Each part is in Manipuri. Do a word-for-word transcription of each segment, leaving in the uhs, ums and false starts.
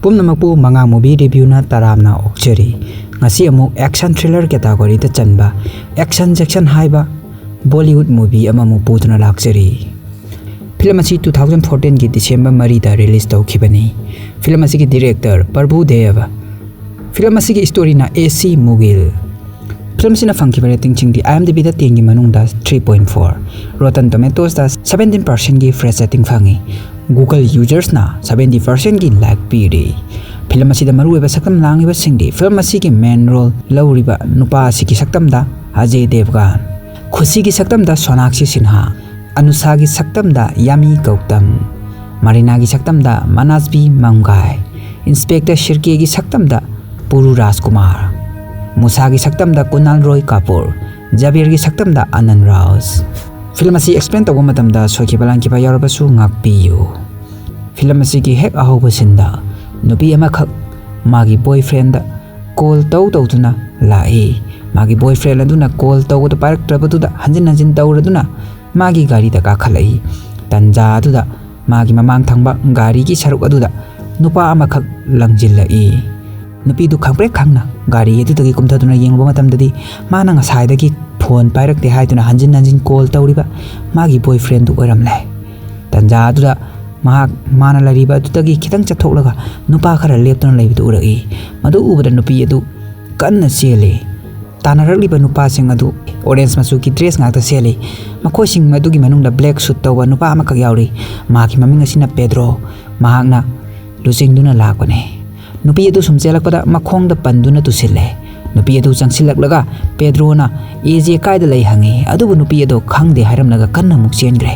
ꯄꯨꯝꯅꯃꯛꯄꯨ ꯃꯉꯥ ꯃꯨꯚꯤ ꯔꯤꯚ꯭ꯌꯨꯅ ꯇꯔꯥꯝꯅ ꯑꯣꯛꯆꯔꯤ꯫ ꯉꯁꯤ ꯑꯃꯨꯛ ꯑꯦꯛꯁꯟ ꯊ꯭ꯔꯤꯂꯔ ꯀꯦꯇꯥꯒꯣꯔꯤꯗ ꯆꯟꯕ ꯑꯦꯛꯁꯟ ꯖꯦꯛꯁꯟ ꯍꯥꯏꯕ ꯕꯣꯂꯤꯋꯨꯗ ꯃꯨꯚꯤ ꯑꯃꯃꯨꯛ ꯄꯨꯗꯨꯅ ꯂꯥꯛꯆꯔꯤ꯫ ꯐꯤꯂꯝ ꯑꯁꯤ ꯇꯨ ꯊꯥꯎꯖꯟ ꯐꯣꯔꯇꯤꯟꯒꯤ ꯗꯤꯁꯦꯝꯕꯔ ꯃꯔꯤꯗ ꯔꯤꯂꯤꯁ ꯇꯧꯈꯤꯕꯅꯤ꯫ ꯐꯤꯂꯝ ꯑꯁꯤꯒꯤ ꯗꯤꯔꯦꯛꯇꯔ ꯄ꯭ꯔꯚꯨ ꯗꯦꯕ꯫ ꯐꯤꯂꯝ ꯑꯁꯤꯒꯤ ꯁ꯭ꯇꯣꯔꯤꯅ ꯑꯦ ꯁꯤ ꯃꯨꯒꯤꯜ꯫ ꯐꯤꯂꯝ ꯑꯁꯤꯅ ꯐꯪꯈꯤꯕ ꯔꯦꯇꯤꯡꯁꯤꯡꯗꯤ IMDbꯗ ꯇꯦꯟꯒꯤ ꯃꯅꯨꯡꯗ ꯊ꯭ꯔꯤ ꯄꯣꯏꯟ ꯐꯣꯔ, ꯔꯣꯇꯟ ꯇꯣꯃꯦꯇꯣꯁꯇ ꯁꯕꯦꯟꯇꯤꯟ ꯄꯥꯔꯁꯦꯟꯒꯤ ꯐ꯭ꯔꯦꯁ ꯔꯦꯇꯤꯡ ꯐꯪꯉꯤ꯫ ꯒꯨꯒꯜ ꯌꯨꯖꯔꯁꯅ ꯁꯕꯦꯟꯇꯤ ꯄꯥꯔꯁꯦꯟꯒꯤ ꯂꯥꯏꯛ ꯄꯤꯔꯤ꯫ ꯐꯤꯂꯝ ꯑꯁꯤꯗ ꯃꯔꯨꯑꯣꯏꯕ ꯁꯛꯇꯝ ꯂꯥꯡꯂꯤꯕꯁꯤꯡꯗꯤ ꯐꯤꯂꯝ ꯑꯁꯤꯒꯤ ꯃꯦꯟ ꯔꯣꯜ ꯂꯧꯔꯤꯕ ꯅꯨꯄꯥ ꯑꯁꯤꯒꯤ ꯁꯛꯇꯝꯗ ꯑꯖꯦ ꯗꯦꯕꯒꯥꯟ, ꯈꯨꯁꯤꯒꯤ ꯁꯛꯇꯝꯗ ꯁꯣꯅꯥꯛꯁꯤ ꯁꯤꯟꯍꯥ, ꯑꯅꯨꯁꯥꯒꯤ ꯁꯛꯇꯝꯗ ꯌꯥꯃꯤ ꯒꯧꯇꯝ, ꯃꯔꯤꯅꯥꯒꯤ ꯁꯛꯇꯝꯗ ꯃꯅꯥꯁꯕꯤ ꯃꯪꯒꯥꯏ, ꯏꯟꯁꯄꯦꯛꯇꯔ ꯁꯤꯔꯀꯦꯒꯤ ꯁꯛꯇꯝꯗ ꯄꯨꯔꯨ ꯔꯥꯖꯀꯨꯃꯥꯔ, ꯃꯨꯁꯥꯒꯤ ꯁꯛꯇꯝꯗ ꯀꯨꯅꯥꯜ ꯔꯣꯏ ꯀꯥꯄꯨꯔ, ꯖꯕꯤꯔꯒꯤ ꯁꯛꯇꯝꯗ ꯑꯅꯟ ꯔꯥꯎꯁ꯫ ꯐꯤꯂꯝ ꯑꯁꯤ ꯑꯦꯛꯁꯄ꯭ꯂꯦꯟ ꯇꯧꯕ ꯃꯇꯝꯗ ꯁꯣꯏꯈꯤꯕ ꯂꯥꯟꯈꯤꯕ ꯌꯥꯎꯔꯕꯁꯨ ꯉꯥꯛꯄꯤꯌꯨ꯫ ꯐꯤꯂꯝ ꯑꯁꯤꯒꯤ ꯍꯦꯛ ꯑꯍꯧꯕ ꯁꯤꯟꯗ ꯅꯨꯄꯤ ꯑꯃꯈꯛ ꯃꯥꯒꯤ ꯕꯣꯏꯐ꯭ꯔꯦꯟꯗ ꯀꯣꯜ ꯇꯧ ꯇꯧꯗꯨꯅ ꯂꯥꯛꯏ꯫ ꯃꯥꯒꯤ ꯕꯣꯏꯐ꯭ꯔꯦꯟ ꯑꯗꯨꯅ ꯀꯣꯜ ꯇꯧꯕꯗꯨ ꯄꯥꯏꯔꯛꯇ꯭ꯔꯕꯗꯨꯗ ꯍꯟꯖꯤꯟ ꯍꯟꯖꯤꯟ ꯇꯧꯔꯗꯨꯅ ꯃꯥꯒꯤ ꯒꯥꯔꯤꯗ ꯀꯥꯈꯠꯂꯛꯏ꯫ ꯇꯟꯖꯥ ꯑꯗꯨꯗ ꯃꯥꯒꯤ ꯃꯃꯥꯡ ꯊꯪꯕ ꯒꯥꯔꯤꯒꯤ ꯁꯔꯨꯛ ꯑꯗꯨꯗ ꯅꯨꯄꯥ ꯑꯃꯈꯛ ꯂꯪꯁꯤꯜꯂꯛꯏ꯫ ꯅꯨꯄꯤꯗꯨ ꯈꯪꯄ꯭ꯔꯦꯛ ꯈꯪꯅ ꯒꯥꯔꯤ ꯑꯗꯨꯗꯒꯤ ꯀꯨꯝꯊꯗꯨꯅ ꯌꯦꯡꯂꯨꯕ ꯃꯇꯝꯗꯗꯤ ꯃꯥꯅ ꯉꯁꯥꯏꯗꯒꯤ ꯐꯣꯟ ꯄꯥꯏꯔꯛꯇꯦ ꯍꯥꯏꯗꯨꯅ ꯍꯟꯖꯤꯟ ꯍꯟꯖꯤꯟ ꯀꯣꯜ ꯇꯧꯔꯤꯕ ꯃꯥꯒꯤ ꯕꯣꯏꯐ꯭ꯔꯦꯟꯗꯨ ꯑꯣꯏꯔꯝꯂꯦ꯫ ꯇꯟꯖꯥ ꯑꯗꯨꯗ ꯃꯍꯥꯛ ꯃꯥꯅ ꯂꯩꯔꯤꯕ ꯑꯗꯨꯗꯒꯤ ꯈꯤꯇꯪ ꯆꯠꯊꯣꯛꯂꯒ ꯅꯨꯄꯥ ꯈꯔ ꯂꯦꯞꯇꯨꯅ ꯂꯩꯕꯗꯨ ꯎꯔꯛꯏ꯫ ꯃꯗꯨ ꯎꯕꯗ ꯅꯨꯄꯤ ꯑꯗꯨ ꯀꯟꯅ ꯆꯦꯜꯂꯤ꯫ ꯇꯥꯟꯅꯔꯛꯂꯤꯕ ꯅꯨꯄꯥꯁꯤꯡ ꯑꯗꯨ ꯑꯣꯔꯦꯟꯖ ꯃꯆꯨꯒꯤ ꯗ꯭ꯔꯦꯁ ꯉꯥꯛꯇ ꯁꯦꯠꯂꯤ꯫ ꯃꯈꯣꯏꯁꯤꯡ ꯑꯗꯨꯒꯤ ꯃꯅꯨꯡꯗ ꯕ꯭ꯂꯦꯛ ꯁꯨꯠ ꯇꯧꯕ ꯅꯨꯄꯥ ꯑꯃꯈꯛ ꯌꯥꯎꯔꯤ꯫ ꯃꯍꯥꯛꯀꯤ ꯃꯃꯤꯡ ꯑꯁꯤꯅ ꯄꯦꯗ꯭ꯔꯣ꯫ ꯃꯍꯥꯛꯅ ꯂꯨꯆꯤꯡꯗꯨꯅ ꯂꯥꯛꯄꯅꯤ꯫ ꯅꯨꯄꯤ ꯑꯗꯨ ꯁꯨꯝ ꯆꯦꯜꯂꯛꯄꯗ ꯃꯈꯣꯡꯗ ꯄꯟꯗꯨꯅ ꯇꯨꯁꯤꯜꯂꯦ꯫ ꯅꯨꯄꯤ ꯑꯗꯨ ꯆꯪꯁꯤꯜꯂꯛꯂꯒ ꯄꯦꯗ꯭ꯔꯣꯅ "ꯑꯦꯖꯦ ꯀꯥꯏꯗ ꯂꯩ?" ꯍꯪꯉꯤ꯫ ꯑꯗꯨꯕꯨ ꯅꯨꯄꯤ ꯑꯗꯨ ꯈꯪꯗꯦ ꯍꯥꯏꯔꯝꯂꯒ ꯀꯟꯅ ꯑꯃꯨꯛ ꯆꯦꯟꯈ꯭ꯔꯦ꯫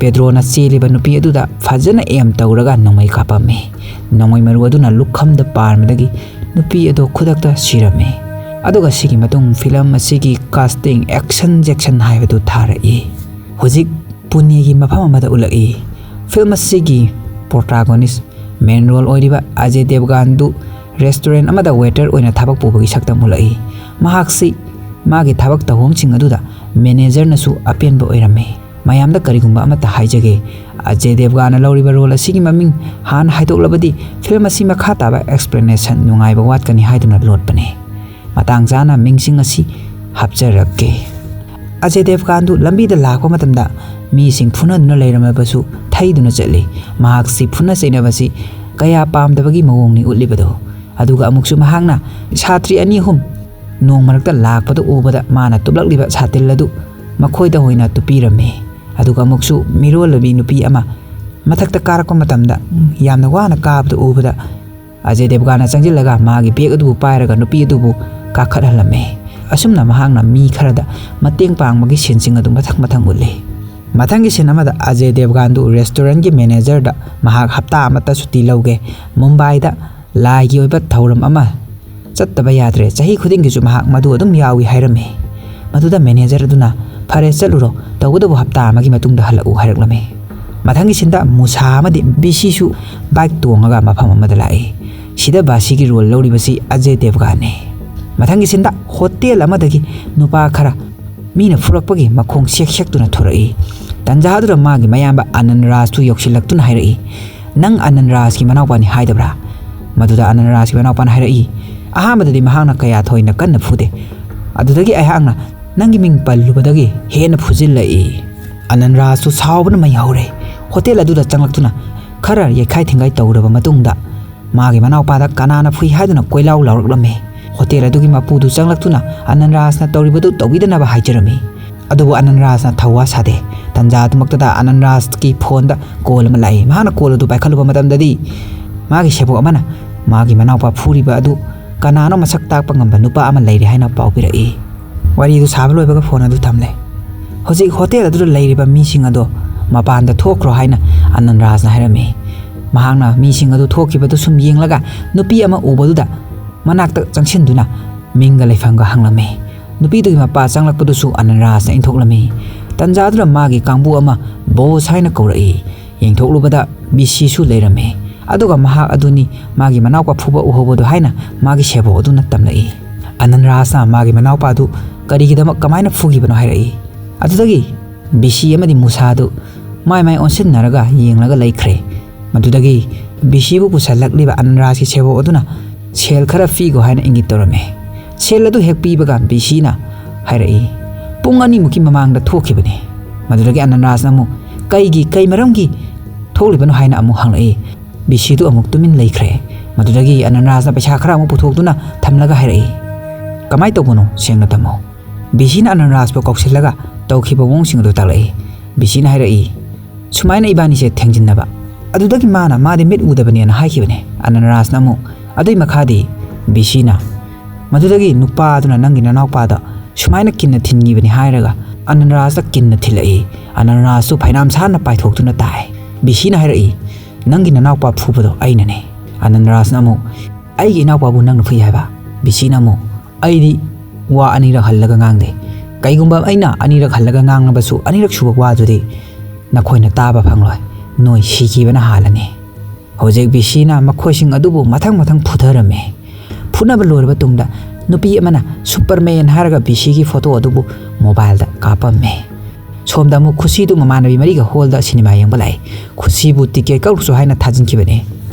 ꯄꯦꯗ꯭ꯔꯣꯅ ꯆꯦꯜꯂꯤꯕ ꯅꯨꯄꯤ ꯑꯗꯨꯗ ꯐꯖꯅ ꯑꯦꯝ ꯇꯧꯔꯒ ꯅꯣꯡꯃꯩ ꯀꯥꯞꯄꯝꯃꯤ꯫ ꯅꯣꯡꯃꯩ ꯃꯔꯨ ꯑꯗꯨꯅ ꯂꯨꯈꯝꯗ ꯄꯥꯟꯕꯗꯒꯤ ꯅꯨꯄꯤ ꯑꯗꯨ ꯈꯨꯗꯛꯇ ꯁꯤꯔꯝꯃꯤ꯫ ꯑꯗꯨꯒ ꯁꯤꯒꯤ ꯃꯇꯨꯡ ꯐꯤꯂꯝ ꯑꯁꯤꯒꯤ ꯀꯥꯁꯇꯤꯡ ꯑꯦꯛꯁꯟ ꯖꯦꯛꯁꯟ ꯍꯥꯏꯕꯗꯨ ꯊꯥꯔꯛꯏ꯫ ꯍꯧꯖꯤꯛ ꯄꯨꯅꯦꯒꯤ ꯃꯐꯝ ꯑꯃꯗ ꯎꯠꯂꯛꯏ꯫ ꯐꯤꯂꯝ ꯑꯁꯤꯒꯤ ꯄ꯭ꯔꯣꯇꯥꯒꯣꯅꯤꯁ ꯃꯦꯟ ꯔꯣꯜ ꯑꯣꯏꯔꯤꯕ ꯑꯖꯦ ꯗꯦꯕꯒꯥꯟꯗꯨ ꯔꯦꯁꯇꯨꯔꯦꯟ ꯑꯃꯗ ꯋꯦꯇꯔ ꯑꯣꯏꯅ ꯊꯕꯛ ꯄꯨꯕꯒꯤ ꯁꯛꯇꯝ ꯎꯠꯂꯛꯏ꯫ ꯃꯍꯥꯛꯁꯤ ꯃꯥꯒꯤ ꯊꯕꯛ ꯊꯧꯑꯣꯡꯁꯤꯡ ꯑꯗꯨꯗ ꯃꯦꯅꯦꯖꯔꯅꯁꯨ ꯑꯄꯦꯟꯕ ꯑꯣꯏꯔꯝꯃꯤ꯫ "ꯃꯌꯥꯝꯗ ꯀꯔꯤꯒꯨꯝꯕ ꯑꯃꯠꯇ ꯍꯥꯏꯖꯒꯦ, ꯑꯖꯦ ꯗꯦꯕꯒꯥꯟꯅ ꯂꯧꯔꯤꯕ ꯔꯣꯜ ꯑꯁꯤꯒꯤ ꯃꯃꯤꯡ ꯍꯥꯟꯅ ꯍꯥꯏꯗꯣꯛꯂꯕꯗꯤ ꯐꯤꯂꯝ ꯑꯁꯤ ꯃꯈꯥ ꯇꯥꯕ ꯑꯦꯛꯁꯄ꯭ꯂꯦꯅꯦꯁꯟ ꯅꯨꯡꯉꯥꯏꯕ ꯋꯥꯠꯀꯅꯤ ꯍꯥꯏꯗꯨꯅ ꯂꯣꯠꯄꯅꯦ꯫ ꯃꯇꯥꯡ ꯆꯥꯅ ꯃꯤꯡꯁꯤꯡ ꯑꯁꯤ ꯍꯥꯞꯆꯔꯛꯀꯦ꯫ ꯑꯖꯦ ꯗꯦꯕꯒꯥꯟꯗꯨ ꯂꯝꯕꯤꯗ ꯂꯥꯛꯄ ꯃꯇꯝꯗ ꯃꯤꯁꯤꯡ ꯐꯨꯅꯗꯨꯅ ꯂꯩꯔꯝꯃꯕꯁꯨ ꯊꯩꯗꯨꯅ ꯆꯠꯂꯤ꯫ ꯃꯍꯥꯛꯁꯤ ꯐꯨꯅ ꯆꯩꯅꯕꯁꯤ ꯀꯌꯥ ꯄꯥꯝꯗꯕꯒꯤ ꯃꯑꯣꯡꯅꯤ ꯎꯠꯂꯤꯕꯗꯣ꯫ ꯑꯗꯨꯒ ꯑꯃꯨꯛꯁꯨ ꯃꯍꯥꯛꯅ ꯁꯥꯇ꯭ꯔꯤ ꯑꯅꯤ ꯑꯍꯨꯝ ꯅꯣꯡ ꯃꯔꯛꯇ ꯂꯥꯛꯄꯗ ꯎꯕꯗ ꯃꯥꯅ ꯇꯨꯞꯂꯛꯂꯤꯕ ꯁꯥꯇꯤꯜ ꯑꯗꯨ ꯃꯈꯣꯏꯗ ꯑꯣꯏꯅ ꯇꯨꯞꯄꯤꯔꯝꯃꯤ꯫ ꯑꯗꯨꯒ ꯑꯃꯨꯛꯁꯨ ꯃꯤꯔꯣꯜꯂꯕꯤ ꯅꯨꯄꯤ ꯑꯃ ꯃꯊꯛꯇ ꯀꯥꯔꯛꯄ ꯃꯇꯝꯗ ꯌꯥꯝꯅ ꯋꯥꯅ ꯀꯥꯕꯗꯨ ꯎꯕꯗ ꯑꯖꯦ ꯗꯦꯕꯒꯥꯟꯅ ꯆꯪꯁꯤꯜꯂꯒ ꯃꯥꯒꯤ ꯕꯦꯒ ꯑꯗꯨꯕꯨ ꯄꯥꯏꯔꯒ ꯅꯨꯄꯤ ꯑꯗꯨꯕꯨ ꯀꯥꯈꯠꯍꯜꯂꯝꯃꯤ꯫ ꯑꯁꯨꯝꯅ ꯃꯍꯥꯛꯅ ꯃꯤ ꯈꯔꯗ ꯃꯇꯦꯡ ꯄꯥꯡꯕꯒꯤ ꯁꯤꯟꯁꯤꯡ ꯑꯗꯨ ꯃꯊꯪ ꯃꯊꯪ ꯎꯠꯂꯤ꯫ ꯃꯊꯪꯒꯤ ꯁꯤꯟ ꯑꯃꯗ ꯑꯖꯦ ꯗꯦꯕꯒꯥꯟꯗꯨ ꯔꯦꯁꯇꯨꯔꯦꯟꯒꯤ ꯃꯦꯅꯦꯖꯔꯗ ꯃꯍꯥꯛ ꯍꯞꯇꯥ ꯑꯃꯠꯇ ꯁꯨꯇꯤ ꯂꯧꯒꯦ, ꯃꯨꯝꯕꯥꯏꯗ ꯂꯥꯏꯒꯤ ꯑꯣꯏꯕ ꯊꯧꯔꯝ ꯑꯃ ꯆꯠꯇꯕ ꯌꯥꯗ꯭ꯔꯦ, ꯆꯍꯤ ꯈꯨꯗꯤꯡꯒꯤꯁꯨ ꯃꯍꯥꯛ ꯃꯗꯨ ꯑꯗꯨꯝ ꯌꯥꯎꯏ ꯍꯥꯏꯔꯝꯃꯤ꯫ ꯃꯗꯨꯗ ꯃꯦꯅꯦꯖꯔ ꯑꯗꯨꯅ, "ꯐꯔꯦ, ꯆꯠꯂꯨꯔꯣ, ꯇꯧꯕꯇꯕꯨ ꯍꯞꯇꯥ ꯑꯃꯒꯤ ꯃꯇꯨꯡꯗ ꯍꯜꯂꯛꯎ" ꯍꯥꯏꯔꯛꯂꯝꯃꯤ꯫ ꯃꯊꯪꯒꯤ ꯁꯤꯟꯗ ꯃꯨꯁꯥ ꯑꯃꯗꯤ ꯕꯤꯁꯤꯁꯨ ꯕꯥꯏꯛ ꯇꯣꯡꯉꯒ ꯃꯐꯝ ꯑꯃꯗ ꯂꯥꯛꯏ꯫ ꯁꯤꯗ ꯕꯥꯁꯤꯒꯤ ꯔꯣꯜ ꯂꯧꯔꯤꯕꯁꯤ ꯑꯖꯦ ꯗꯦꯕꯒꯥꯟꯅꯤ꯫ ꯃꯊꯪꯒꯤ ꯁꯤꯟꯗ ꯍꯣꯇꯦꯜ ꯑꯃꯗꯒꯤ ꯅꯨꯄꯥ ꯈꯔ ꯃꯤꯅ ꯐꯨꯔꯛꯄꯒꯤ ꯃꯈꯣꯡ ꯁꯦꯛ ꯁꯦꯛꯇꯨꯅ ꯊꯣꯔꯛꯏ꯫ ꯇꯟꯖꯥ ꯑꯗꯨꯗ ꯃꯥꯒꯤ ꯃꯌꯥꯝꯕ ꯑꯥꯅꯟ ꯔꯥꯖꯇꯨ ꯌꯧꯁꯤꯜꯂꯛꯇꯨꯅ ꯍꯥꯏꯔꯛꯏ, "ꯅꯪ ꯑꯥꯅꯟ ꯔꯥꯖꯀꯤ ꯃꯅꯥꯎꯄꯥꯅꯤ ꯍꯥꯏꯗꯕ꯭ꯔꯥ?" ꯃꯗꯨꯗ ꯑꯥꯅꯟ ꯔꯥꯖꯀꯤ ꯃꯅꯥꯎꯄꯥꯅ ꯍꯥꯏꯔꯛꯏ, "ꯑꯍꯥꯟꯕꯗꯗꯤ ꯃꯍꯥꯛꯅ ꯀꯌꯥ ꯊꯣꯏꯅ ꯀꯟꯅ ꯐꯨꯗꯦ, ꯑꯗꯨꯗꯒꯤ ꯑꯩꯍꯥꯛꯅ ꯅꯪꯒꯤ ꯃꯤꯡ ꯄꯜꯂꯨꯕꯗꯒꯤ ꯍꯦꯟꯅ ꯐꯨꯖꯤꯜꯂꯛꯏ꯫" ꯑꯥꯅꯟ ꯔꯥꯖꯇꯨ ꯁꯥꯎꯕꯅ ꯃꯩ ꯍꯧꯔꯦ꯫ ꯍꯣꯇꯦꯜ ꯑꯗꯨꯗ ꯆꯪꯂꯛꯇꯨꯅ ꯈꯔ ꯌꯩꯈꯥꯏ ꯊꯤꯡꯒꯥꯏ ꯇꯧꯔꯕ ꯃꯇꯨꯡꯗ ꯃꯥꯒꯤ ꯃꯅꯥꯎꯄꯥꯗ ꯀꯅꯥꯅ ꯐꯨꯏ ꯍꯥꯏꯗꯨꯅ ꯀꯣꯏꯂꯥꯎ ꯂꯥꯎꯔꯛꯂꯝꯃꯤ꯫ ꯍꯣꯇꯦꯜ ꯑꯗꯨꯒꯤ ꯃꯄꯨꯗꯨ ꯆꯪꯂꯛꯇꯨꯅ ꯑꯥꯅꯟ ꯔꯥꯖꯅ ꯇꯧꯔꯤꯕꯗꯨ ꯇꯧꯕꯤꯗꯅꯕ ꯍꯥꯏꯖꯔꯝꯃꯤ꯫ ꯑꯗꯨꯕꯨ ꯑꯥꯅꯟ ꯔꯥꯖꯅ ꯊꯧꯋꯥ ꯁꯥꯗꯦ꯫ ꯇꯟꯖꯥ ꯑꯗꯨꯃꯛꯇꯗ ꯑꯥꯅꯟ ꯔꯥꯖꯀꯤ ꯐꯣꯟꯗ ꯀꯣꯜ ꯑꯃ ꯂꯥꯛꯏ꯫ ꯃꯍꯥꯛꯅ ꯀꯣꯜ ꯑꯗꯨ ꯄꯥꯏꯈꯠꯂꯨꯕ ꯃꯇꯝꯗꯗꯤ ꯃꯥꯒꯤ ꯁꯦꯕꯣꯛ ꯑꯃꯅ ꯃꯥꯒꯤ ꯃꯅꯥꯎꯄꯥ ꯐꯨꯔꯤꯕ ꯑꯗꯨ ꯀꯅꯥꯅꯣ ꯃꯁꯛ ꯇꯥꯛꯄ ꯉꯝꯕ ꯅꯨꯄꯥ ꯑꯃ ꯂꯩꯔꯦ ꯍꯥꯏꯅ ꯄꯥꯎ ꯄꯤꯔꯛꯏ꯫ ꯋꯥꯔꯤꯗꯨ ꯁꯥꯕ ꯂꯣꯏꯕꯒ ꯐꯣꯟ ꯑꯗꯨ ꯊꯝꯂꯦ꯫ ꯍꯧꯖꯤꯛ ꯍꯣꯇꯦꯜ ꯑꯗꯨꯗ ꯂꯩꯔꯤꯕ ꯃꯤꯁꯤꯡ ꯑꯗꯣ ꯃꯄꯥꯟꯗ ꯊꯣꯛꯈ꯭ꯔꯣ ꯍꯥꯏꯅ ꯑꯥꯅꯟ ꯔꯥꯖꯅ ꯍꯥꯏꯔꯝꯃꯤ꯫ ꯃꯍꯥꯛꯅ ꯃꯤꯁꯤꯡ ꯑꯗꯨ ꯊꯣꯛꯈꯤꯕꯗꯨ ꯁꯨꯝ ꯌꯦꯡꯂꯒ ꯅꯨꯄꯤ ꯑꯃ ꯎꯕꯗꯨꯗ ꯃꯅꯥꯛꯇ ꯆꯪꯁꯤꯟꯗꯨꯅ ꯃꯤꯡꯒ ꯂꯩꯐꯝꯒ ꯍꯪꯂꯝꯃꯤ꯫ ꯅꯨꯄꯤꯗꯨꯒꯤ ꯃꯄꯥ ꯆꯪꯂꯛꯄꯗꯨꯁꯨ ꯑꯥꯅꯟ ꯔꯥꯖꯅ ꯏꯟꯊꯣꯛꯂꯝꯃꯤ꯫ ꯇꯟꯖꯥꯗꯨꯗ ꯃꯥꯒꯤ ꯀꯥꯡꯕꯨ ꯑꯃ ꯕꯣꯁ ꯍꯥꯏꯅ ꯀꯧꯔꯛꯏ꯫ ꯌꯦꯡꯊꯣꯛꯂꯨꯕꯗ ꯕꯤꯁꯤꯁꯨ ꯂꯩꯔꯝꯃꯤ꯫ ꯑꯗꯨꯒ ꯃꯍꯥꯛ ꯑꯗꯨꯅꯤ ꯃꯥꯒꯤ ꯃꯅꯥꯎꯄꯥ ꯐꯨꯕ ꯎꯍꯧꯕꯗꯨ ꯍꯥꯏꯅ ꯃꯥꯒꯤ ꯁꯦꯕꯣꯛ ꯑꯗꯨꯅ ꯇꯝꯂꯛꯏ꯫ ꯑꯥꯅꯟ ꯔꯥꯖꯅ ꯃꯥꯒꯤ ꯃꯅꯥꯎꯄꯥꯗꯨ ꯀꯔꯤꯒꯤꯗꯃꯛ ꯀꯃꯥꯏꯅ ꯐꯨꯈꯤꯕꯅꯣ ꯍꯥꯏꯔꯛꯏ꯫ ꯑꯗꯨꯗꯒꯤ ꯕꯤꯁꯤ ꯑꯃꯗꯤ ꯃꯨꯁꯥꯗꯨ ꯃꯥꯏ ꯃꯥꯏ ꯑꯣꯟꯁꯤꯟꯅꯔꯒ ꯌꯦꯡꯂꯒ ꯂꯩꯈ꯭ꯔꯦ꯫ ꯃꯗꯨꯗꯒꯤ ꯕꯤꯁꯤꯕꯨ ꯄꯨꯁꯜꯂꯛꯂꯤꯕ ꯑꯅꯟꯔꯥꯖꯀꯤ ꯁꯦꯕꯣꯛ ꯑꯗꯨꯅ ꯁꯦꯜ ꯈꯔ ꯄꯤꯒꯣ ꯍꯥꯏꯅ ꯏꯪꯒꯤꯠ ꯇꯧꯔꯝꯃꯤ꯫ ꯁꯦꯜ ꯑꯗꯨ ꯍꯦꯛ ꯄꯤꯕꯒ ꯕꯤꯁꯤꯅ ꯍꯥꯏꯔꯛꯏ, "ꯄꯨꯡ ꯑꯅꯤꯃꯨꯛꯀꯤ ꯃꯃꯥꯡꯗ ꯊꯣꯛꯈꯤꯕꯅꯤ꯫" ꯃꯗꯨꯗꯒꯤ ꯑꯅꯟꯔꯥꯖꯅ ꯑꯃꯨꯛ, "ꯀꯩꯒꯤ, ꯀꯩ ꯃꯔꯝꯒꯤ ꯊꯣꯛꯂꯤꯕꯅꯣ?" ꯍꯥꯏꯅ ꯑꯃꯨꯛ ꯍꯪꯂꯛꯏ꯫ ꯕꯤꯁꯤꯗꯨ ꯑꯃꯨꯛ ꯇꯨꯃꯤꯟ ꯂꯩꯈ꯭ꯔꯦ꯫ ꯃꯗꯨꯗꯒꯤ ꯑꯅꯟꯔꯥꯖꯅ ꯄꯩꯁꯥ ꯈꯔ ꯑꯃꯨꯛ ꯄꯨꯊꯣꯛꯇꯨꯅ ꯊꯝꯂꯒ ꯍꯥꯏꯔꯛꯏ, "ꯀꯃꯥꯏ ꯇꯧꯕꯅꯣ? ꯁꯦꯡꯅ ꯇꯝꯃꯣ꯫" ꯕꯤꯁꯤꯅ ꯑꯅꯟꯔꯥꯖꯄꯨ ꯀꯧꯁꯤꯜꯂꯒ ꯇꯧꯈꯤꯕ ꯃꯑꯣꯡꯁꯤꯡ ꯑꯗꯨ ꯇꯥꯛꯂꯛꯏ꯫ ꯕꯤꯁꯤꯅ ꯍꯥꯏꯔꯛꯏ, "ꯁꯨꯃꯥꯏꯅ ꯏꯕꯥꯅꯤꯁꯦ ꯊꯦꯡꯖꯤꯟꯅꯕ꯫ ꯑꯗꯨꯗꯒꯤ ꯃꯥꯅ, ꯃꯥꯗꯤ ꯃꯤꯠ ꯎꯗꯕꯅꯦꯅ ꯍꯥꯏꯈꯤꯕꯅꯦ꯫" ꯑꯅꯟꯔꯥꯖꯅ ꯑꯃꯨꯛ, ꯑꯗꯨꯏ ꯃꯈꯥꯗꯤ ꯕꯤꯁꯤꯅ, "ꯃꯗꯨꯗꯒꯤ ꯅꯨꯄꯥꯗꯨꯅ ꯅꯪꯒꯤ ꯅꯅꯥꯎꯄꯥꯗ ꯁꯨꯃꯥꯏꯅ ꯀꯤꯟꯅ ꯊꯤꯟꯈꯤꯕꯅꯤ ꯍꯥꯏꯔꯒ ꯑꯅꯟꯔꯥꯖꯇ ꯀꯤꯟꯅ ꯊꯤꯜꯂꯛꯏ꯫ ꯑꯅꯟꯔꯥꯖꯇꯨ ꯐꯩꯅꯥꯝ ꯁꯥꯟꯅ ꯄꯥꯏꯊꯣꯛꯇꯨꯅ ꯇꯥꯏ꯫" ꯕꯤꯁꯤꯅ ꯍꯥꯏꯔꯛꯏ, "ꯅꯪꯒꯤ ꯅꯅꯥꯎꯄꯥ ꯐꯨꯕꯗꯣ ꯑꯩꯅꯅꯦ꯫" ꯑꯅꯟꯔꯥꯖꯅ ꯑꯃꯨꯛ, "ꯑꯩꯒꯤ ꯏꯅꯥꯎꯄꯥꯕꯨ ꯅꯪꯅ ꯐꯨꯏ ꯍꯥꯏꯕ?" ꯕꯤꯁꯤꯅ ꯑꯃꯨꯛ, "ꯑꯩꯗꯤ ꯋꯥ ꯑꯅꯤꯔꯛ ꯍꯜꯂꯒ ꯉꯥꯡꯗꯦ꯫ ꯀꯩꯒꯨꯝꯕ ꯑꯩꯅ ꯑꯅꯤꯔꯛ ꯍꯜꯂꯒ ꯉꯥꯡꯂꯕꯁꯨ, ꯑꯅꯤꯔꯛ ꯁꯨꯕ ꯋꯥꯗꯨꯗꯤ ꯅꯈꯣꯏꯅ ꯇꯥꯕ ꯐꯪꯂꯣꯏ꯫ ꯅꯣꯏ ꯁꯤꯈꯤꯕꯅ ꯍꯥꯜꯂꯅꯤ꯫" ꯍꯧꯖꯤꯛ ꯕꯤꯁꯤꯅ ꯃꯈꯣꯏꯁꯤꯡ ꯑꯗꯨꯕꯨ ꯃꯊꯪ ꯃꯊꯪ ꯐꯨꯊꯔꯝꯃꯤ꯫ ꯐꯨꯅꯕ ꯂꯣꯏꯔꯕ ꯇꯨꯡꯗ ꯅꯨꯄꯤ ꯑꯃꯅ ꯁꯨꯄꯔꯃꯦꯟ ꯍꯥꯏꯔꯒ ꯕꯤꯁꯤꯒꯤ ꯐꯣꯇꯣ ꯑꯗꯨꯕꯨ ꯃꯣꯕꯥꯏꯜꯗ ꯀꯥꯞꯄꯝꯃꯤ꯫ ꯁꯣꯝꯗ ꯑꯃꯨꯛ ꯈꯨꯁꯤꯗꯨ ꯃꯃꯥꯟꯅꯕꯤ ꯃꯔꯤꯒ ꯍꯣꯜꯗ ꯁꯤꯅꯦꯃꯥ ꯌꯦꯡꯕ ꯂꯥꯛꯏ꯫ ꯈꯨꯁꯤꯕꯨ ꯇꯤꯀꯦꯠ ꯀꯛꯂꯨꯁꯨ ꯍꯥꯏꯅ ꯊꯥꯖꯤꯟꯈꯤꯕꯅꯤ꯫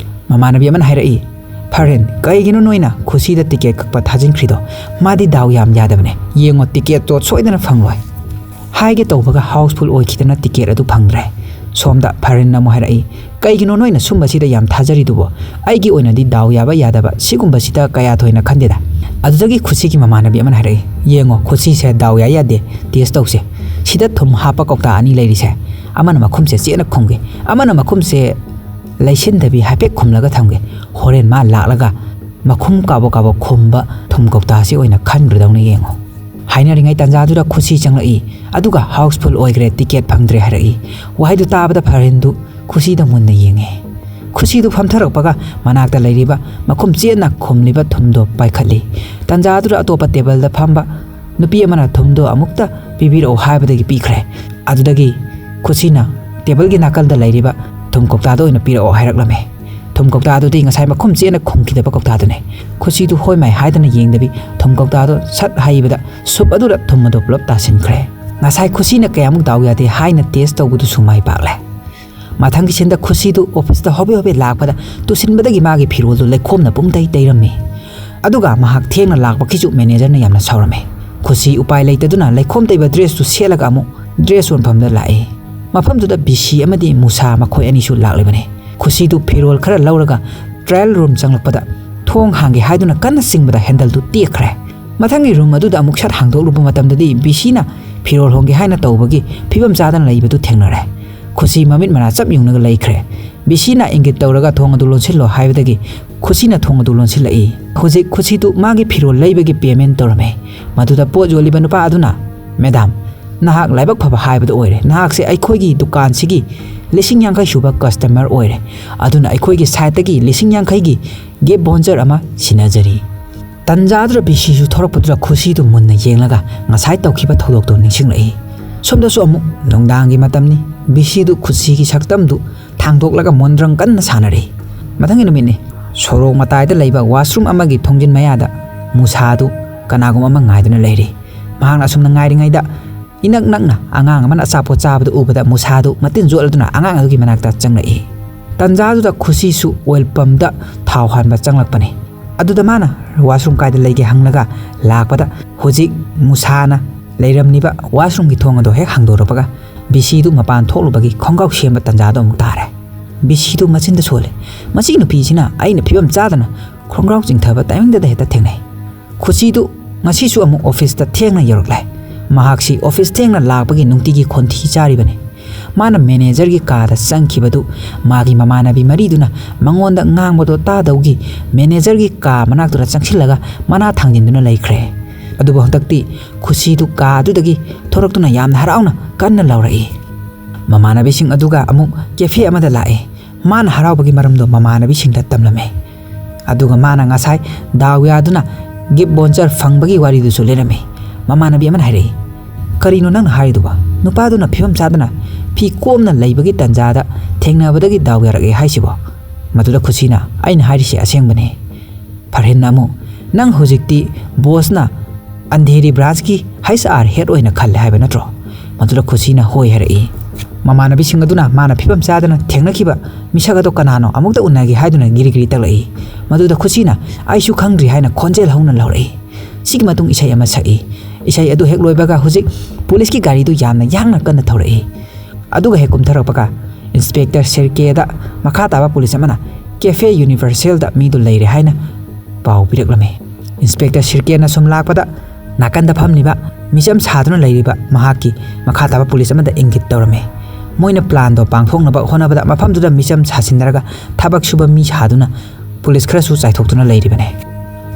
ꯃꯃꯥꯟꯅꯕꯤ ꯑꯃꯅ ꯍꯥꯏꯔꯛꯏ, "ꯐꯔꯦꯟ, ꯀꯩꯒꯤꯅꯣ ꯅꯣꯏꯅ ꯈꯨꯁꯤꯗ ꯇꯤꯀꯦꯠ ꯀꯛꯄ ꯊꯥꯖꯤꯟꯈ꯭ꯔꯤꯗꯣ? ꯃꯥꯗꯤ ꯗꯥꯎ ꯌꯥꯝ ꯌꯥꯗꯕꯅꯦ꯫ ꯌꯦꯡꯉꯣ, ꯇꯤꯀꯦꯠꯇꯣ ꯁꯣꯏꯗꯅ ꯐꯪꯂꯣꯏ꯫" ꯍꯥꯏꯒꯦ ꯇꯧꯕꯒ ꯍꯥꯎꯁꯐꯨꯜ ꯑꯣꯏꯈꯤꯗꯅ ꯇꯤꯀꯦꯠ ꯑꯗꯨ ꯐꯪꯗ꯭ꯔꯦ꯫ ꯁꯣꯝꯗ ꯐꯔꯦꯟꯅ ꯑꯃꯨꯛ ꯍꯥꯏꯔꯛꯏ, "ꯀꯩꯒꯤꯅꯣ ꯅꯣꯏꯅ ꯁꯨꯝꯕꯁꯤꯗ ꯌꯥꯝ ꯊꯥꯖꯔꯤꯗꯨꯕꯣ? ꯑꯩꯒꯤ ꯑꯣꯏꯅꯗꯤ ꯗꯥꯎ ꯌꯥꯕ ꯌꯥꯗꯕ ꯁꯤꯒꯨꯝꯕꯁꯤꯗ ꯀꯌꯥ ꯊꯣꯏꯅ ꯈꯟꯗꯦꯗ꯫" ꯑꯗꯨꯗꯒꯤ ꯈꯨꯁꯤꯒꯤ ꯃꯃꯥꯟꯅꯕꯤ ꯑꯃꯅ ꯍꯥꯏꯔꯛꯏ, "ꯌꯦꯡꯉꯣ, ꯈꯨꯁꯤꯁꯦ ꯗꯥꯎ ꯌꯥꯏ ꯌꯥꯗꯦ ꯇꯦꯁ ꯇꯧꯁꯦ꯫ ꯁꯤꯗ ꯊꯨꯝ ꯍꯥꯞꯄ ꯀꯧꯇꯥ ꯑꯅꯤ ꯂꯩꯔꯤꯁꯦ, ꯑꯃꯅ ꯃꯈꯨꯝꯁꯦ ꯆꯦꯠꯅ ꯈꯨꯝꯒꯦ, ꯑꯃꯅ ꯃꯈꯨꯝꯁꯦ ꯂꯩꯁꯤꯟꯗꯕꯤ ꯍꯥꯏꯐꯦꯠ ꯈꯨꯝꯂꯒ ꯊꯝꯒꯦ꯫ ꯍꯣꯔꯦꯟ ꯃꯥ ꯂꯥꯛꯂꯒ ꯃꯈꯨꯝ ꯀꯥꯕꯣꯛ ꯀꯥꯕꯣꯛ ꯈꯨꯝꯕ ꯊꯨꯝ ꯀꯧꯇꯥꯁꯤ ꯑꯣꯏꯅ ꯈꯟꯈ꯭ꯔꯗꯧꯅ ꯌꯦꯡꯉꯣ꯫" ꯍꯥꯏꯅꯔꯤꯉꯩ ꯇꯥꯟꯖꯥꯗꯨꯗ ꯈꯨꯁꯤ ꯆꯪꯂꯛꯏ꯫ ꯑꯗꯨꯒ "ꯍꯥꯎꯁꯐꯨꯜ ꯑꯣꯏꯈ꯭ꯔꯦ, ꯇꯤꯀꯦꯠ ꯐꯪꯗ꯭ꯔꯦ" ꯍꯥꯏꯔꯛꯏ꯫ ꯋꯥꯍꯩꯗꯨ ꯇꯥꯕꯗ ꯐꯔꯦꯟꯗꯨ ꯈꯨꯁꯤꯗ ꯃꯨꯟꯅ ꯌꯦꯡꯉꯤ꯫ ꯈꯨꯁꯤꯗꯨ ꯐꯝꯊꯔꯛꯄꯒ ꯃꯅꯥꯛꯇ ꯂꯩꯔꯤꯕ ꯃꯈꯨꯝ ꯆꯦꯠꯅ ꯈꯨꯝꯂꯤꯕ ꯊꯨꯝꯗꯣ ꯄꯥꯏꯈꯠꯂꯤ꯫ ꯇꯥꯟꯖꯥꯗꯨꯗ ꯑꯇꯣꯞꯄ ꯇꯦꯕꯜꯗ ꯐꯝꯕ ꯅꯨꯄꯤ ꯑꯃꯅ ꯊꯨꯝꯗꯣ ꯑꯃꯨꯛꯇ ꯄꯤꯕꯤꯔꯛꯑꯣ ꯍꯥꯏꯕꯗꯒꯤ ꯄꯤꯈ꯭ꯔꯦ꯫ ꯑꯗꯨꯗꯒꯤ ꯈꯨꯁꯤꯅ ꯇꯦꯕꯜꯒꯤ ꯅꯥꯀꯜꯗ ꯂꯩꯔꯤꯕ ꯊꯨꯝ ꯀꯧꯇꯥꯗ ꯑꯣꯏꯅ ꯄꯤꯔꯛꯑꯣ ꯍꯥꯏꯔꯛꯂꯝꯃꯦ꯫ ꯊꯨꯝ ꯀꯧꯇꯥꯗꯨꯗꯤ ꯉꯁꯥꯏ ꯃꯈꯨꯝ ꯆꯦꯠꯅ ꯈꯨꯝꯈꯤꯗꯕ ꯀꯧꯇꯥꯗꯨꯅꯦ꯫ ꯈꯨꯁꯤꯗꯨ ꯍꯣꯏ ꯃꯥꯏ ꯍꯥꯏꯗꯅ ꯌꯦꯡꯗꯕꯤ ꯊꯨꯝ ꯀꯧꯇꯥꯗꯣ ꯁꯠ ꯍꯩꯕꯗ ꯁꯨꯞ ꯑꯗꯨꯗ ꯊꯨꯝ ꯑꯗꯨ ꯄꯨꯂꯞ ꯇꯥꯁꯤꯟꯈ꯭ꯔꯦ꯫ ꯉꯁꯥꯏ ꯈꯨꯁꯤꯅ ꯀꯌꯥꯃꯨꯛ ꯗꯥꯎ ꯌꯥꯗꯦ ꯍꯥꯏꯅ ꯇꯦꯁ ꯇꯧꯕꯗꯨꯁꯨ ꯃꯥꯏ ꯄꯥꯛꯂꯦ꯫ ꯃꯊꯪꯒꯤ ꯁꯤꯟꯗ ꯈꯨꯁꯤꯗꯨ ꯑꯣꯐꯤꯁꯇ ꯍꯣꯕꯦ ꯍꯣꯕꯦ ꯂꯥꯛꯄꯗ ꯇꯨꯁꯤꯟꯕꯗꯒꯤ ꯃꯥꯒꯤ ꯐꯤꯔꯣꯜꯗꯨ ꯂꯩꯈꯣꯝꯅ ꯄꯨꯡꯇꯩ ꯇꯩꯔꯝꯃꯤ꯫ ꯑꯗꯨꯒ ꯃꯍꯥꯛ ꯊꯦꯡꯅ ꯂꯥꯛꯄꯒꯤꯁꯨ ꯃꯦꯅꯦꯖꯔꯅ ꯌꯥꯝꯅ ꯁꯥꯎꯔꯝꯃꯤ꯫ ꯈꯨꯁꯤ ꯎꯄꯥꯏ ꯂꯩꯇꯗꯨꯅ ꯂꯩꯈꯣꯝ ꯇꯩꯕ ꯗ꯭ꯔꯦꯁꯇꯨ ꯁꯦꯠꯂꯒ ꯑꯃꯨꯛ ꯗ꯭ꯔꯦꯁ ꯌꯣꯟꯐꯝꯗ ꯂꯥꯛꯏ꯫ ꯃꯐꯝꯗꯨꯗ ꯕꯤꯁꯤ ꯑꯃꯗꯤ ꯃꯨꯁꯥ ꯃꯈꯣꯏ ꯑꯅꯤꯁꯨ ꯂꯥꯛꯂꯤꯕꯅꯤ꯫ ꯈꯨꯁꯤꯗꯨ ꯐꯤꯔꯣꯜ ꯈꯔ ꯂꯧꯔꯒ ꯇ꯭ꯔꯥꯌꯦꯜ ꯔꯨꯝ ꯆꯪꯂꯛꯄꯗ ꯊꯣꯡ ꯍꯥꯡꯒꯦ ꯍꯥꯏꯗꯨꯅ ꯀꯟꯅ ꯆꯤꯡꯕꯗ ꯍꯦꯟꯗꯜꯗꯨ ꯇꯦꯛꯈ꯭ꯔꯦ꯫ ꯃꯊꯪꯒꯤ ꯔꯨꯝ ꯑꯗꯨꯗ ꯑꯃꯨꯛ ꯁꯠ ꯍꯥꯡꯗꯣꯛꯂꯨꯕ ꯃꯇꯝꯗꯗꯤ ꯕꯤꯁꯤꯅ ꯐꯤꯔꯣꯜ ꯍꯣꯡꯒꯦ ꯍꯥꯏꯅ ꯇꯧꯕꯒꯤ ꯐꯤꯕꯝ ꯆꯥꯗꯅ ꯂꯩꯕꯗꯨ ꯊꯦꯡꯅꯔꯦ꯫ ꯈꯨꯁꯤ ꯃꯃꯤꯠ ꯃꯅꯥ ꯆꯞ ꯌꯨꯡꯂꯒ ꯂꯩꯈ꯭ꯔꯦ꯫ ꯕꯤꯁꯤꯅ ꯏꯪꯒꯤꯠ ꯇꯧꯔꯒ ꯊꯣꯡ ꯑꯗꯨ ꯂꯣꯟꯁꯤꯜꯂꯣ ꯍꯥꯏꯕꯗꯒꯤ ꯈꯨꯁꯤꯅ ꯊꯣꯡ ꯑꯗꯨ ꯂꯣꯟꯁꯤꯜꯂꯛꯏ꯫ ꯍꯧꯖꯤꯛ ꯈꯨꯁꯤꯗꯨ ꯃꯥꯒꯤ ꯐꯤꯔꯣꯜ ꯂꯩꯕꯒꯤ ꯄꯦꯃꯦꯟ ꯇꯧꯔꯝꯃꯦ꯫ ꯃꯗꯨꯗ ꯄꯣꯠ ꯌꯣꯜꯂꯤꯕ ꯅꯨꯄꯥ ꯑꯗꯨꯅ, "ꯃꯦꯗꯥꯝ, ꯅꯍꯥꯛ ꯂꯥꯏꯕꯛ ꯐꯕ ꯍꯥꯏꯕꯗꯨ ꯑꯣꯏꯔꯦ꯫ ꯅꯍꯥꯛꯁꯦ ꯑꯩꯈꯣꯏꯒꯤ ꯗꯨꯀꯥꯟꯁꯤꯒꯤ ꯂꯤꯁꯤꯡ ꯌꯥꯡꯈꯩ ꯁꯨꯕ ꯀꯁꯇꯃꯔ ꯑꯣꯏꯔꯦ꯫ ꯑꯗꯨꯅ ꯑꯩꯈꯣꯏꯒꯤ ꯁꯥꯏꯠꯇꯒꯤ ꯂꯤꯁꯤꯡ ꯌꯥꯡꯈꯩꯒꯤ ꯒꯤꯐ ꯚꯥꯎꯆꯔ ꯑꯃ ꯁꯤꯟꯅꯖꯔꯤ"꯫ ꯇꯟꯖꯥꯗꯨꯗ ꯕꯤꯁꯤꯁꯨ ꯊꯣꯔꯛꯄꯗꯨꯗ ꯈꯨꯁꯤꯗꯨ ꯃꯨꯟꯅ ꯌꯦꯡꯂꯒ ꯉꯁꯥꯏ ꯇꯧꯈꯤꯕ ꯊꯧꯗꯣꯛꯇꯨ ꯅꯤꯡꯁꯤꯡꯂꯛꯏ꯫ ꯁꯣꯝꯗꯁꯨ ꯑꯃꯨꯛ ꯅꯨꯡꯗꯥꯡꯒꯤ ꯃꯇꯝꯅꯤ꯫ ꯕꯤꯁꯤꯗꯨ ꯈꯨꯁꯤꯒꯤ ꯁꯛꯇꯝꯗꯨ ꯊꯥꯡꯗꯣꯛꯂꯒ ꯃꯣꯟꯗ꯭ꯔꯪ ꯀꯟꯅ ꯁꯥꯟꯅꯔꯤ꯫ ꯃꯊꯪꯒꯤ ꯅꯨꯃꯤꯠꯅꯤ꯫ ꯁꯣꯔꯣꯛ ꯃꯇꯥꯏꯗ ꯂꯩꯕ ꯋꯥꯁꯔꯨꯝ ꯑꯃꯒꯤ ꯊꯣꯡꯖꯤꯟ ꯃꯌꯥꯗ ꯃꯨꯁꯥꯗꯨ ꯀꯅꯥꯒꯨꯝꯕ ꯑꯃ ꯉꯥꯏꯗꯨꯅ ꯂꯩꯔꯤ꯫ ꯃꯍꯥꯛꯅ ꯑꯁꯨꯝꯅ ꯉꯥꯏꯔꯤꯉꯩꯗ ꯏꯅꯛ ꯅꯛꯅ ꯑꯉꯥꯡ ꯑꯃꯅ ꯑꯆꯥꯄꯣꯠ ꯆꯥꯕꯗꯨ ꯎꯕꯗ ꯃꯨꯁꯥꯗꯨ ꯃꯇꯤꯟ ꯌꯣꯠꯂꯗꯨꯅ ꯑꯉꯥꯡ ꯑꯗꯨꯒꯤ ꯃꯅꯥꯛꯇ ꯆꯪꯂꯛꯏ꯫ ꯇꯟꯖꯥꯗꯨꯗ ꯈꯨꯁꯤꯁꯨ ꯑꯣꯏꯜ ꯄꯝꯗ ꯊꯥꯎ ꯍꯥꯟꯕ ꯆꯪꯂꯛꯄꯅꯤ꯫ ꯑꯗꯨꯗ ꯃꯥꯅ ꯋꯥꯁꯔꯨꯝ ꯀꯥꯏꯗ ꯂꯩꯒꯦ ꯍꯪꯂꯒ ꯂꯥꯛꯄꯗ ꯍꯧꯖꯤꯛ ꯃꯨꯁꯥꯅ ꯂꯩꯔꯝꯂꯤꯕ ꯋꯥꯁꯔꯨꯝꯒꯤ ꯊꯣꯡ ꯑꯗꯨ ꯍꯦꯛ ꯍꯥꯡꯗꯣꯔꯛꯄꯒ ꯕꯤꯁꯤꯗꯨ ꯃꯄꯥꯟ ꯊꯣꯛꯂꯨꯕꯒꯤ ꯈꯣꯡꯒ꯭ꯔꯥꯎ ꯁꯦꯝꯕ ꯇꯟꯖꯥꯗꯣ ꯑꯃꯨꯛ ꯇꯥꯔꯦ꯫ ꯕꯤꯁꯤꯗꯨ ꯃꯆꯤꯟꯗ ꯁꯣꯜꯂꯦ꯫ "ꯃꯁꯤ ꯅꯨꯄꯤꯁꯤꯅ ꯑꯩꯅ ꯐꯤꯕꯝ ꯆꯥꯗꯅ ꯈꯣꯡꯒ꯭ꯔꯥꯎ ꯆꯤꯡꯊꯕ ꯇꯥꯏꯃꯤꯡꯗꯗ ꯍꯦꯛꯇ ꯊꯦꯡꯅꯩ"꯫ ꯈꯨꯁꯤꯗꯨ ꯉꯁꯤꯁꯨ ꯑꯃꯨꯛ ꯑꯣꯐꯤꯁꯇ ꯊꯦꯡꯅ ꯌꯧꯔꯛꯂꯦ꯫ ꯃꯍꯥꯛꯁꯤ ꯑꯣꯐꯤꯁ ꯊꯦꯡꯅ ꯂꯥꯛꯄꯒꯤ ꯅꯨꯡꯇꯤꯒꯤ ꯈꯣꯟꯊꯤ ꯆꯥꯔꯤꯕꯅꯤ꯫ ꯃꯥꯅ ꯃꯦꯅꯦꯖꯔꯒꯤ ꯀꯥꯗ ꯆꯪꯈꯤꯕꯗꯨ ꯃꯥꯒꯤ ꯃꯃꯥꯟꯅꯕꯤ ꯃꯔꯤꯗꯨꯅ ꯃꯉꯣꯟꯗ ꯉꯥꯡꯕꯗꯣ ꯇꯥꯗꯧꯒꯤ ꯃꯦꯅꯦꯖꯔꯒꯤ ꯀꯥ ꯃꯅꯥꯛꯇꯨꯗ ꯆꯪꯁꯤꯜꯂꯒ ꯃꯅꯥ ꯊꯥꯡꯖꯤꯟꯗꯨꯅ ꯂꯩꯈ꯭ꯔꯦ꯫ ꯑꯗꯨꯕꯨ ꯍꯟꯗꯛꯇꯤ ꯈꯨꯁꯤꯗꯨ ꯀꯥ ꯑꯗꯨꯗꯒꯤ ꯊꯣꯔꯛꯇꯨꯅ ꯌꯥꯝꯅ ꯍꯔꯥꯎꯅ ꯀꯟꯅ ꯂꯥꯎꯔꯛꯏ꯫ ꯃꯃꯥꯟꯅꯕꯤꯁꯤꯡ ꯑꯗꯨꯒ ꯑꯃꯨꯛ ꯀꯦꯐꯦ ꯑꯃꯗ ꯂꯥꯛꯏ꯫ ꯃꯥꯅ ꯍꯔꯥꯎꯕꯒꯤ ꯃꯔꯝꯗꯣ ꯃꯃꯥꯟꯅꯕꯤꯁꯤꯡꯗ ꯇꯝꯂꯝꯃꯤ꯫ ꯑꯗꯨꯒ ꯃꯥꯅ ꯉꯁꯥꯏ ꯗꯥꯎ ꯌꯥꯗꯨꯅ ꯒꯤꯐ ꯚꯥꯎꯆꯔ ꯐꯪꯕꯒꯤ ꯋꯥꯔꯤꯗꯨꯁꯨ ꯂꯤꯔꯝꯃꯤ꯫ ꯃꯃꯥꯟꯅꯕꯤ ꯑꯃꯅ ꯍꯥꯏꯔꯛꯏ, "ꯀꯔꯤꯅꯣ ꯅꯪꯅ ꯍꯥꯏꯔꯤꯗꯨꯕꯣ? ꯅꯨꯄꯥꯗꯨꯅ ꯐꯤꯕꯝ ꯆꯥꯗꯅ ꯐꯤ ꯀꯣꯝꯅ ꯂꯩꯕꯒꯤ ꯇꯟꯖꯥꯗ ꯊꯦꯡꯅꯕꯗꯒꯤ ꯗꯥꯎ ꯌꯥꯔꯛꯑꯦ ꯍꯥꯏꯁꯤꯕꯣ?" ꯃꯗꯨꯗ ꯈꯨꯁꯤꯅ, "ꯑꯩꯅ ꯍꯥꯏꯔꯤꯁꯦ ꯑꯁꯦꯡꯕꯅꯦ"꯫ ꯐꯔꯍꯤꯟꯅ ꯑꯃꯨꯛ, "ꯅꯪ ꯍꯧꯖꯤꯛꯇꯤ ꯕꯣꯁꯅ ꯑꯟꯙꯦꯔꯤ ꯕ꯭ꯔꯥꯟꯁꯀꯤ ꯍꯩꯆ ꯑꯥꯔ ꯍꯦꯗ ꯑꯣꯏꯅ ꯈꯜꯂꯦ ꯍꯥꯏꯕ ꯅꯠꯇ꯭ꯔꯣ?" ꯃꯗꯨꯗ ꯈꯨꯁꯤꯅ ꯍꯣꯏ ꯍꯥꯏꯔꯛꯏ꯫ ꯃꯃꯥꯟꯅꯕꯤꯁꯤꯡ ꯑꯗꯨꯅ ꯃꯥꯅ ꯐꯤꯕꯝ ꯆꯥꯗꯅ ꯊꯦꯡꯅꯈꯤꯕ ꯃꯤꯁꯛ ꯑꯗꯣ ꯀꯅꯥꯅꯣ, ꯑꯃꯨꯛꯇ ꯎꯅꯒꯦ ꯍꯥꯏꯗꯨꯅ ꯒꯤꯔꯤ ꯒꯤꯔꯤ ꯇꯛꯂꯛꯏ꯫ ꯃꯗꯨꯗ ꯈꯨꯁꯤꯅ "ꯑꯩꯁꯨ ꯈꯪꯗ꯭ꯔꯤ" ꯍꯥꯏꯅ ꯈꯣꯟꯖꯦꯜ ꯍꯧꯅ ꯂꯧꯔꯛꯏ꯫ ꯁꯤꯒꯤ ꯃꯇꯨꯡ ꯏꯁꯩ ꯑꯃ ꯁꯛꯏ꯫ ꯏꯁꯩ ꯑꯗꯨ ꯍꯦꯛ ꯂꯣꯏꯕꯒ ꯍꯧꯖꯤꯛ ꯄꯨꯂꯤꯁꯀꯤ ꯒꯥꯔꯤꯗꯨ ꯌꯥꯝꯅ ꯌꯥꯡꯅ ꯀꯟꯅ ꯊꯧꯔꯛꯏ꯫ ꯑꯗꯨꯒ ꯍꯦꯛ ꯀꯨꯝꯊꯔꯛꯄꯒ ꯏꯟꯁꯄꯦꯛꯇꯔ ꯁꯤꯔꯀꯦꯗ ꯃꯈꯥ ꯇꯥꯕ ꯄꯨꯂꯤꯁ ꯑꯃꯅ ꯀꯦꯐꯦ ꯌꯨꯅꯤꯚꯔꯁꯦꯜꯗ ꯃꯤꯗꯨ ꯂꯩꯔꯦ ꯍꯥꯏꯅ ꯄꯥꯎ ꯄꯤꯔꯛꯂꯝꯃꯤ꯫ ꯏꯟꯁꯄꯦꯛꯇꯔ ꯁꯤꯔꯀꯦꯅ ꯁꯨꯝ ꯂꯥꯛꯄꯗ ꯅꯥꯀꯟꯗ ꯐꯝꯂꯤꯕ ꯃꯤꯆꯝ ꯁꯥꯗꯨꯅ ꯂꯩꯔꯤꯕ ꯃꯍꯥꯛꯀꯤ ꯃꯈꯥ ꯇꯥꯕ ꯄꯨꯂꯤꯁ ꯑꯃꯗ ꯏꯪꯒꯤꯠ ꯇꯧꯔꯝꯃꯤ꯫ ꯃꯣꯏꯅ ꯄ꯭ꯂꯥꯟꯗꯣ ꯄꯥꯡꯊꯣꯛꯅꯕ ꯍꯣꯠꯅꯕꯗ ꯃꯐꯝꯗꯨꯗ ꯃꯤꯆꯝ ꯁꯥꯁꯤꯟꯅꯔꯒ ꯊꯕꯛ ꯁꯨꯕ ꯃꯤ ꯁꯥꯗꯨꯅ ꯄꯨꯂꯤꯁ ꯈꯔꯁꯨ ꯆꯥꯏꯊꯣꯛꯇꯨꯅ ꯂꯩꯔꯤꯕꯅꯤ꯫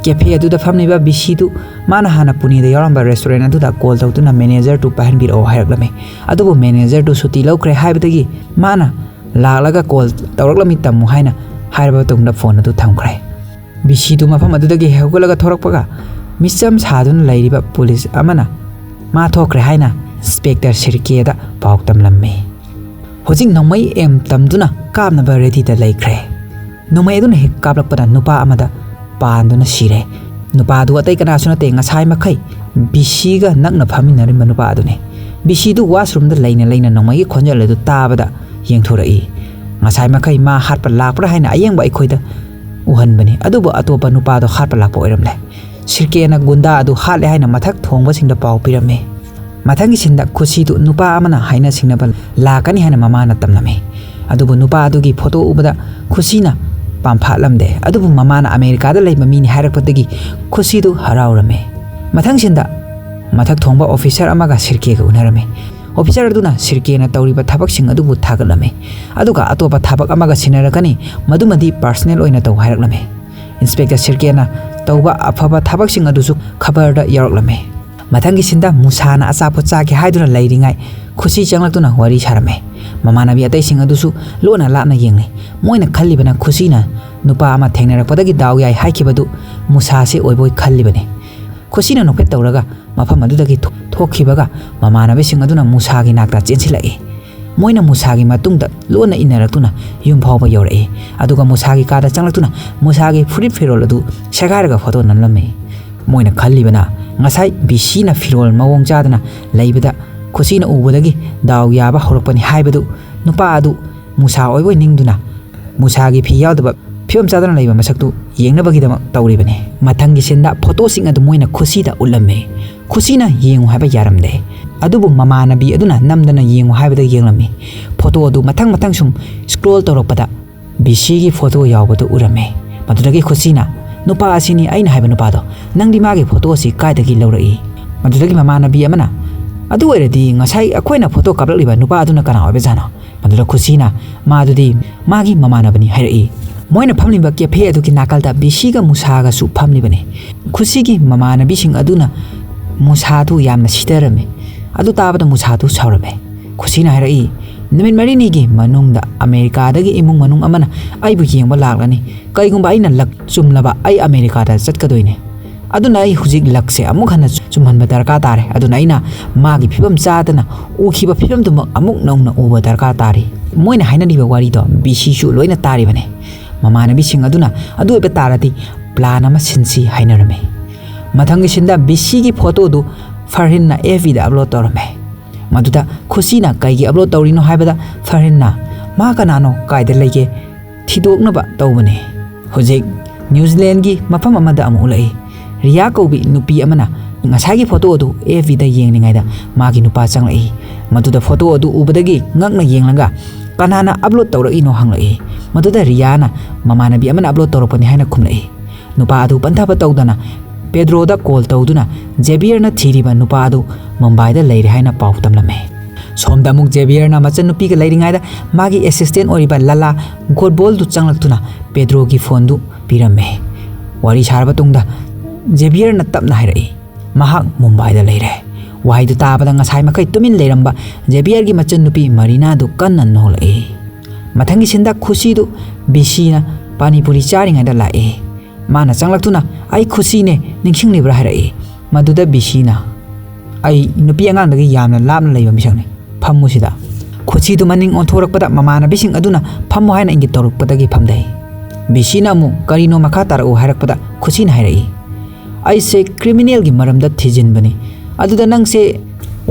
ꯀꯦꯐꯦ ꯑꯗꯨꯗ ꯐꯝꯂꯤꯕ ꯕꯤꯁꯤꯗꯨ ꯃꯥꯅ ꯍꯥꯟꯅ ꯄꯨꯅꯦꯗ ꯌꯥꯎꯔꯝꯕ ꯔꯦꯁꯇꯨꯔꯦꯟ ꯑꯗꯨꯗ ꯀꯣꯜ ꯇꯧꯗꯨꯅ ꯃꯦꯅꯦꯖꯔꯗꯨ ꯄꯥꯏꯍꯟꯕꯤꯔꯛꯑꯣ ꯍꯥꯏꯔꯛꯂꯝꯃꯤ꯫ ꯑꯗꯨꯕꯨ ꯃꯦꯅꯦꯖꯔꯗꯨ ꯁꯨꯇꯤ ꯂꯧꯈ꯭ꯔꯦ ꯍꯥꯏꯕꯗꯒꯤ ꯃꯥꯅ ꯂꯥꯛꯂꯒ ꯀꯣꯜ ꯇꯧꯔꯛꯂꯝꯃꯤ ꯇꯝꯃꯨ ꯍꯥꯏꯅ ꯍꯥꯏꯔꯕ ꯃꯇꯨꯡꯗ ꯐꯣꯟ ꯑꯗꯨ ꯊꯝꯈ꯭ꯔꯦ꯫ ꯕꯤꯁꯤꯗꯨ ꯃꯐꯝ ꯑꯗꯨꯗꯒꯤ ꯍꯧꯒꯠꯂꯒ ꯊꯣꯔꯛꯄꯒ ꯃꯤꯆꯝ ꯁꯥꯗꯨꯅ ꯂꯩꯔꯤꯕ ꯄꯨꯂꯤꯁ ꯑꯃꯅ ꯃꯥ ꯊꯣꯛꯈ꯭ꯔꯦ ꯍꯥꯏꯅ ꯏꯟꯁꯄꯦꯛꯇꯔ ꯁꯤꯔꯀꯦꯗ ꯄꯥꯎ ꯇꯝꯂꯝꯃꯤ꯫ ꯍꯧꯖꯤꯛ ꯅꯣꯡꯃꯩ ꯑꯦꯝ ꯇꯝꯗꯨꯅ ꯀꯥꯞꯅꯕ ꯔꯦꯗꯤꯗ ꯂꯩꯈ꯭ꯔꯦ꯫ ꯅꯣꯡꯃꯩ ꯑꯗꯨꯅ ꯍꯦꯛ ꯀꯥꯞꯂꯛꯄꯗ ꯅꯨꯄꯥ ꯑꯃꯗ ꯄꯥꯟꯗꯨꯅ ꯁꯤꯔꯦ꯫ ꯅꯨꯄꯥ ꯑꯗꯨ ꯑꯇꯩ ꯀꯅꯥꯁꯨ ꯅꯠꯇꯦ, ꯉꯁꯥꯏ ꯃꯈꯩ ꯕꯤꯁꯤꯒ ꯅꯛꯅ ꯐꯝꯃꯤꯟꯅꯔꯝꯕ ꯅꯨꯄꯥ ꯑꯗꯨꯅꯤ꯫ ꯕꯤꯁꯤꯗꯨ ꯋꯥꯁꯔꯨꯝꯗ ꯂꯩꯅ ꯂꯩꯅ ꯅꯣꯡꯃꯩꯒꯤ ꯈꯣꯟꯖꯦꯜ ꯑꯗꯨ ꯇꯥꯕꯗ ꯌꯦꯡꯊꯣꯔꯛꯏ꯫ ꯉꯁꯥꯏ ꯃꯈꯩ ꯃꯥ ꯍꯥꯠꯄ ꯂꯥꯛꯄ꯭ꯔꯥ ꯍꯥꯏꯅ ꯑꯌꯦꯡꯕ ꯑꯩꯈꯣꯏꯗ ꯎꯍꯟꯕꯅꯤ, ꯑꯗꯨꯕꯨ ꯑꯇꯣꯞꯄ ꯅꯨꯄꯥꯗꯣ ꯍꯥꯠꯄ ꯂꯥꯛꯄ ꯑꯣꯏꯔꯝꯂꯦ꯫ ꯁꯤꯔꯀꯦꯅ ꯒꯨꯟꯗꯥ ꯑꯗꯨ ꯍꯥꯠꯂꯦ ꯍꯥꯏꯅ ꯃꯊꯛ ꯊꯣꯡꯕꯁꯤꯡꯗ ꯄꯥꯎ ꯄꯤꯔꯝꯃꯤ꯫ ꯃꯊꯪꯒꯤ ꯁꯤꯟꯗ ꯈꯨꯁꯤꯗꯨ ꯅꯨꯄꯥ ꯑꯃꯅ ꯍꯥꯏꯅ ꯁꯤꯡꯅꯕ ꯂꯥꯛꯀꯅꯤ ꯍꯥꯏꯅ ꯃꯃꯥꯅ ꯇꯝꯂꯝꯃꯤ꯫ ꯑꯗꯨꯕꯨ ꯅꯨꯄꯥ ꯑꯗꯨꯒꯤ ꯐꯣꯇꯣ ꯎꯕꯗ ꯈꯨꯁꯤꯅ ꯄꯥꯝꯐꯥꯠꯂꯝꯗꯦ꯫ ꯑꯗꯨꯕꯨ ꯃꯃꯥꯅ ꯑꯃꯦꯔꯤꯀꯥꯗ ꯂꯩꯕ ꯃꯤꯅꯤ ꯍꯥꯏꯔꯛꯄꯗꯒꯤ ꯈꯨꯁꯤꯗꯨ ꯍꯔꯥꯎꯔꯝꯃꯤ꯫ ꯃꯊꯪ ꯁꯤꯟꯗ ꯃꯊꯛ ꯊꯣꯡꯕ ꯑꯣꯐꯤꯁꯔ ꯑꯃꯒ ꯁꯤꯔꯀꯦꯒ ꯎꯅꯔꯝꯃꯤ꯫ ꯑꯣꯐꯤꯁꯔ ꯑꯗꯨꯅ ꯁꯤꯔꯀꯦꯅ ꯇꯧꯔꯤꯕ ꯊꯕꯛꯁꯤꯡ ꯑꯗꯨꯕꯨ ꯊꯥꯒꯠꯂꯝꯃꯤ꯫ ꯑꯗꯨꯒ ꯑꯇꯣꯞꯄ ꯊꯕꯛ ꯑꯃꯒ ꯁꯤꯟꯅꯔꯛꯀꯅꯤ, ꯃꯗꯨꯃꯗꯤ ꯄꯥꯔꯁꯅꯦꯜ ꯑꯣꯏꯅ ꯇꯧ ꯍꯥꯏꯔꯛꯂꯝꯃꯤ꯫ ꯏꯟꯁꯄꯦꯛꯇꯔ ꯁꯤꯔꯀꯦꯅ ꯇꯧꯕ ꯑꯐꯕ ꯊꯕꯛꯁꯤꯡ ꯑꯗꯨꯁꯨ ꯈꯕꯔꯗ ꯌꯥꯎꯔꯛꯂꯝꯃꯤ꯫ ꯃꯊꯪꯒꯤ ꯁꯤꯟꯗ ꯃꯨꯁꯥꯅ ꯑꯆꯥꯄꯣꯠ ꯆꯥꯒꯦ ꯍꯥꯏꯗꯨꯅ ꯂꯩꯔꯤꯉꯥꯏ ꯈꯨꯁꯤ ꯆꯪꯂꯛꯇꯨꯅ ꯋꯥꯔꯤ ꯁꯥꯔꯝꯃꯤ꯫ ꯃꯃꯥꯟꯅꯕꯤ ꯑꯇꯩꯁꯤꯡ ꯑꯗꯨꯁꯨ ꯂꯣꯟꯅ ꯂꯥꯞꯅ ꯌꯦꯡꯂꯤ꯫ ꯃꯣꯏꯅ ꯈꯜꯂꯤꯕꯅ ꯈꯨꯁꯤꯅ ꯅꯨꯄꯥ ꯑꯃ ꯊꯦꯡꯅꯔꯛꯄꯗꯒꯤ ꯗꯥꯎ ꯌꯥꯏ ꯍꯥꯏꯈꯤꯕꯗꯨ ꯃꯨꯁꯥꯁꯦ ꯑꯣꯏꯕꯣꯏ ꯈꯜꯂꯤꯕꯅꯤ꯫ ꯈꯨꯁꯤꯅ ꯅꯣꯛꯐꯦꯠ ꯇꯧꯔꯒ ꯃꯐꯝ ꯑꯗꯨꯗꯒꯤ ꯊꯣ-, ꯊꯣꯛꯈꯤꯕꯒ ꯃꯃꯥꯟꯅꯕꯤꯁꯤꯡ ꯑꯗꯨꯅ ꯃꯨꯁꯥꯒꯤ ꯅꯥꯛꯇ ꯆꯦꯟꯁꯤꯜꯂꯛꯏ꯫ ꯃꯣꯏꯅ ꯃꯨꯁꯥꯒꯤ ꯃꯇꯨꯡꯗ ꯂꯣꯟꯅ ꯏꯟꯅꯔꯛꯇꯨꯅ ꯌꯨꯝ ꯐꯥꯎꯕ ꯌꯧꯔꯛꯏ꯫ ꯑꯗꯨꯒ ꯃꯨꯁꯥꯒꯤ ꯀꯥꯗ ꯆꯪꯂꯛꯇꯨꯅ ꯃꯨꯁꯥꯒꯤ ꯐꯨꯔꯤꯠ ꯐꯤꯔꯣꯜ ꯑꯗꯨ ꯁꯦꯒꯥꯏꯔꯒ ꯐꯣꯇꯣ ꯅꯝꯂꯝꯃꯤ꯫ ꯃꯣꯏꯅ ꯈꯜꯂꯤꯕꯅ, ꯉꯁꯥꯏ ꯕꯤꯁꯤꯅ ꯐꯤꯔꯣꯜ ꯃꯑꯣꯡ ꯆꯥꯗꯅ ꯂꯩꯕꯗ ꯈꯨꯁꯤꯅ ꯎꯕꯗꯒꯤ ꯗꯥꯎ ꯌꯥꯕ ꯍꯧꯔꯛꯄꯅꯤ ꯍꯥꯏꯕꯗꯨ ꯅꯨꯄꯥ ꯑꯗꯨ ꯃꯨꯁꯥ ꯑꯣꯏꯕꯣꯏ ꯅꯤꯡꯗꯨꯅ ꯃꯨꯁꯥꯒꯤ ꯐꯤ ꯌꯥꯎꯗꯕ ꯐꯤꯕꯝ ꯆꯥꯗꯅ ꯂꯩꯕ ꯃꯁꯛꯇꯨ ꯌꯦꯡꯅꯕꯒꯤꯗꯃꯛ ꯇꯧꯔꯤꯕꯅꯤ꯫ ꯃꯊꯪꯒꯤ ꯁꯤꯟꯗ ꯐꯣꯇꯣꯁꯤꯡ ꯑꯗꯨ ꯃꯣꯏꯅ ꯈꯨꯁꯤꯗ ꯎꯠꯂꯝꯃꯤ꯫ ꯈꯨꯁꯤꯅ ꯌꯦꯡꯉꯨ ꯍꯥꯏꯕ ꯌꯥꯔꯝꯗꯦ꯫ ꯑꯗꯨꯕꯨ ꯃꯃꯥꯟꯅꯕꯤ ꯑꯗꯨꯅ ꯅꯝꯗꯅ ꯌꯦꯡꯉꯨ ꯍꯥꯏꯕꯗ ꯌꯦꯡꯂꯝꯃꯤ꯫ ꯐꯣꯇꯣ ꯑꯗꯨ ꯃꯊꯪ ꯃꯊꯪ ꯁꯨꯝ ꯁ꯭ꯀ꯭ꯔꯣꯜ ꯇꯧꯔꯛꯄꯗ ꯕꯤꯁꯤꯒꯤ ꯐꯣꯇꯣ ꯌꯥꯎꯕꯗꯨ ꯎꯔꯝꯃꯤ꯫ ꯃꯗꯨꯗꯒꯤ ꯈꯨꯁꯤꯅ, "ꯅꯨꯄꯥ ꯑꯁꯤꯅꯤ ꯑꯩꯅ ꯍꯥꯏꯕ ꯅꯨꯄꯥꯗꯣ, ꯅꯪꯗꯤ ꯃꯥꯒꯤ ꯐꯣꯇꯣ ꯑꯁꯤ ꯀꯥꯏꯗꯒꯤ ꯂꯧꯔꯛꯏ?" ꯃꯗꯨꯗꯒꯤ ꯃꯃꯥꯟꯅꯕꯤ ꯑꯃꯅ, "ꯑꯗꯨ ꯑꯣꯏꯔꯗꯤ ꯉꯁꯥꯏ ꯑꯩꯈꯣꯏꯅ ꯐꯣꯇꯣ ꯀꯥꯞꯂꯛꯂꯤꯕ ꯅꯨꯄꯥ ꯑꯗꯨꯅ ꯀꯅꯥ ꯑꯣꯏꯕꯖꯥꯠꯅꯣ?" ꯃꯗꯨꯗ ꯈꯨꯁꯤꯅ, "ꯃꯥꯗꯨꯗꯤ ꯃꯥꯒꯤ ꯃꯃꯥꯟꯅꯕꯅꯤ" ꯍꯥꯏꯔꯛꯏ꯫ ꯃꯣꯏꯅ ꯐꯝꯂꯤꯕ ꯀꯦꯐꯦ ꯑꯗꯨꯒꯤ ꯅꯥꯀꯜꯗ ꯕꯤꯁꯤꯒ ꯃꯨꯁꯥꯒꯁꯨ ꯐꯝꯂꯤꯕꯅꯤ꯫ ꯈꯨꯁꯤꯒꯤ ꯃꯃꯥꯟꯅꯕꯤꯁꯤꯡ ꯑꯗꯨꯅ ꯃꯨꯁꯥꯗꯨ ꯌꯥꯝꯅ ꯁꯤꯊꯔꯝꯃꯤ꯫ ꯑꯗꯨ ꯇꯥꯕꯗ ꯃꯨꯁꯥꯗꯨ ꯁꯥꯎꯔꯝꯃꯤ꯫ ꯈꯨꯁꯤꯅ ꯍꯥꯏꯔꯛꯏ, "ꯅꯨꯃꯤꯠ ꯃꯔꯤꯅꯤꯒꯤ ꯃꯅꯨꯡꯗ ꯑꯃꯦꯔꯤꯀꯥꯗꯒꯤ ꯏꯃꯨꯡ ꯃꯅꯨꯡ ꯑꯃꯅ ꯑꯩꯕꯨ ꯌꯦꯡꯕ ꯂꯥꯛꯂꯅꯤ꯫ ꯀꯩꯒꯨꯝꯕ ꯑꯩꯅ ꯂꯛ ꯆꯨꯝꯂꯕ, ꯑꯩ ꯑꯃꯦꯔꯤꯀꯥꯗ ꯆꯠꯀꯗꯣꯏꯅꯤ꯫ ꯑꯗꯨꯅ ꯑꯩ ꯍꯧꯖꯤꯛ ꯂꯛꯁꯦ ꯑꯃꯨꯛ ꯍꯟꯅ ꯆꯨꯝꯍꯟꯕ ꯗꯔꯀꯥꯔ ꯇꯥꯔꯦ꯫ ꯑꯗꯨꯅ ꯑꯩꯅ ꯃꯥꯒꯤ ꯐꯤꯕꯝ ꯆꯥꯗꯅ ꯎꯈꯤꯕ ꯐꯤꯕꯝꯗꯨꯃꯛ ꯑꯃꯨꯛ ꯅꯧꯅ ꯎꯕ ꯗꯔꯀꯥꯔ ꯇꯥꯔꯤ꯫" ꯃꯣꯏꯅ ꯍꯥꯏꯅꯔꯤꯕ ꯋꯥꯔꯤꯗꯣ ꯕꯤꯁꯤꯁꯨ ꯂꯣꯏꯅ ꯇꯥꯔꯤꯕꯅꯤ꯫ ꯃꯃꯥꯟꯅꯕꯤꯁꯤꯡ ꯑꯗꯨꯅ ꯑꯗꯨ ꯑꯣꯏꯕ ꯇꯥꯔꯗꯤ ꯄ꯭ꯂꯥꯟ ꯑꯃ ꯁꯤꯟꯁꯤ ꯍꯥꯏꯅꯔꯝꯃꯤ꯫ ꯃꯊꯪꯒꯤ ꯁꯤꯟꯗ ꯕꯤꯁꯤꯒꯤ ꯐꯣꯇꯣꯗꯨ ꯐꯔꯍꯤꯟꯅ ꯑꯦꯐ ꯕꯤꯗ ꯑꯞꯂꯣꯗ ꯇꯧꯔꯝꯃꯤ꯫ ꯃꯗꯨꯗ ꯈꯨꯁꯤꯅ ꯀꯩꯒꯤ ꯑꯞꯂꯣꯗ ꯇꯧꯔꯤꯅꯣ ꯍꯥꯏꯕꯗ ꯐꯔꯍꯤꯟꯅ, "ꯃꯥ ꯀꯅꯥꯅꯣ, ꯀꯥꯏꯗ ꯂꯩꯒꯦ, ꯊꯤꯗꯣꯛꯅꯕ ꯇꯧꯕꯅꯦ꯫" ꯍꯧꯖꯤꯛ ꯅ꯭ꯌꯨꯖꯤꯂꯦꯟꯒꯤ ꯃꯐꯝ ꯑꯃꯗ ꯑꯃꯨꯛ ꯎꯠꯂꯛꯏ꯫ ꯔꯤꯌꯥ ꯀꯧꯕꯤ ꯅꯨꯄꯤ ꯑꯃꯅ ꯉꯁꯥꯏꯒꯤ ꯐꯣꯇꯣ ꯑꯗꯨ ꯑꯦꯐ ꯕꯤꯗ ꯌꯦꯡꯂꯤꯉꯩꯗ ꯃꯥꯒꯤ ꯅꯨꯄꯥ ꯆꯪꯂꯛꯏ꯫ ꯃꯗꯨꯗ ꯐꯣꯇꯣ ꯑꯗꯨ ꯎꯕꯗꯒꯤ ꯉꯛꯅ ꯌꯦꯡꯂꯒ, "ꯀꯅꯥꯅ ꯑꯞꯂꯣꯗ ꯇꯧꯔꯛꯏꯅꯣ?" ꯍꯪꯂꯛꯏ꯫ ꯃꯗꯨꯗ ꯔꯤꯌꯥꯅ ꯃꯃꯥꯟꯅꯕꯤ ꯑꯃꯅ ꯑꯞꯂꯣꯗ ꯇꯧꯔꯛꯄꯅꯤ ꯍꯥꯏꯅ ꯈꯨꯝꯂꯛꯏ꯫ ꯅꯨꯄꯥ ꯑꯗꯨ ꯄꯟꯊꯕ ꯇꯧꯗꯅ ꯄꯦꯗ꯭ꯔꯣꯗ ꯀꯣꯜ ꯇꯧꯗꯨꯅ ꯖꯦꯕꯤꯌꯔꯅ ꯊꯤꯔꯤꯕ ꯅꯨꯄꯥ ꯑꯗꯨ ꯃꯨꯝꯕꯥꯏꯗ ꯂꯩꯔꯦ ꯍꯥꯏꯅ ꯄꯥꯎ ꯇꯝꯂꯝꯃꯤ꯫ ꯁꯣꯝꯗ ꯑꯃꯨꯛ ꯖꯦꯕꯤꯌꯔꯅ ꯃꯆꯟꯅꯨꯄꯤꯒ ꯂꯩꯔꯤꯉꯩꯗ ꯃꯥꯒꯤ ꯑꯦꯁꯤꯁꯇꯦꯟ ꯑꯣꯏꯔꯤꯕ ꯂꯂꯥ ꯒꯣꯗꯕꯣꯜꯗꯨ ꯆꯪꯂꯛꯇꯨꯅ ꯄꯦꯗ꯭ꯔꯣꯒꯤ ꯐꯣꯟꯗꯨ ꯄꯤꯔꯝꯃꯤ꯫ ꯋꯥꯔꯤ ꯁꯥꯔꯕ ꯇꯨꯡꯗ ꯖꯦꯕꯤꯌꯔꯅ ꯇꯞꯅ ꯍꯥꯏꯔꯛꯏ, "ꯃꯍꯥꯛ ꯃꯨꯝꯕꯥꯏꯗ ꯂꯩꯔꯦ꯫" ꯋꯥꯍꯩꯗꯨ ꯇꯥꯕꯗ ꯉꯁꯥꯏ ꯃꯈꯩ ꯇꯨꯃꯤꯟ ꯂꯩꯔꯝꯕ ꯖꯦꯕꯤꯌꯔꯒꯤ ꯃꯆꯟꯅꯨꯄꯤ ꯃꯔꯤꯅꯥꯗꯨ ꯀꯟꯅ ꯅꯣꯛꯂꯛꯏ꯫ ꯃꯊꯪꯒꯤ ꯁꯤꯟꯗ ꯈꯨꯁꯤꯗꯨ ꯕꯤꯁꯤꯅ ꯄꯥꯅꯤꯄꯨꯔꯤ ꯆꯥꯔꯤꯉꯩꯗ ꯂꯥꯛꯏ꯫ ꯃꯥꯅ ꯆꯪꯂꯛꯇꯨꯅ, "ꯑꯩ ꯈꯨꯁꯤꯅꯦ, ꯅꯤꯡꯁꯤꯡꯂꯤꯕ꯭ꯔꯥ?" ꯍꯥꯏꯔꯛꯏ꯫ ꯃꯗꯨꯗ ꯕꯤꯁꯤꯅ, "ꯑꯩ ꯅꯨꯄꯤ ꯑꯉꯥꯡꯗꯒꯤ ꯌꯥꯝꯅ ꯂꯥꯞꯅ ꯂꯩꯕ ꯃꯤꯁꯛꯅꯤ꯫ ꯐꯝꯃꯨ ꯁꯤꯗ꯫" ꯈꯨꯁꯤꯗꯨ ꯃꯅꯤꯡ ꯑꯣꯟꯊꯣꯔꯛꯄꯗ ꯃꯃꯥꯟꯅꯕꯤꯁꯤꯡ ꯑꯗꯨꯅ ꯐꯝꯃꯨ ꯍꯥꯏꯅ ꯏꯪꯒꯤꯠ ꯇꯧꯔꯛꯄꯗꯒꯤ ꯐꯝꯗꯩ꯫ ꯕꯤꯁꯤꯅ ꯑꯃꯨꯛ, "ꯀꯔꯤꯅꯣ, ꯃꯈꯥ ꯇꯥꯔꯛꯎ" ꯍꯥꯏꯔꯛꯄꯗ ꯈꯨꯁꯤꯅ ꯍꯥꯏꯔꯛꯏ, "ꯑꯩꯁꯦ ꯀ꯭ꯔꯤꯃꯤꯅꯦꯜꯒꯤ ꯃꯔꯝꯗ ꯊꯤꯖꯤꯟꯕꯅꯤ꯫ ꯑꯗꯨꯗ ꯅꯪꯁꯦ?"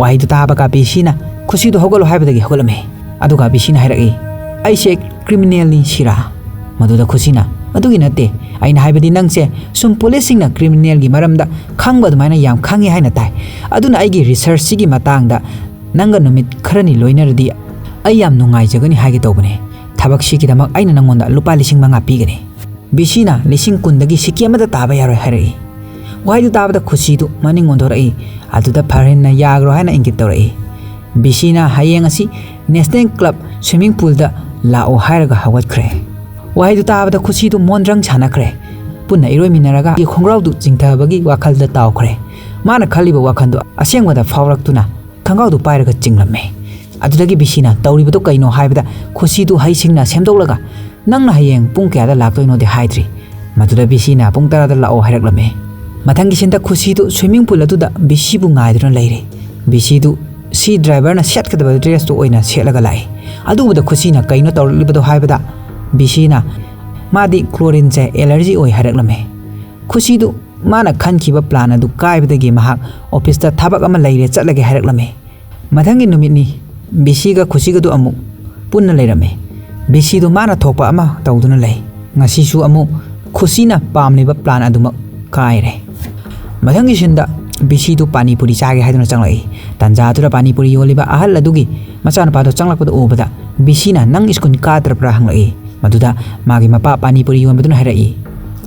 ꯋꯥꯍꯩꯗꯨ ꯇꯥꯕꯒ ꯕꯤꯁꯤꯅ ꯈꯨꯁꯤꯗꯨ ꯍꯧꯒꯠꯂꯣ ꯍꯥꯏꯕꯗꯒꯤ ꯍꯧꯒꯠꯂꯝꯃꯤ꯫ ꯑꯗꯨꯒ ꯕꯤꯁꯤꯅ ꯍꯥꯏꯔꯛꯏ, "ꯑꯩꯁꯦ ꯀ꯭ꯔꯤꯃꯤꯅꯦꯜꯅꯤ ꯁꯤꯔꯥ?" ꯃꯗꯨꯗ ꯈꯨꯁꯤꯅ, "ꯑꯗꯨꯒꯤ ꯅꯠꯇꯦ, ꯑꯩꯅ ꯍꯥꯏꯕꯗꯤ ꯅꯪꯁꯦ ꯁꯨꯝ ꯄꯨꯂꯤꯁꯁꯤꯡꯅ ꯀ꯭ꯔꯤꯃꯤꯅꯦꯜꯒꯤ ꯃꯔꯝꯗ ꯈꯪꯕ ꯑꯗꯨꯃꯥꯏꯅ ꯌꯥꯝ ꯈꯪꯉꯤ ꯍꯥꯏꯅ ꯇꯥꯏ꯫ ꯑꯗꯨꯅ ꯑꯩꯒꯤ ꯔꯤꯁꯔꯆꯁꯤꯒꯤ ꯃꯇꯥꯡꯗ ꯅꯪꯒ ꯅꯨꯃꯤꯠ ꯈꯔꯅꯤ ꯂꯣꯏꯅꯔꯗꯤ ꯑꯩ ꯌꯥꯝ ꯅꯨꯡꯉꯥꯏꯖꯒꯅꯤ ꯍꯥꯏꯒꯦ ꯇꯧꯕꯅꯦ꯫ ꯊꯕꯛꯁꯤꯒꯤꯗꯃꯛ ꯑꯩꯅ ꯅꯪꯉꯣꯟꯗ ꯂꯨꯄꯥ ꯂꯤꯁꯤꯡ ꯃꯉꯥ ꯄꯤꯒꯅꯤ꯫" ꯕꯤꯁꯤꯅ ꯂꯤꯁꯤꯡ ꯀꯨꯟꯗꯒꯤ ꯁꯤꯀꯤ ꯑꯃꯠꯇ ꯇꯥꯕ ꯌꯥꯔꯣꯏ ꯍꯥꯏꯔꯛꯏ꯫ ꯋꯥꯍꯩꯗꯨ ꯇꯥꯕꯗ ꯈꯨꯁꯤꯗꯨ ꯃꯅꯤꯡ ꯑꯣꯟꯊꯣꯔꯛꯏ꯫ ꯑꯗꯨꯗ ꯐꯔꯍꯤꯟꯅ ꯌꯥꯈ꯭ꯔꯣ ꯍꯥꯏꯅ ꯏꯪꯒꯤꯠ ꯇꯧꯔꯛꯏ꯫ ꯕꯤꯁꯤꯅ ꯍꯌꯦꯡ ꯑꯁꯤ ꯅꯦꯁꯅꯦꯜ ꯀ꯭ꯂꯕ ꯁ꯭ꯋꯤꯃꯤꯡ ꯄꯨꯜꯗ ꯂꯥꯛꯑꯣ ꯍꯥꯏꯔꯒ ꯍꯧꯒꯠꯈ꯭ꯔꯦ꯫ ꯋꯥꯍꯩꯗꯨ ꯇꯥꯕꯗ ꯈꯨꯁꯤꯗꯨ ꯃꯣꯟꯗ꯭ꯔꯪ ꯁꯥꯟꯅꯈ꯭ꯔꯦ꯫ ꯄꯨꯟꯅ ꯏꯔꯣꯏꯃꯤꯟꯅꯔꯒ ꯈꯣꯡꯒ꯭ꯔꯥꯎꯗꯨ ꯆꯤꯡꯊꯕꯒꯤ ꯋꯥꯈꯜꯗ ꯇꯥꯎꯈ꯭ꯔꯦ꯫ ꯃꯥꯅ ꯈꯜꯂꯤꯕ ꯋꯥꯈꯜꯗꯨ ꯑꯁꯦꯡꯕꯗ ꯐꯥꯎꯔꯛꯇꯨꯅ ꯈꯣꯡꯒ꯭ꯔꯥꯎꯗꯨ ꯄꯥꯏꯔꯒ ꯆꯤꯡꯂꯝꯃꯦ꯫ ꯑꯗꯨꯗꯒꯤ ꯕꯤꯁꯤꯅ ꯇꯧꯔꯤꯕꯗꯨ ꯀꯩꯅꯣ ꯍꯥꯏꯕꯗ ꯈꯨꯁꯤꯗꯨ ꯍꯩꯁꯤꯡꯅ ꯁꯦꯝꯗꯣꯛꯂꯒ, "ꯅꯪꯅ ꯍꯌꯦꯡ ꯄꯨꯡ ꯀꯌꯥꯗ ꯂꯥꯛꯇꯣꯏꯅꯣꯗꯤ ꯍꯥꯏꯗ꯭ꯔꯤ꯫" ꯃꯗꯨꯗ ꯕꯤꯁꯤꯅ ꯄꯨꯡ ꯇꯔꯥꯗ ꯂꯥꯛꯑꯣ ꯍꯥꯏꯔꯛꯂꯝꯃꯦ꯫ ꯃꯊꯪꯒꯤ ꯁꯤꯟꯗ ꯈꯨꯁꯤꯗꯨ ꯁ꯭ꯋꯤꯃꯤꯡ ꯄꯨꯜ ꯑꯗꯨꯗ ꯕꯤꯁꯤꯕꯨ ꯉꯥꯏꯗꯨꯅ ꯂꯩꯔꯦ꯫ ꯕꯤꯁꯤꯗꯨ ꯁꯤ ꯗ꯭ꯔꯥꯏꯚꯔꯅ ꯁꯦꯠꯀꯗꯕ ꯗ꯭ꯔꯦꯁꯇꯨ ꯑꯣꯏꯅ ꯁꯦꯠꯂꯒ ꯂꯥꯛꯏ꯫ ꯑꯗꯨ ꯎꯕꯗ ꯈꯨꯁꯤꯅ ꯀꯩꯅꯣ ꯇꯧꯔꯛꯂꯤꯕꯗꯣ ꯍꯥꯏꯕꯗ ꯕꯤꯁꯤꯅ ꯃꯥꯗꯤ ꯀ꯭ꯂꯣꯔꯤꯟꯁꯦ ꯑꯦꯂꯔꯖꯤ ꯑꯣꯏ ꯍꯥꯏꯔꯛꯂꯝꯃꯦ꯫ ꯈꯨꯁꯤꯗꯨ ꯃꯥꯅ ꯈꯟꯈꯤꯕ ꯄ꯭ꯂꯥꯟ ꯑꯗꯨ ꯀꯥꯏꯕꯗꯒꯤ ꯃꯍꯥꯛ ꯑꯣꯐꯤꯁꯇ ꯊꯕꯛ ꯑꯃ ꯂꯩꯔꯦ ꯆꯠꯂꯒꯦ ꯍꯥꯏꯔꯛꯂꯝꯃꯤ꯫ ꯃꯊꯪꯒꯤ ꯅꯨꯃꯤꯠꯅꯤ꯫ ꯕꯤꯁꯤꯒ ꯈꯨꯁꯤꯒꯗꯨ ꯑꯃꯨꯛ ꯄꯨꯟꯅ ꯂꯩꯔꯝꯃꯤ꯫ ꯕꯤꯁꯤꯗꯨ ꯃꯥꯅ ꯊꯣꯛꯄ ꯑꯃ ꯇꯧꯗꯨꯅ ꯂꯩ꯫ ꯉꯁꯤꯁꯨ ꯑꯃꯨꯛ ꯈꯨꯁꯤꯅ ꯄꯥꯝꯂꯤꯕ ꯄ꯭ꯂꯥꯟ ꯑꯗꯨꯃꯛ ꯀꯥꯏꯔꯦ꯫ ꯃꯊꯪꯒꯤ ꯁꯤꯟꯗ ꯕꯤꯁꯤꯗꯨ ꯄꯥꯅꯤꯄꯨꯔꯤ ꯆꯥꯒꯦ ꯍꯥꯏꯗꯨꯅ ꯆꯪꯂꯛꯏ꯫ ꯇꯥꯟꯖꯥꯗꯨꯗ ꯄꯥꯅꯤꯄꯨꯔꯤ ꯌꯣꯜꯂꯤꯕ ꯑꯍꯜ ꯑꯗꯨꯒꯤ ꯃꯆꯥꯅꯨꯄꯥꯗꯨ ꯆꯪꯂꯛꯄꯗꯨ ꯎꯕꯗ ꯕꯤꯁꯤꯅ, "ꯅꯪ ꯁ꯭ꯀꯨꯜ ꯀꯥꯗ꯭ꯔꯕ꯭ꯔꯥ?" ꯍꯪꯂꯛꯏ꯫ ꯃꯗꯨꯗ ꯃꯥꯒꯤ ꯃꯄꯥ ꯄꯥꯅꯤꯄꯨꯔꯤ ꯌꯣꯟꯕꯗꯨꯅ ꯍꯥꯏꯔꯛꯏ,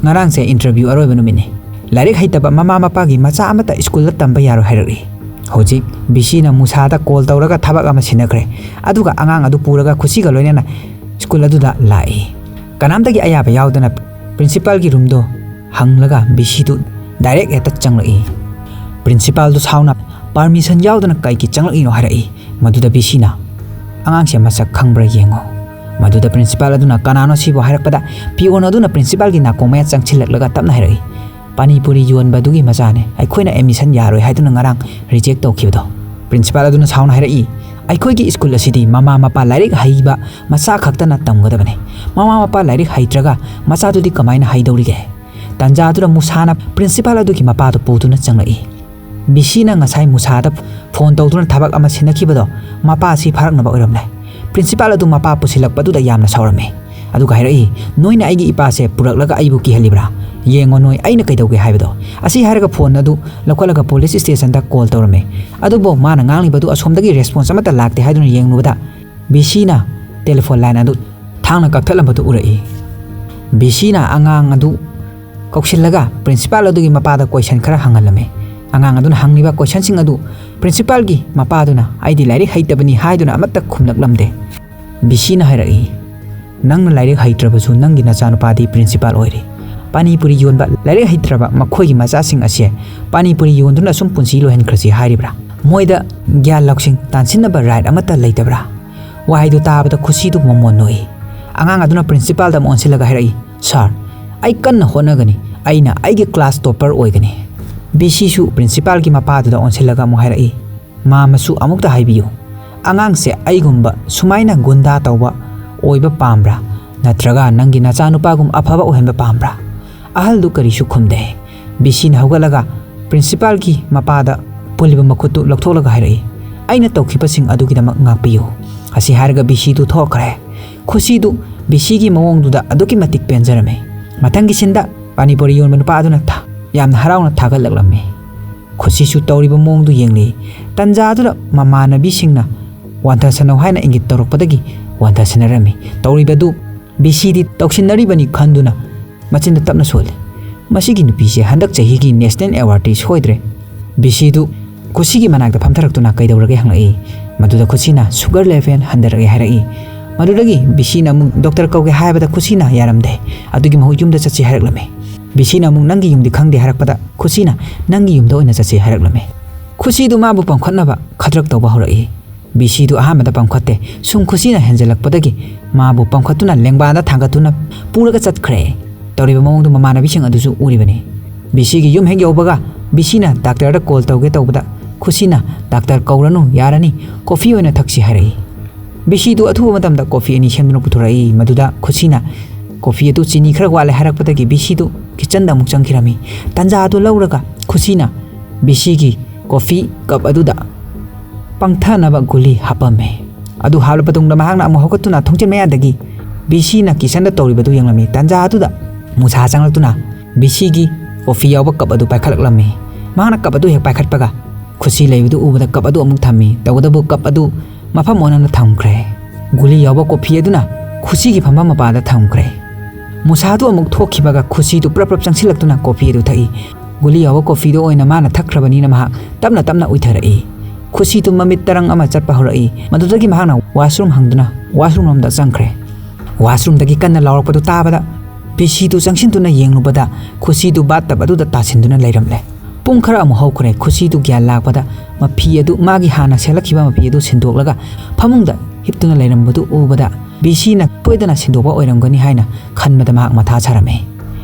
"ꯉꯔꯥꯡꯁꯦ ꯏꯟꯇꯔꯚ꯭ꯌꯨ ꯑꯔꯣꯏꯕ ꯅꯨꯃꯤꯠꯅꯤ꯫ ꯂꯥꯏꯔꯤꯛ ꯍꯩꯇꯕ ꯃꯃꯥ ꯃꯄꯥꯒꯤ ꯃꯆꯥ ꯑꯃꯠꯇ ꯁ꯭ꯀꯨꯜꯗ ꯇꯝꯕ ꯌꯥꯔꯣꯏ" ꯍꯥꯏꯔꯛꯏ꯫ ꯍꯧꯖꯤꯛ ꯕꯤꯁꯤꯅ ꯃꯨꯁꯥꯗ ꯀꯣꯜ ꯇꯧꯔꯒ ꯊꯕꯛ ꯑꯃ ꯁꯤꯟꯅꯈ꯭ꯔꯦ꯫ ꯑꯗꯨꯒ ꯑꯉꯥꯡ ꯑꯗꯨ ꯄꯨꯔꯒ ꯈꯨꯁꯤꯒ ꯂꯣꯏꯅꯅ ꯁ꯭ꯀꯨꯜ ꯑꯗꯨꯗ ꯂꯥꯛꯏ꯫ ꯀꯅꯥꯝꯇꯒꯤ ꯑꯌꯥꯕ ꯌꯥꯎꯗꯅ ꯄ꯭ꯔꯤꯟꯁꯤꯄꯥꯜꯒꯤ ꯔꯨꯝꯗꯣ ꯍꯪꯂꯒ ꯕꯤꯁꯤꯗꯨ ꯗꯥꯏꯔꯦꯛ ꯍꯦꯛꯇ ꯆꯪꯂꯛꯏ꯫ ꯄ꯭ꯔꯤꯟꯁꯤꯄꯥꯜꯗꯨ ꯁꯥꯎꯅ, "ꯄꯥꯔꯃꯤꯁꯟ ꯌꯥꯎꯗꯅ ꯀꯩꯒꯤ ꯆꯪꯂꯛꯂꯤꯅꯣ?" ꯍꯥꯏꯔꯛꯏ꯫ ꯃꯗꯨꯗ ꯕꯤꯁꯤꯅ, "ꯑꯉꯥꯡꯁꯦ ꯃꯁꯛ ꯈꯪꯕ꯭ꯔꯥ ꯌꯦꯡꯉꯣ꯫" ꯃꯗꯨꯗ ꯄ꯭ꯔꯤꯟꯁꯤꯄꯥꯜ ꯑꯗꯨꯅ ꯀꯅꯥꯅꯣ ꯁꯤꯕꯨ ꯍꯥꯏꯔꯛꯄꯗ ꯄꯤꯌꯣꯟ ꯑꯗꯨꯅ ꯄ꯭ꯔꯤꯟꯁꯤꯄꯥꯜꯒꯤ ꯅꯥꯀꯣꯡ ꯃꯌꯥ ꯆꯪꯁꯤꯜꯂꯛꯂꯒ ꯇꯞꯅ ꯍꯥꯏꯔꯛꯏ, "ꯄꯥꯅꯤꯄꯨꯔꯤ ꯌꯣꯟꯕꯗꯨꯒꯤ ꯃꯆꯥꯅꯦ, ꯑꯩꯈꯣꯏꯅ ꯑꯦꯗꯃꯤꯁꯟ ꯌꯥꯔꯣꯏ ꯍꯥꯏꯗꯨꯅ ꯉꯔꯥꯡ ꯔꯤꯖꯦꯛ ꯇꯧꯈꯤꯕꯗꯣ꯫" ꯄ꯭ꯔꯤꯟꯁꯤꯄꯥꯜ ꯑꯗꯨꯅ ꯁꯥꯎꯅ ꯍꯥꯏꯔꯛꯏ, "ꯑꯩꯈꯣꯏꯒꯤ ꯁ꯭ꯀꯨꯜ ꯑꯁꯤꯗꯤ ꯃꯃꯥ ꯃꯄꯥ ꯂꯥꯏꯔꯤꯛ ꯍꯩꯕ ꯃꯆꯥ ꯈꯛꯇꯅ ꯇꯝꯒꯗꯕꯅꯤ꯫ ꯃꯃꯥ ꯃꯄꯥ ꯂꯥꯏꯔꯤꯛ ꯍꯩꯇ꯭ꯔꯒ ꯃꯆꯥꯗꯨꯗꯤ ꯀꯃꯥꯏꯅ ꯍꯩꯗꯧꯔꯤꯒꯦ? ꯇꯥꯟꯖꯥꯗꯨꯗ ꯃꯨꯁꯥꯅ ꯄ꯭ꯔꯤꯟꯁꯤꯄꯥꯜ ꯑꯗꯨꯒꯤ ꯃꯄꯥꯗꯨ ꯄꯨꯗꯨꯅ ꯆꯪꯂꯛꯏ꯫ ꯕꯤꯁꯤꯅ ꯉꯁꯥꯏ ꯃꯨꯁꯥꯗ ꯐꯣꯟ ꯇꯧꯗꯨꯅ ꯊꯕꯛ ꯑꯃ ꯁꯤꯟꯅꯈꯤꯕꯗꯣ ꯃꯄꯥ ꯑꯁꯤ ꯐꯥꯔꯛꯅꯕ ꯑꯣꯏꯔꯝꯂꯦ꯫ ꯄ꯭ꯔꯤꯟꯁꯤꯄꯥꯜ ꯑꯗꯨ ꯃꯄꯥ ꯄꯨꯁꯤꯜꯂꯛꯄꯗꯨꯗ ꯌꯥꯝꯅ ꯁꯥꯎꯔꯝꯃꯤ꯫ ꯑꯗꯨꯒ ꯍꯥꯏꯔꯛꯏ, "ꯅꯣꯏꯅ ꯑꯩꯒꯤ ꯏꯄꯥꯁꯦ ꯄꯨꯔꯛꯂꯒ ꯑꯩꯕꯨ ꯀꯤꯍꯜꯂꯤꯕ꯭ꯔꯥ? ꯌꯦꯡꯉꯣ ꯅꯣꯏ ꯑꯩꯅ ꯀꯩꯗꯧꯒꯦ ꯍꯥꯏꯕꯗꯣ"꯫ ꯑꯁꯤ ꯍꯥꯏꯔꯒ ꯐꯣꯟ ꯑꯗꯨ ꯂꯧꯈꯠꯂꯒ ꯄꯨꯂꯤꯁ ꯁ꯭ꯇꯦꯁꯟꯗ ꯀꯣꯜ ꯇꯧꯔꯝꯃꯤ꯫ ꯑꯗꯨꯕꯨ ꯃꯥꯅ ꯉꯥꯡꯂꯤꯕꯗꯨ ꯑꯁꯣꯝꯗꯒꯤ ꯔꯦꯁꯄꯣꯟꯁ ꯑꯃꯠꯇ ꯂꯥꯛꯇꯦ ꯍꯥꯏꯗꯨꯅ ꯌꯦꯡꯂꯨꯕꯗ ꯕꯤꯁꯤꯅ ꯇꯦꯂꯤꯐꯣꯟ ꯂꯥꯏꯟ ꯑꯗꯨ ꯊꯥꯡꯅ ꯀꯛꯊꯠꯂꯝꯕꯗꯨ ꯎꯔꯛꯏ꯫ ꯕꯤꯁꯤꯅ ꯑꯉꯥꯡ ꯑꯗꯨ ꯀꯧꯁꯤꯜꯂꯒ ꯄ꯭ꯔꯤꯟꯁꯤꯄꯥꯜ ꯑꯗꯨꯒꯤ ꯃꯄꯥꯗ ꯀꯣꯏꯁꯟ ꯈꯔ ꯍꯪꯍꯜꯂꯝꯃꯤ꯫ ꯑꯉꯥꯡ ꯑꯗꯨꯅ ꯍꯪꯂꯤꯕ ꯀꯣꯏꯁꯟꯁꯤꯡ ꯑꯗꯨ ꯄ꯭ꯔꯤꯟꯁꯤꯄꯥꯜꯒꯤ ꯃꯄꯥꯗꯨꯅ "ꯑꯩꯗꯤ ꯂꯥꯏꯔꯤꯛ ꯍꯩꯇꯕꯅꯤ" ꯍꯥꯏꯗꯨꯅ ꯑꯃꯠꯇ ꯈꯨꯝꯂꯛꯂꯝꯗꯦ꯫ ꯕꯤꯁꯤꯅ ꯍꯥꯏꯔꯛꯏ, "ꯅꯪꯅ ꯂꯥꯏꯔꯤꯛ ꯍꯩꯇ꯭ꯔꯕꯁꯨ ꯅꯪꯒꯤ ꯅꯆꯥꯅꯨꯄꯥꯗꯤ ꯄ꯭ꯔꯤꯟꯁꯤꯄꯥꯜ ꯑꯣꯏꯔꯦ꯫ ꯄꯥꯅꯤꯄꯨꯔꯤ ꯌꯣꯟꯕ ꯂꯥꯏꯔꯤꯛ ꯍꯩꯇ꯭ꯔꯕ ꯃꯈꯣꯏꯒꯤ ꯃꯆꯥꯁꯤꯡ ꯑꯁꯦ ꯄꯥꯅꯤꯄꯨꯔꯤ ꯌꯣꯟꯗꯨꯅ ꯁꯨꯝ ꯄꯨꯟꯁꯤ ꯂꯣꯏꯍꯟꯈ꯭ꯔꯁꯤ ꯍꯥꯏꯔꯤꯕ꯭ꯔꯥ? ꯃꯣꯏꯗ ꯒ꯭ꯌꯥꯟ ꯂꯧꯁꯤꯡ ꯇꯥꯟꯁꯤꯟꯅꯕ ꯔꯥꯏꯠ ꯑꯃꯠꯇ ꯂꯩꯇꯕ꯭ꯔꯥ?" ꯋꯥꯍꯩꯗꯨ ꯇꯥꯕꯗ ꯈꯨꯁꯤꯗꯨ ꯃꯣꯃꯣꯟ ꯅꯣꯛꯏ꯫ ꯑꯉꯥꯡ ꯑꯗꯨꯅ ꯄ꯭ꯔꯤꯟꯁꯤꯄꯥꯜꯗ ꯑꯃꯨꯛ ꯑꯣꯟꯁꯤꯜꯂꯒ ꯍꯥꯏꯔꯛꯏ, "ꯁꯥꯔ, ꯑꯩ ꯀꯟꯅ ꯍꯣꯠꯅꯒꯅꯤ꯫ ꯑꯩꯅ ꯑꯩꯒꯤ ꯀ꯭ꯂꯥꯁ ꯇꯣꯞꯄꯔ ꯑꯣꯏꯒꯅꯤ"꯫ ꯕꯤꯁꯤꯁꯨ ꯄ꯭ꯔꯤꯟꯁꯤꯄꯥꯜꯒꯤ ꯃꯄꯥꯗꯨꯗ ꯑꯣꯟꯁꯤꯜꯂꯒ ꯑꯃꯨꯛ ꯍꯥꯏꯔꯛꯏ, "ꯃꯥꯃꯁꯨ ꯑꯃꯨꯛꯇ ꯍꯥꯏꯕꯤꯌꯨ, ꯑꯉꯥꯡꯁꯦ ꯑꯩꯒꯨꯝꯕ ꯁꯨꯃꯥꯏꯅ ꯒꯨꯟꯗꯥ ꯇꯧꯕ ꯑꯣꯏꯕ ꯄꯥꯝꯕ꯭ꯔꯥ? ꯅꯠꯇ꯭ꯔꯒ ꯅꯪꯒꯤ ꯅꯆꯥꯅꯨꯄꯥꯒꯨꯝ ꯑꯐꯕ ꯑꯣꯏꯍꯟꯕ ꯄꯥꯝꯕ꯭ꯔꯥ?" ꯑꯍꯜꯗꯨ ꯀꯔꯤꯁꯨ ꯈꯨꯝꯗꯦ꯫ ꯕꯤꯁꯤꯅ ꯍꯧꯒꯠꯂꯒ ꯄ꯭ꯔꯤꯟꯁꯤꯄꯥꯜꯒꯤ ꯃꯄꯥꯗ ꯄꯨꯜꯂꯤꯕ ꯃꯈꯨꯠꯇꯨ ꯂꯧꯊꯣꯛꯂꯒ ꯍꯥꯏꯔꯛꯏ, "ꯑꯩꯅ ꯇꯧꯈꯤꯕꯁꯤꯡ ꯑꯗꯨꯒꯤꯗꯃꯛ ꯉꯥꯛꯄꯤꯌꯨ"꯫ ꯑꯁꯤ ꯍꯥꯏꯔꯒ ꯕꯤꯁꯤꯗꯨ ꯊꯣꯛꯈ꯭ꯔꯦ꯫ ꯈꯨꯁꯤꯗꯨ ꯕꯤꯁꯤꯒꯤ ꯃꯑꯣꯡꯗꯨꯗ ꯑꯗꯨꯛꯀꯤ ꯃꯇꯤꯛ ꯄꯦꯟꯖꯔꯝꯃꯤ꯫ ꯃꯊꯪꯒꯤ ꯁꯤꯟꯗ ꯄꯥꯅꯤꯄꯨꯔꯤ ꯌꯣꯟꯕ ꯅꯨꯄꯥ ꯑꯗꯨꯅ ꯊꯥ-, ꯌꯥꯝꯅ ꯍꯔꯥꯎꯅ ꯊꯥꯒꯠꯂꯛꯂꯝꯃꯤ꯫ ꯈꯨꯁꯤꯁꯨ ꯇꯧꯔꯤꯕ ꯃꯑꯣꯡꯗꯨ ꯌꯦꯡꯂꯤ꯫ ꯇꯟꯖꯥ ꯑꯗꯨꯗ ꯃꯃꯥꯟꯅꯕꯤꯁꯤꯡꯅ "ꯋꯥꯟꯊꯁꯅꯧ" ꯍꯥꯏꯅ ꯏꯪꯒꯤꯠ ꯇꯧꯔꯛꯄꯗꯒꯤ ꯋꯥꯟꯊꯁꯅꯔꯝꯃꯤ꯫ ꯇꯧꯔꯤꯕꯗꯨ ꯕꯤꯁꯤꯗꯤ ꯇꯧꯁꯤꯟꯅꯔꯤꯕꯅꯤ ꯈꯟꯗꯨꯅ ꯃꯆꯤꯟꯗ ꯇꯞꯅ ꯁꯣꯜꯂꯤ꯫ "ꯃꯁꯤꯒꯤ ꯅꯨꯄꯤꯁꯦ ꯍꯟꯗꯛ ꯆꯍꯤꯒꯤ ꯅꯦꯁꯅꯦꯜ ꯑꯦꯋꯥꯔꯗꯇꯤ ꯁꯣꯏꯗ꯭ꯔꯦ"꯫ ꯕꯤꯁꯤꯗꯨ ꯈꯨꯁꯤꯒꯤ ꯃꯅꯥꯛꯇ ꯐꯝꯊꯔꯛꯇꯨꯅ "ꯀꯩꯗꯧꯔꯒꯦ?" ꯍꯪꯂꯛꯏ꯫ ꯃꯗꯨꯗ ꯈꯨꯁꯤꯅ "ꯁꯨꯒꯔ ꯂꯦꯚꯦꯜ ꯍꯟꯊꯔꯛꯑꯦ" ꯍꯥꯏꯔꯛꯏ꯫ ꯃꯗꯨꯗꯒꯤ ꯕꯤꯁꯤꯅ ꯑꯃꯨꯛ ꯗꯣꯛꯇꯔ ꯀꯧꯒꯦ ꯍꯥꯏꯕꯗ ꯈꯨꯁꯤꯅ ꯌꯥꯔꯝꯗꯦ꯫ ꯑꯗꯨꯒꯤ ꯃꯍꯨꯠ ꯌꯨꯝꯗ ꯆꯠꯁꯤ ꯍꯥꯏꯔꯛꯂꯝꯃꯤ꯫ ꯕꯤꯁꯤꯅ ꯑꯃꯨꯛ "ꯅꯪꯒꯤ ꯌꯨꯝꯗꯤ ꯈꯪꯗꯦ" ꯍꯥꯏꯔꯛꯄꯗ ꯈꯨꯁꯤꯅ "ꯅꯪꯒꯤ ꯌꯨꯝꯗ ꯑꯣꯏꯅ ꯆꯠꯁꯤ" ꯍꯥꯏꯔꯛꯂꯝꯃꯤ꯫ ꯈꯨꯁꯤꯗꯨ ꯃꯥꯕꯨ ꯄꯝꯈꯠꯅꯕ ꯈꯗ꯭ꯔꯛ ꯇꯧꯕ ꯍꯧꯔꯛꯏ꯫ ꯕꯤꯁꯤꯗꯨ ꯑꯍꯥꯟꯕꯗ ꯄꯝꯈꯠꯇꯦ꯫ ꯁꯨꯝ ꯈꯨꯁꯤꯅ ꯍꯦꯟꯖꯜꯂꯛꯄꯗꯒꯤ ꯃꯥꯕꯨ ꯄꯝꯈꯠꯇꯨꯅ ꯂꯦꯡꯕꯥꯟꯗ ꯊꯥꯡꯒꯠꯇꯨꯅ ꯄꯨꯔꯒ ꯆꯠꯈ꯭ꯔꯦ꯫ ꯇꯧꯔꯤꯕ ꯃꯑꯣꯡꯗꯨ ꯃꯃꯥꯟꯅꯕꯤꯁꯤꯡ ꯑꯗꯨꯁꯨ ꯎꯔꯤꯕꯅꯤ꯫ ꯕꯤꯁꯤꯒꯤ ꯌꯨꯝ ꯍꯦꯛ ꯌꯧꯕꯒ ꯕꯤꯁꯤꯅ ꯗꯥꯛꯇꯔꯗ ꯀꯣꯜ ꯇꯧꯒꯦ ꯇꯧꯕꯗ ꯈꯨꯁꯤꯅ "ꯗꯥꯛꯇꯔ ꯀꯧꯔꯅꯨ, ꯌꯥꯔꯅꯤ, ꯀꯣꯐꯤ ꯑꯣꯏꯅ ꯊꯛꯁꯤ" ꯍꯥꯏꯔꯛꯏ꯫ ꯕꯤꯁꯤꯗꯨ ꯑꯊꯨꯕ ꯃꯇꯝꯗ ꯀꯣꯐꯤ ꯑꯅꯤ ꯁꯦꯝꯗꯨꯅ ꯄꯨꯊꯣꯔꯛꯏ꯫ ꯃꯗꯨꯗ ꯈꯨꯁꯤꯅ ꯀꯣꯐꯤ ꯑꯗꯨ ꯆꯤꯅꯤ ꯈꯔ ꯋꯥꯠꯂꯦ ꯍꯥꯏꯔꯛꯄꯗꯒꯤ ꯕꯤꯁꯤꯗꯨ ꯀꯤꯆꯟꯗ ꯑꯃꯨꯛ ꯆꯪꯈꯤꯔꯝꯃꯤ꯫ ꯇꯥꯟꯖꯥ ꯑꯗꯨ ꯂꯧꯔꯒ ꯈꯨꯁꯤꯅ ꯕꯤꯁꯤꯒꯤ ꯀꯣꯐꯤ ꯀꯞ ꯑꯗꯨꯗ ꯄꯪꯊꯅꯕ ꯒꯨꯂꯤ ꯍꯥꯞꯄꯝꯃꯦ꯫ ꯑꯗꯨ ꯍꯥꯞꯂꯕ ꯇꯨꯡꯗ ꯃꯍꯥꯛꯅ ꯑꯃꯨꯛ ꯍꯧꯒꯠꯇꯨꯅ ꯊꯣꯡꯖꯤꯟ ꯃꯌꯥꯗꯒꯤ ꯕꯤꯁꯤꯅ ꯀꯤꯆꯟꯗ ꯇꯧꯔꯤꯕꯗꯨ ꯌꯦꯡꯂꯝꯃꯤ꯫ ꯇꯥꯟꯖꯥ ꯑꯗꯨꯗ ꯃꯨꯁꯥ ꯆꯪꯂꯛꯇꯨꯅ ꯕꯤꯁꯤꯒꯤ ꯀꯣꯐꯤ ꯌꯥꯎꯕ ꯀꯞ ꯑꯗꯨ ꯄꯥꯏꯈꯠꯂꯛꯂꯝꯃꯤ꯫ ꯃꯍꯥꯛꯅ ꯀꯞ ꯑꯗꯨ ꯍꯦꯛ ꯄꯥꯏꯈꯠꯄꯒ ꯈꯨꯁꯤ ꯂꯩꯕꯗꯨ ꯎꯕꯗ ꯀꯞ ꯑꯗꯨ ꯑꯃꯨꯛ ꯊꯝꯃꯤ꯫ ꯇꯧꯕꯇꯕꯨ ꯀꯞ ꯑꯗꯨ ꯃꯐꯝ ꯑꯣꯟꯅꯅ ꯊꯝꯈ꯭ꯔꯦ꯫ ꯒꯨꯂꯤ ꯌꯥꯎꯕ ꯀꯣꯐꯤ ꯑꯗꯨꯅ ꯈꯨꯁꯤꯒꯤ ꯐꯝꯐꯝ ꯃꯄꯥꯗ ꯊꯝꯈ꯭ꯔꯦ꯫ ꯃꯨꯁꯥꯗꯨ ꯑꯃꯨꯛ ꯊꯣꯛꯈꯤꯕꯒ ꯈꯨꯁꯤꯗꯨ ꯄ꯭ꯔꯞ ꯄ꯭ꯔꯞ ꯆꯪꯁꯤꯜꯂꯛꯇꯨꯅ ꯀꯣꯐꯤ ꯑꯗꯨ ꯊꯛꯏ꯫ ꯒꯨꯂꯤ ꯌꯥꯎꯕ ꯀꯣꯐꯤꯗꯨ ꯑꯣꯏꯅ ꯃꯥꯅ ꯊꯛꯈ꯭ꯔꯕꯅꯤꯅ ꯃꯍꯥꯛ ꯇꯞꯅ ꯇꯞꯅ ꯎꯏꯊꯔꯛꯏ꯫ ꯈꯨꯁꯤꯗꯨ ꯃꯃꯤꯠ ꯇꯔꯪ ꯑꯃ ꯆꯠꯄ ꯍꯧꯔꯛꯏ꯫ ꯃꯗꯨꯗꯒꯤ ꯃꯍꯥꯛꯅ ꯋꯥꯁꯔꯨꯝ ꯍꯪꯗꯨꯅ ꯋꯥꯁꯔꯨꯝ ꯂꯣꯝꯗ ꯆꯪꯈ꯭ꯔꯦ꯫ ꯋꯥꯁꯔꯨꯝꯗꯒꯤ ꯀꯟꯅ ꯂꯥꯎꯔꯛꯄꯗꯨ ꯇꯥꯕꯗ ꯕꯤꯁꯤꯗꯨ ꯆꯪꯁꯤꯟꯗꯨꯅ ꯌꯦꯡꯂꯨꯕꯗ ꯈꯨꯁꯤꯗꯨ ꯕꯥꯠꯇꯞ ꯑꯗꯨꯗ ꯇꯥꯁꯤꯟꯗꯨꯅ ꯂꯩꯔꯝꯂꯦ꯫ ꯄꯨꯡ ꯈꯔ ꯑꯃꯨꯛ ꯍꯧꯈ꯭ꯔꯦ꯫ ꯈꯨꯁꯤꯗꯨ ꯒ꯭ꯌꯥꯟ ꯂꯥꯛꯄꯗ ꯃꯐꯤ ꯑꯗꯨ, ꯃꯥꯒꯤ ꯍꯥꯟꯅ ꯁꯦꯠꯂꯛꯈꯤꯕ ꯃꯐꯤ ꯑꯗꯨ ꯁꯤꯟꯗꯣꯛꯂꯒ ꯐꯃꯨꯡꯗ ꯍꯤꯞꯇꯨꯅ ꯂꯩꯔꯝꯕꯗꯨ ꯎꯕꯗ ꯕꯤꯁꯤꯅ ꯁꯣꯏꯗꯅ ꯁꯤꯟꯗꯣꯛꯄ ꯑꯣꯏꯔꯝꯒꯅꯤ ꯍꯥꯏꯅ ꯈꯟꯕꯗ ꯃꯍꯥꯛ ꯃꯊꯥ ꯁꯥꯔꯝꯃꯤ꯫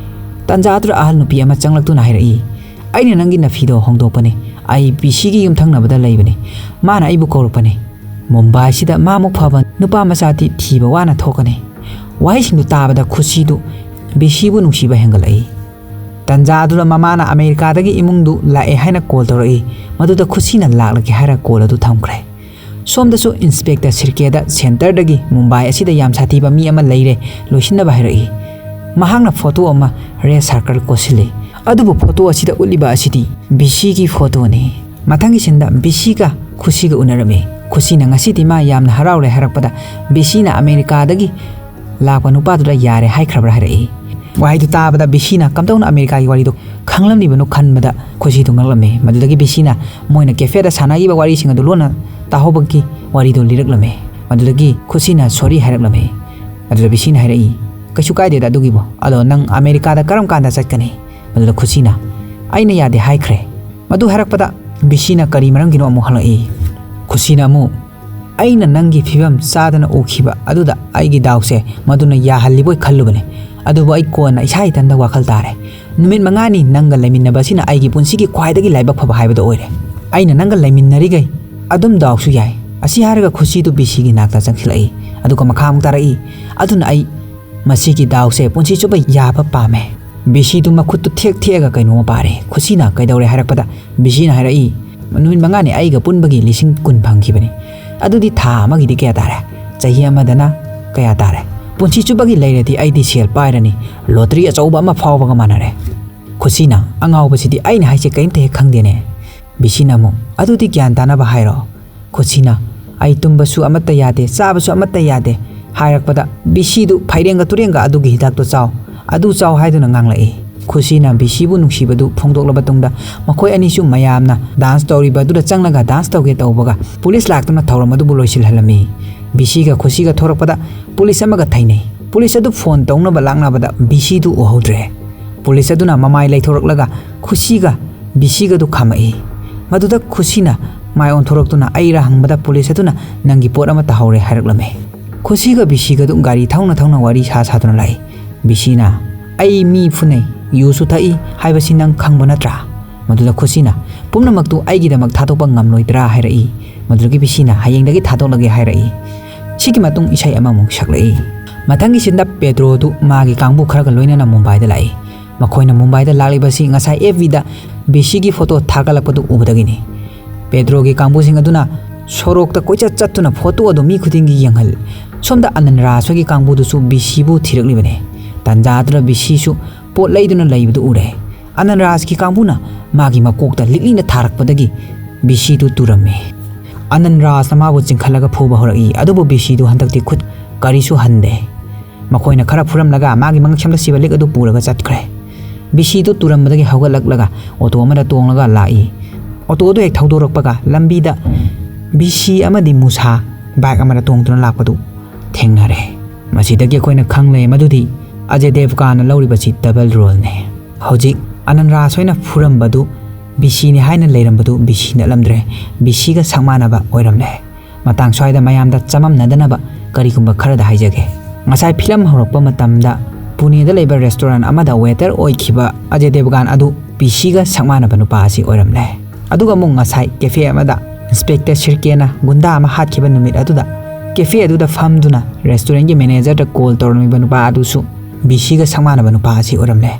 ꯇꯥꯟꯖꯥ ꯑꯗꯨꯗ ꯑꯍꯜ ꯅꯨꯄꯤ ꯑꯃ ꯆꯪꯂꯛꯇꯨꯅ ꯍꯥꯏꯔꯛꯏ, "ꯑꯩꯅ ꯅꯪꯒꯤ ꯅꯐꯤꯗꯣ ꯍꯣꯡꯗꯣꯛꯄꯅꯤ꯫ ꯑꯩ ꯕꯤꯁꯤꯒꯤ ꯌꯨꯝꯊꯪꯅꯕꯗ ꯂꯩꯕꯅꯤ꯫ ꯃꯥꯅ ꯑꯩꯕꯨ ꯀꯧꯔꯛꯄꯅꯤ꯫ ꯃꯨꯝꯕꯥꯏꯁꯤꯗ ꯃꯥꯃꯨꯛ ꯐꯕ ꯅꯨꯄꯥ ꯃꯆꯥꯗꯤ ꯊꯤꯕ ꯋꯥꯅ ꯊꯣꯛꯀꯅꯤ꯫" ꯋꯥꯍꯩꯁꯤꯡꯗꯨ ꯇꯥꯕꯗ ꯈꯨꯁꯤꯗꯨ ꯕꯤꯁꯤꯕꯨ ꯅꯨꯡꯁꯤꯕ ꯍꯦꯟꯒꯠꯂꯛꯏ꯫ ꯇꯥꯟꯖꯥ ꯑꯗꯨꯗ ꯃꯃꯥꯅ ꯑꯃꯦꯔꯤꯀꯥꯗꯒꯤ ꯏꯃꯨꯡꯗꯨ ꯂꯥꯛꯑꯦ ꯍꯥꯏꯅ ꯀꯣꯜ ꯇꯧꯔꯛꯏ꯫ ꯃꯗꯨꯗ ꯈꯨꯁꯤꯅ ꯂꯥꯛꯂꯒꯦ ꯍꯥꯏꯔ ꯀꯣꯜ ꯑꯗꯨ ꯊꯝꯈ꯭ꯔꯦ꯫ ꯁꯣꯝꯗꯁꯨ ꯏꯟꯁꯄꯦꯛꯇꯔ ꯁꯤꯔꯀꯦꯗ ꯁꯦꯟꯇꯔꯗꯒꯤ ꯃꯨꯝꯕꯥꯏ ꯑꯁꯤꯗ ꯌꯥꯝ ꯁꯥꯊꯤꯕ ꯃꯤ ꯑꯃ ꯂꯩꯔꯦ, ꯂꯣꯏꯁꯤꯟꯅꯕ ꯍꯥꯏꯔꯛꯏ꯫ ꯃꯍꯥꯛꯅ ꯐꯣꯇꯣ ꯑꯃ ꯔꯦꯗ ꯁꯥꯔꯀꯜ ꯀꯣꯠꯁꯤꯜꯂꯤ꯫ ꯑꯗꯨꯕꯨ ꯐꯣꯇꯣ ꯑꯁꯤꯗ ꯎꯠꯂꯤꯕ ꯑꯁꯤꯗꯤ ꯕꯤꯁꯤꯒꯤ ꯐꯣꯇꯣꯅꯤ꯫ ꯃꯊꯪꯒꯤ ꯁꯤꯟꯗ ꯕꯤꯁꯤꯒ ꯈꯨꯁꯤꯒ ꯎꯅꯔꯝꯃꯤ꯫ ꯈꯨꯁꯤꯅ ꯉꯁꯤꯗꯤ ꯃꯥ ꯌꯥꯝꯅ ꯍꯔꯥꯎꯔꯦ ꯍꯥꯏꯔꯛꯄꯗ ꯕꯤꯁꯤꯅ ꯑꯃꯦꯔꯤꯀꯥꯗꯒꯤ ꯂꯥꯛꯄ ꯅꯨꯄꯥꯗꯨꯗ ꯌꯥꯔꯦ ꯍꯥꯏꯈ꯭ꯔꯕ꯭ꯔꯥ ꯍꯥꯏꯔꯛꯏ꯫ ꯋꯥꯍꯩꯗꯨ ꯇꯥꯕꯗ ꯕꯤꯁꯤꯅ ꯀꯝꯗꯧꯅ ꯑꯃꯦꯔꯤꯀꯥꯒꯤ ꯋꯥꯔꯤꯗꯣ ꯈꯪꯂꯝꯂꯤꯕꯅꯣ ꯈꯟꯕꯗ ꯈꯨꯁꯤꯗꯨ ꯉꯛꯂꯝꯃꯤ꯫ ꯃꯗꯨꯗꯒꯤ ꯕꯤꯁꯤꯅ ꯃꯣꯏꯅ ꯀꯦꯐꯦꯗ ꯁꯥꯟꯅꯈꯤꯕ ꯋꯥꯔꯤꯁꯤꯡ ꯑꯗꯨ ꯂꯣꯟꯅ ꯇꯥꯍꯧꯕꯒꯤ ꯋꯥꯔꯤꯗꯨ ꯂꯤꯔꯛꯂꯝꯃꯤ꯫ ꯃꯗꯨꯗꯒꯤ ꯈꯨꯁꯤꯅ ꯁꯣꯔꯤ ꯍꯥꯏꯔꯛꯂꯝꯃꯤ꯫ ꯑꯗꯨꯗ ꯕꯤꯁꯤꯅ ꯍꯥꯏꯔꯛꯏ, "ꯀꯩꯁꯨ ꯀꯥꯏꯗꯦꯗ ꯑꯗꯨꯒꯤꯕꯨ꯫ ꯑꯗꯣ ꯅꯪ ꯑꯃꯦꯔꯤꯀꯥꯗ ꯀꯔꯝ ꯀꯥꯟꯗ ꯆꯠꯀꯅꯤ?" ꯃꯗꯨꯗ ꯈꯨꯁꯤꯅ, "ꯑꯩꯅ ꯌꯥꯗꯦ ꯍꯥꯏꯈ꯭ꯔꯦ꯫" ꯃꯗꯨ ꯍꯥꯏꯔꯛꯄꯗ ꯕꯤꯁꯤꯅ ꯀꯔꯤ ꯃꯔꯝꯒꯤꯅꯣ ꯑꯃꯨꯛ ꯍꯪꯂꯛꯏ꯫ ꯈꯨꯁꯤꯅ ꯑꯃꯨꯛ, "ꯑꯩꯅ ꯅꯪꯒꯤ ꯐꯤꯕꯝ ꯆꯥꯗꯅ ꯎꯈꯤꯕ ꯑꯗꯨꯗ ꯑꯩꯒꯤ ꯗꯥꯎꯁꯦ ꯃꯗꯨꯅ ꯌꯥꯍꯜꯂꯤꯕꯣꯏ ꯈꯜꯂꯨꯕꯅꯤ꯫ ꯑꯗꯨꯕꯨ ꯑꯩ ꯀꯣꯟꯅ ꯏꯁꯥ ꯏꯊꯟꯗ ꯋꯥꯈꯜ ꯇꯥꯔꯦ꯫ ꯅꯨꯃꯤꯠ ꯃꯉꯥꯅꯤ ꯅꯪꯒ ꯂꯩꯃꯤꯟꯅꯕ ꯑꯁꯤꯅ ꯑꯩꯒꯤ ꯄꯨꯟꯁꯤꯒꯤ ꯈ꯭ꯋꯥꯏꯗꯒꯤ ꯂꯥꯏꯕꯛ ꯐꯕ ꯍꯥꯏꯕꯗꯨ ꯑꯣꯏꯔꯦ꯫ ꯑꯩꯅ ꯅꯪꯒ ꯂꯩꯃꯤꯟꯅꯔꯤꯈꯩ ꯑꯗꯨꯝ ꯗꯥꯎꯁꯨ ꯌꯥꯏ꯫" ꯑꯁꯤ ꯍꯥꯏꯔꯒ ꯈꯨꯁꯤꯗꯨ ꯕꯤꯁꯤꯒꯤ ꯅꯥꯛꯇ ꯆꯪꯁꯤꯜꯂꯛꯏ꯫ ꯑꯗꯨꯒ ꯃꯈꯥ ꯑꯃꯨꯛ ꯇꯥꯔꯛꯏ, "ꯑꯗꯨꯅ ꯑꯩ ꯃꯁꯤꯒꯤ ꯗꯥꯎꯁꯦ ꯄꯨꯟꯁꯤ ꯆꯨꯞꯄ ꯌꯥꯕ ꯄꯥꯝꯃꯦ꯫ ꯕꯤꯁꯤꯗꯨ ꯃꯈꯨꯠꯇꯨ ꯊꯦꯛ ꯊꯦꯛꯑꯒ ꯀꯩꯅꯣꯝꯃ ꯄꯥꯔꯦ꯫ ꯈꯨꯁꯤꯅ ꯀꯩꯗꯧꯔꯦ ꯍꯥꯏꯔꯛꯄꯗ ꯕꯤꯁꯤꯅ ꯍꯥꯏꯔꯛꯏ, "ꯅꯨꯃꯤꯠ ꯃꯉꯥꯅꯤ ꯑꯩꯒ ꯄꯨꯟꯕꯒꯤ ꯂꯤꯁꯤꯡ ꯀꯨꯟ ꯐꯪꯈꯤꯕꯅꯤ꯫ ꯑꯗꯨꯗꯤ ꯊꯥ ꯑꯃꯒꯤꯗꯤ ꯀꯌꯥ ꯇꯥꯔꯦ? ꯆꯍꯤ ꯑꯃꯗꯅ ꯀꯌꯥ ꯇꯥꯔꯦ? ꯄꯨꯟꯁꯤ ꯆꯨꯞꯄꯒꯤ ꯂꯩꯔꯗꯤ ꯑꯩꯗꯤ ꯁꯦꯜ ꯄꯥꯏꯔꯅꯤ, ꯂꯣꯇꯔꯤ ꯑꯆꯧꯕ ꯑꯃ ꯐꯥꯎꯕꯒ ꯃꯥꯟꯅꯔꯦ꯫" ꯈꯨꯁꯤꯅ, "ꯑꯉꯥꯎꯕꯁꯤꯗꯤ, ꯑꯩꯅ ꯍꯥꯏꯁꯦ ꯀꯔꯤꯝꯇ ꯍꯦꯛ ꯈꯪꯗꯦꯅꯦ꯫" ꯕꯤꯁꯤꯅ ꯑꯃꯨꯛ, "ꯑꯗꯨꯗꯤ ꯒ꯭ꯌꯥꯟ ꯇꯥꯅꯕ ꯍꯥꯏꯔꯣ꯫" ꯈꯨꯁꯤꯅ, "ꯑꯩ ꯇꯨꯝꯕꯁꯨ ꯑꯃꯠꯇ ꯌꯥꯗꯦ, ꯆꯥꯕꯁꯨ ꯑꯃꯠꯇ ꯌꯥꯗꯦ" ꯍꯥꯏꯔꯛꯄꯗ ꯕꯤꯁꯤꯗꯨ ꯐꯩꯔꯦꯡꯒ ꯇꯨꯔꯦꯡꯒ "ꯑꯗꯨꯒꯤ ꯍꯤꯗꯥꯛꯇꯣ ꯆꯥꯎ, ꯑꯗꯨ ꯆꯥꯎ" ꯍꯥꯏꯗꯨꯅ ꯉꯥꯡꯂꯛꯏ꯫ ꯈꯨꯁꯤꯅ ꯕꯤꯁꯤꯕꯨ ꯅꯨꯡꯁꯤꯕꯗꯨ ꯐꯣꯡꯗꯣꯛꯂꯕ ꯇꯨꯡꯗ ꯃꯈꯣꯏ ꯑꯅꯤꯁꯨ ꯃꯌꯥꯝꯅ ꯗꯥꯟꯁ ꯇꯧꯔꯤꯕ ꯑꯗꯨꯗ ꯆꯪꯂꯒ ꯗꯥꯟꯁ ꯇꯧꯒꯦ ꯇꯧꯕꯒ ꯄꯨꯂꯤꯁ ꯂꯥꯛꯇꯨꯅ ꯊꯧꯔꯝ ꯑꯗꯨꯕꯨ ꯂꯣꯏꯁꯤꯜꯍꯜꯂꯝꯃꯤ꯫ ꯕꯤꯁꯤꯒ ꯈꯨꯁꯤꯒ ꯊꯣꯔꯛꯄꯗ ꯄꯨꯂꯤꯁ ꯑꯃꯒ ꯊꯩꯅꯩ꯫ ꯄꯨꯂꯤꯁ ꯑꯗꯨ ꯐꯣꯟ ꯇꯧꯅꯕ ꯂꯥꯛꯅꯕꯗ ꯕꯤꯁꯤꯗꯨ ꯎꯍꯧꯗ꯭ꯔꯦ꯫ ꯄꯨꯂꯤꯁ ꯑꯗꯨꯅ ꯃꯃꯥꯏ ꯂꯩꯊꯣꯔꯛꯂꯒ ꯈꯨꯁꯤꯒ ꯕꯤꯁꯤꯒꯗꯨ ꯈꯥꯝꯃꯛꯏ꯫ ꯃꯗꯨꯗ ꯈꯨꯁꯤꯅ ꯃꯥꯏ ꯑꯣꯟꯊꯣꯔꯛꯇꯨꯅ ꯑꯩꯔꯥ ꯍꯪꯕꯗ ꯄꯨꯂꯤꯁ ꯑꯗꯨꯅ "ꯅꯪꯒꯤ ꯄꯣꯠ ꯑꯃ ꯇꯥꯍꯧꯔꯦ" ꯍꯥꯏꯔꯛꯂꯝꯃꯤ꯫ ꯈꯨꯁꯤꯒ ꯕꯤꯁꯤꯒꯗꯨ ꯒꯥꯔꯤ ꯊꯧꯅ ꯊꯧꯅ ꯋꯥꯔꯤ ꯁꯥ ꯁꯥꯗꯨꯅ ꯂꯥꯛꯏ꯫ ꯕꯤꯁꯤꯅ, "ꯑꯩ ꯃꯤ ꯐꯨꯅꯩ, ꯌꯨꯁꯨ ꯊꯛꯏ ꯍꯥꯏꯕꯁꯤ ꯅꯪ ꯈꯪꯕ ꯅꯠꯇ꯭ꯔꯥ?" ꯃꯗꯨꯗ ꯈꯨꯁꯤꯅ, "ꯄꯨꯝꯅꯃꯛꯇꯨ ꯑꯩꯒꯤꯗꯃꯛ ꯊꯥꯗꯣꯛꯄ ꯉꯝꯂꯣꯏꯗ꯭ꯔꯥ?" ꯍꯥꯏꯔꯛꯏ꯫ ꯃꯗꯨꯗꯒꯤ ꯕꯤꯁꯤꯅ, "ꯍꯌꯦꯡꯗꯒꯤ ꯊꯥꯗꯣꯛꯂꯒꯦ" ꯍꯥꯏꯔꯛꯏ꯫ ꯁꯤꯒꯤ ꯃꯇꯨꯡ ꯏꯁꯩ ꯑꯃꯃꯨꯛ ꯁꯛꯂꯛꯏ꯫ ꯃꯊꯪꯒꯤ ꯁꯤꯟꯗ ꯄꯦꯗ꯭ꯔꯣꯗꯨ ꯃꯥꯒꯤ ꯀꯥꯡꯕꯨ ꯈꯔꯒ ꯂꯣꯏꯅꯅ ꯃꯨꯝꯕꯥꯏꯗ ꯂꯥꯛꯏ꯫ ꯃꯈꯣꯏꯅ ꯃꯨꯝꯕꯥꯏꯗ ꯂꯥꯛꯂꯤꯕꯁꯤ ꯉꯁꯥꯏ ꯑꯦꯐ ꯕꯤꯗ ꯕꯤꯁꯤꯒꯤ ꯐꯣꯇꯣ ꯊꯥꯒꯠꯂꯛꯄꯗꯨ ꯎꯕꯗꯒꯤꯅꯤ꯫ ꯄꯦꯗ꯭ꯔꯣꯒꯤ ꯀꯥꯡꯕꯨꯁꯤꯡ ꯑꯗꯨꯅ ꯁꯣꯔꯣꯛꯇ ꯀꯣꯏꯆꯠ ꯆꯠꯇꯨꯅ ꯐꯣꯇꯣ ꯑꯗꯨ ꯃꯤ ꯈꯨꯗꯤꯡꯒꯤ ꯌꯦꯡꯍꯜꯂꯤ꯫ ꯁꯣꯝꯗ ꯑꯅꯟ ꯔꯥꯖ ꯍꯣꯏꯒꯤ ꯀꯥꯡꯕꯨꯗꯨꯁꯨ ꯕꯤꯁꯤꯕꯨ ꯊꯤꯔꯛꯂꯤꯕꯅꯤ꯫ ꯇꯥꯟꯖꯥꯗꯨꯗ ꯕꯤꯁꯤꯁꯨ ꯄꯣꯠ ꯂꯩꯗꯨꯅ ꯂꯩꯕꯗꯨ ꯎꯔꯦ꯫ ꯑꯅꯟ ꯔꯥꯖꯀꯤ ꯀꯥꯡꯕꯨꯅ ꯃꯥꯒꯤ ꯃꯀꯣꯛꯇ ꯂꯤꯛꯂꯤꯅ ꯊꯥꯔꯛꯄꯗꯒꯤ ꯕꯤꯁꯤꯗꯨ ꯇꯨꯔꯝꯃꯤ꯫ ꯑꯅꯟ ꯔꯥꯖꯅ ꯃꯥꯕꯨ ꯆꯤꯡꯈꯠꯂꯒ ꯐꯨꯕ ꯍꯧꯔꯛꯏ, ꯑꯗꯨꯕꯨ ꯕꯤꯁꯤꯗꯨ ꯍꯟꯗꯛꯇꯤ ꯈꯨꯠ ꯀꯔꯤꯁꯨ ꯍꯟꯗꯦ꯫ ꯃꯈꯣꯏꯅ ꯈꯔ ꯐꯨꯔꯝꯂꯒ ꯃꯥꯒꯤ ꯃꯉꯛꯁꯝꯗ ꯁꯤꯕ ꯂꯤꯛ ꯑꯗꯨ ꯄꯨꯔꯒ ꯆꯠꯈ꯭ꯔꯦ꯫ ꯕꯤꯁꯤꯗꯨ ꯇꯨꯔꯝꯕꯗꯒꯤ ꯍꯧꯒꯠꯂꯛꯂꯒ ꯑꯣꯇꯣ ꯑꯃꯗ ꯇꯣꯡꯂꯒ ꯂꯥꯛꯏ꯫ ꯑꯣꯇꯣ ꯑꯗꯨ ꯍꯦꯛ ꯊꯧꯗꯣꯔꯛꯄꯒ ꯂꯝꯕꯤꯗ ꯕꯤꯁꯤ ꯑꯃꯗꯤ ꯃꯨꯁꯥ ꯕꯥꯏꯛ ꯑꯃꯗ ꯇꯣꯡꯗꯨꯅ ꯂꯥꯛꯄꯗꯨ ꯊꯦꯡꯅꯔꯦ꯫ ꯃꯁꯤꯗꯒꯤ ꯑꯩꯈꯣꯏꯅ ꯈꯪꯂꯦ ꯃꯗꯨꯗꯤ ꯑꯖꯌ ꯗꯦꯕꯒꯥꯟꯅ ꯂꯧꯔꯤꯕꯁꯤ ꯗꯕꯜ ꯔꯣꯜꯅꯤ꯫ ꯍꯧꯖꯤꯛ ꯑꯅꯟ ꯔꯥꯖ ꯍꯣꯏꯅ ꯐꯨꯔꯝꯕꯗꯨ ꯕꯤꯁꯤꯅꯤ ꯍꯥꯏꯅ ꯂꯩꯔꯝꯕꯗꯨ ꯕꯤꯁꯤ ꯅꯠꯂꯝꯗ꯭ꯔꯦ, ꯕꯤꯁꯤꯒ ꯁꯛ ꯃꯥꯟꯅꯕ ꯑꯣꯏꯔꯝꯂꯦ꯫ ꯃꯇꯥꯡ ꯁ꯭ꯋꯥꯏꯗ ꯃꯌꯥꯝꯗ ꯆꯃꯝꯅꯗꯅꯕ ꯀꯔꯤꯒꯨꯝꯕ ꯈꯔꯗ ꯍꯥꯏꯖꯒꯦ꯫ ꯉꯁꯥꯏ ꯐꯤꯂꯝ ꯍꯧꯔꯛꯄ ꯃꯇꯝꯗ ꯄꯨꯅꯦꯗ ꯂꯩꯕ ꯔꯦꯁꯇꯨꯔꯦꯟ ꯑꯃꯗ ꯋꯦꯇꯔ ꯑꯣꯏꯈꯤꯕ ꯑꯖꯌ ꯗꯦꯕꯒꯥꯟ ꯑꯗꯨ ꯕꯤꯁꯤꯒ ꯁꯛ ꯃꯥꯟꯅꯕ ꯅꯨꯄꯥ ꯑꯁꯤ ꯑꯣꯏꯔꯝꯂꯦ꯫ ꯑꯗꯨꯒ ꯑꯃꯨꯛ ꯉꯁꯥꯏ ꯀꯦꯐꯦ ꯑꯃꯗ ꯏꯟꯁꯄꯦꯛꯇꯔ ꯁꯤꯔꯀꯦꯅ ꯒꯨꯟꯗꯥ ꯑꯃ ꯍꯥꯠꯈꯤꯕ ꯅꯨꯃꯤꯠ ꯑꯗꯨꯗ ꯀꯦꯐꯦ ꯑꯗꯨꯗ ꯐꯝꯗꯨꯅ ꯔꯦꯁꯇꯨꯔꯦꯟꯒꯤ ꯃꯦꯅꯦꯖꯔꯗ ꯀꯣꯜ ꯇꯧꯔꯝꯃꯤꯕ ꯅꯨꯄꯥ ꯑꯗꯨꯁꯨ ꯕꯤꯁꯤꯒ ꯁꯛꯃꯥꯟꯅꯕ ꯅꯨꯄꯥ ꯑꯁꯤ ꯑꯣꯏꯔꯝꯂꯦ꯫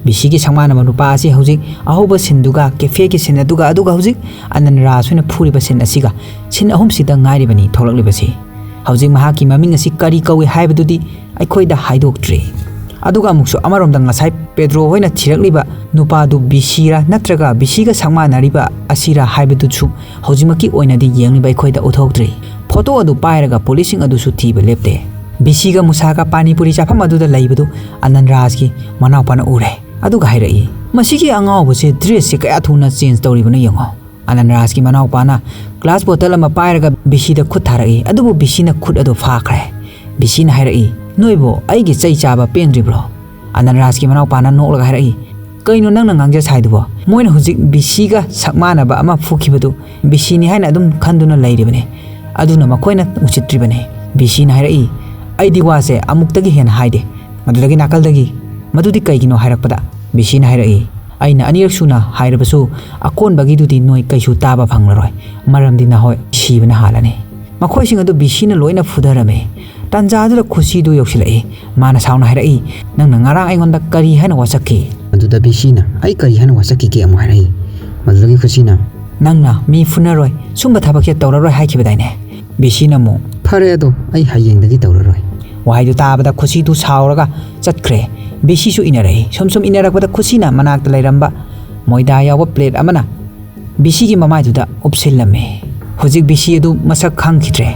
ꯕꯤꯁꯤꯒꯤ ꯁꯛꯃꯥꯟꯅꯕ ꯅꯨꯄꯥ ꯑꯁꯤ ꯍꯧꯖꯤꯛ ꯑꯍꯧꯕ ꯁꯤꯟꯗꯨꯒ ꯀꯦꯐꯦꯒꯤ ꯁꯤꯟ ꯑꯗꯨꯒ, ꯑꯗꯨꯒ ꯍꯧꯖꯤꯛ ꯑꯅꯟ ꯔꯥꯖ ꯍꯣꯏꯅ ꯐꯨꯔꯤꯕ ꯁꯤꯟ ꯑꯁꯤꯒ, ꯁꯤꯟ ꯑꯍꯨꯝꯁꯤꯗ ꯉꯥꯏꯔꯤꯕꯅꯤ ꯊꯣꯛꯂꯛꯂꯤꯕꯁꯤ꯫ ꯍꯧꯖꯤꯛ ꯃꯍꯥꯛꯀꯤ ꯃꯃꯤꯡ ꯑꯁꯤ ꯀꯔꯤ ꯀꯧꯏ ꯍꯥꯏꯕꯗꯨꯗꯤ ꯑꯩꯈꯣꯏꯗ ꯍꯥꯏꯗꯣꯛꯇ꯭ꯔꯤ꯫ ꯑꯗꯨꯒ ꯑꯃꯨꯛꯁꯨ ꯑꯃꯔꯣꯝꯗ ꯉꯁꯥꯏ ꯄꯦꯗ꯭ꯔꯣ ꯍꯣꯏꯅ ꯊꯤꯔꯛꯂꯤꯕ ꯅꯨꯄꯥꯗꯨ ꯕꯤꯁꯤꯔꯥ ꯅꯠꯇ꯭ꯔꯒ ꯕꯤꯁꯤꯒ ꯁꯛꯃꯥꯟꯅꯔꯤꯕ ꯑꯁꯤꯔꯥ ꯍꯥꯏꯕꯗꯨꯁꯨ ꯍꯧꯖꯤꯛꯃꯛꯀꯤ ꯑꯣꯏꯅꯗꯤ ꯌꯦꯡꯂꯤꯕ ꯑꯩꯈꯣꯏꯗ ꯎꯠꯊꯣꯛꯇ꯭ꯔꯤ꯫ ꯐꯣꯇꯣ ꯑꯗꯨ ꯄꯥꯏꯔꯒ ꯄꯨꯂꯤꯁꯁꯤꯡ ꯑꯗꯨꯁꯨ ꯊꯤꯕ ꯂꯦꯞꯇꯦ꯫ ꯕꯤꯁꯤꯒ ꯃꯨꯁꯥꯒ ꯄꯥꯅꯤꯄꯨꯔꯤ ꯆꯥꯐꯝ ꯑꯗꯨꯗ ꯂꯩꯕꯗꯨ ꯑꯅꯟ ꯔꯥꯖꯀꯤ ꯃꯅꯥꯎꯄꯥꯅ ꯎꯔꯦ꯫ ꯑꯗꯨꯒ ꯍꯥꯏꯔꯛꯏ, "ꯃꯁꯤꯒꯤ ꯑꯉꯥꯎꯕꯁꯦ ꯗ꯭ꯔꯦꯁꯁꯦ ꯀꯌꯥ ꯊꯨꯅ ꯆꯦꯟꯖ ꯇꯧꯔꯤꯕꯅꯣ ꯌꯦꯡꯉꯣ"꯫ ꯑꯅꯟ ꯔꯥꯖꯀꯤ ꯃꯅꯥꯎꯄꯥꯅ ꯒ꯭ꯂꯥꯁ ꯕꯣꯇꯜ ꯑꯃ ꯄꯥꯏꯔꯒ ꯕꯤꯁꯤꯗ ꯈꯨꯠ ꯊꯥꯔꯛꯏ, ꯑꯗꯨꯕꯨ ꯕꯤꯁꯤꯅ ꯈꯨꯠ ꯑꯗꯨ ꯐꯥꯈ꯭ꯔꯦ꯫ ꯕꯤꯁꯤꯅ ꯍꯥꯏꯔꯛꯏ, "ꯅꯣꯏꯕꯨ ꯑꯩꯒꯤ ꯆꯩ ꯆꯥꯕ ꯄꯦꯟꯗ꯭ꯔꯤꯕ꯭ꯔꯣ?" ꯑꯅꯟ ꯔꯥꯖꯀꯤ ꯃꯅꯥꯎꯄꯥꯅ ꯅꯣꯛꯂꯒ ꯍꯥꯏꯔꯛꯏ, "ꯀꯩꯅꯣ ꯅꯪꯅ ꯉꯥꯡꯖ ꯁꯥꯏꯗꯨꯕꯣ? ꯃꯣꯏꯅ ꯍꯧꯖꯤꯛ ꯕꯤꯁꯤꯒ ꯁꯛꯃꯥꯟꯅꯕ ꯑꯃ ꯐꯨꯈꯤꯕꯗꯨ ꯕꯤꯁꯤꯅꯤ ꯍꯥꯏꯅ ꯑꯗꯨꯝ ꯈꯟꯗꯨꯅ ꯂꯩꯔꯤꯕꯅꯤ꯫ ꯑꯗꯨꯅ ꯃꯈꯣꯏꯅ ꯎꯁꯤꯠꯇ꯭ꯔꯤꯕꯅꯤ"꯫ ꯕꯤꯁꯤꯅ ꯍꯥꯏꯔꯛꯏ, "ꯑꯩꯗꯤ ꯋꯥꯁꯦ ꯑꯃꯨꯛꯇꯒꯤ ꯍꯦꯟꯅ ꯍꯥꯏꯗꯦ"꯫ ꯃꯗꯨꯗꯒꯤ ꯅꯥꯀꯜꯗꯒꯤ, "ꯃꯗꯨꯗꯤ ꯀꯩꯒꯤꯅꯣ?" ꯍꯥꯏꯔꯛꯄꯗ ꯕꯤꯁꯤꯅ ꯍꯥꯏꯔꯛꯏ, "ꯑꯩꯅ ꯑꯅꯤꯔꯛ ꯁꯨꯅ ꯍꯥꯏꯔꯕꯁꯨ ꯑꯀꯣꯟꯕꯒꯤꯗꯨꯗꯤ ꯅꯣꯏ ꯀꯩꯁꯨ ꯇꯥꯕ ꯐꯪꯂꯔꯣꯏ, ꯃꯔꯝꯗꯤ ꯅꯍꯣꯏ ꯁꯤꯕꯅ ꯍꯥꯜꯂꯅꯤ"꯫ ꯃꯈꯣꯏꯁꯤꯡ ꯑꯗꯨ ꯕꯤꯁꯤꯅ ꯂꯣꯏꯅ ꯐꯨꯊꯔꯝꯃꯤ꯫ ꯇꯥꯟꯖꯥꯗꯨꯗ ꯈꯨꯁꯤꯗꯨ ꯌꯧꯁꯤꯜꯂꯛꯏ꯫ ꯃꯥꯅ ꯁꯥꯎꯅ ꯍꯥꯏꯔꯛꯏ, "ꯅꯪꯅ ꯉꯔꯥꯡ ꯑꯩꯉꯣꯟꯗ ꯀꯔꯤ ꯍꯥꯏꯅ ꯋꯥꯁꯛꯈꯤ?" ꯑꯗꯨꯗ ꯕꯤꯁꯤꯅ, "ꯑꯩ ꯀꯔꯤ ꯍꯥꯏꯅ ꯋꯥꯁꯛꯈꯤꯒꯦ?" ꯑꯃꯨꯛ ꯍꯥꯏꯔꯛꯏ꯫ ꯃꯗꯨꯗꯒꯤ ꯈꯨꯁꯤꯅ, "ꯅꯪꯅ ꯃꯤ ꯐꯨꯅꯔꯣꯏ, ꯁꯨꯝꯕ ꯊꯕꯛꯁꯦ ꯇꯧꯔꯔꯣꯏ ꯍꯥꯏꯈꯤꯕꯗꯥꯏꯅꯦ?" ꯕꯤꯁꯤꯅ ꯑꯃꯨꯛ, "ꯐꯔꯦ ꯑꯗꯣ, ꯑꯩ ꯍꯌꯦꯡꯗꯒꯤ ꯇꯧꯔꯔꯣꯏ"꯫ ꯋꯥꯍꯩꯗꯨ ꯇꯥꯕꯗ ꯈꯨꯁꯤꯗꯨ ꯁꯥꯎꯔꯒ ꯆꯠꯈ꯭ꯔꯦ꯫ ꯕꯤꯁꯤꯁꯨ ꯏꯟꯅꯔꯛꯏ꯫ ꯁꯨꯝ ꯁꯨꯝ ꯏꯟꯅꯔꯛꯄꯗ ꯈꯨꯁꯤꯅ ꯃꯅꯥꯛꯇ ꯂꯩꯔꯝꯕ ꯃꯣꯏꯗꯥ ꯌꯥꯎꯕ ꯄ꯭ꯂꯦꯠ ꯑꯃꯅ ꯕꯤꯁꯤꯒꯤ ꯃꯃꯥꯏꯗꯨꯗ ꯎꯞꯁꯤꯜꯂꯝꯃꯤ꯫ ꯍꯧꯖꯤꯛ ꯕꯤꯁꯤ ꯑꯗꯨ ꯃꯁꯛ ꯈꯪꯈꯤꯗ꯭ꯔꯦ꯫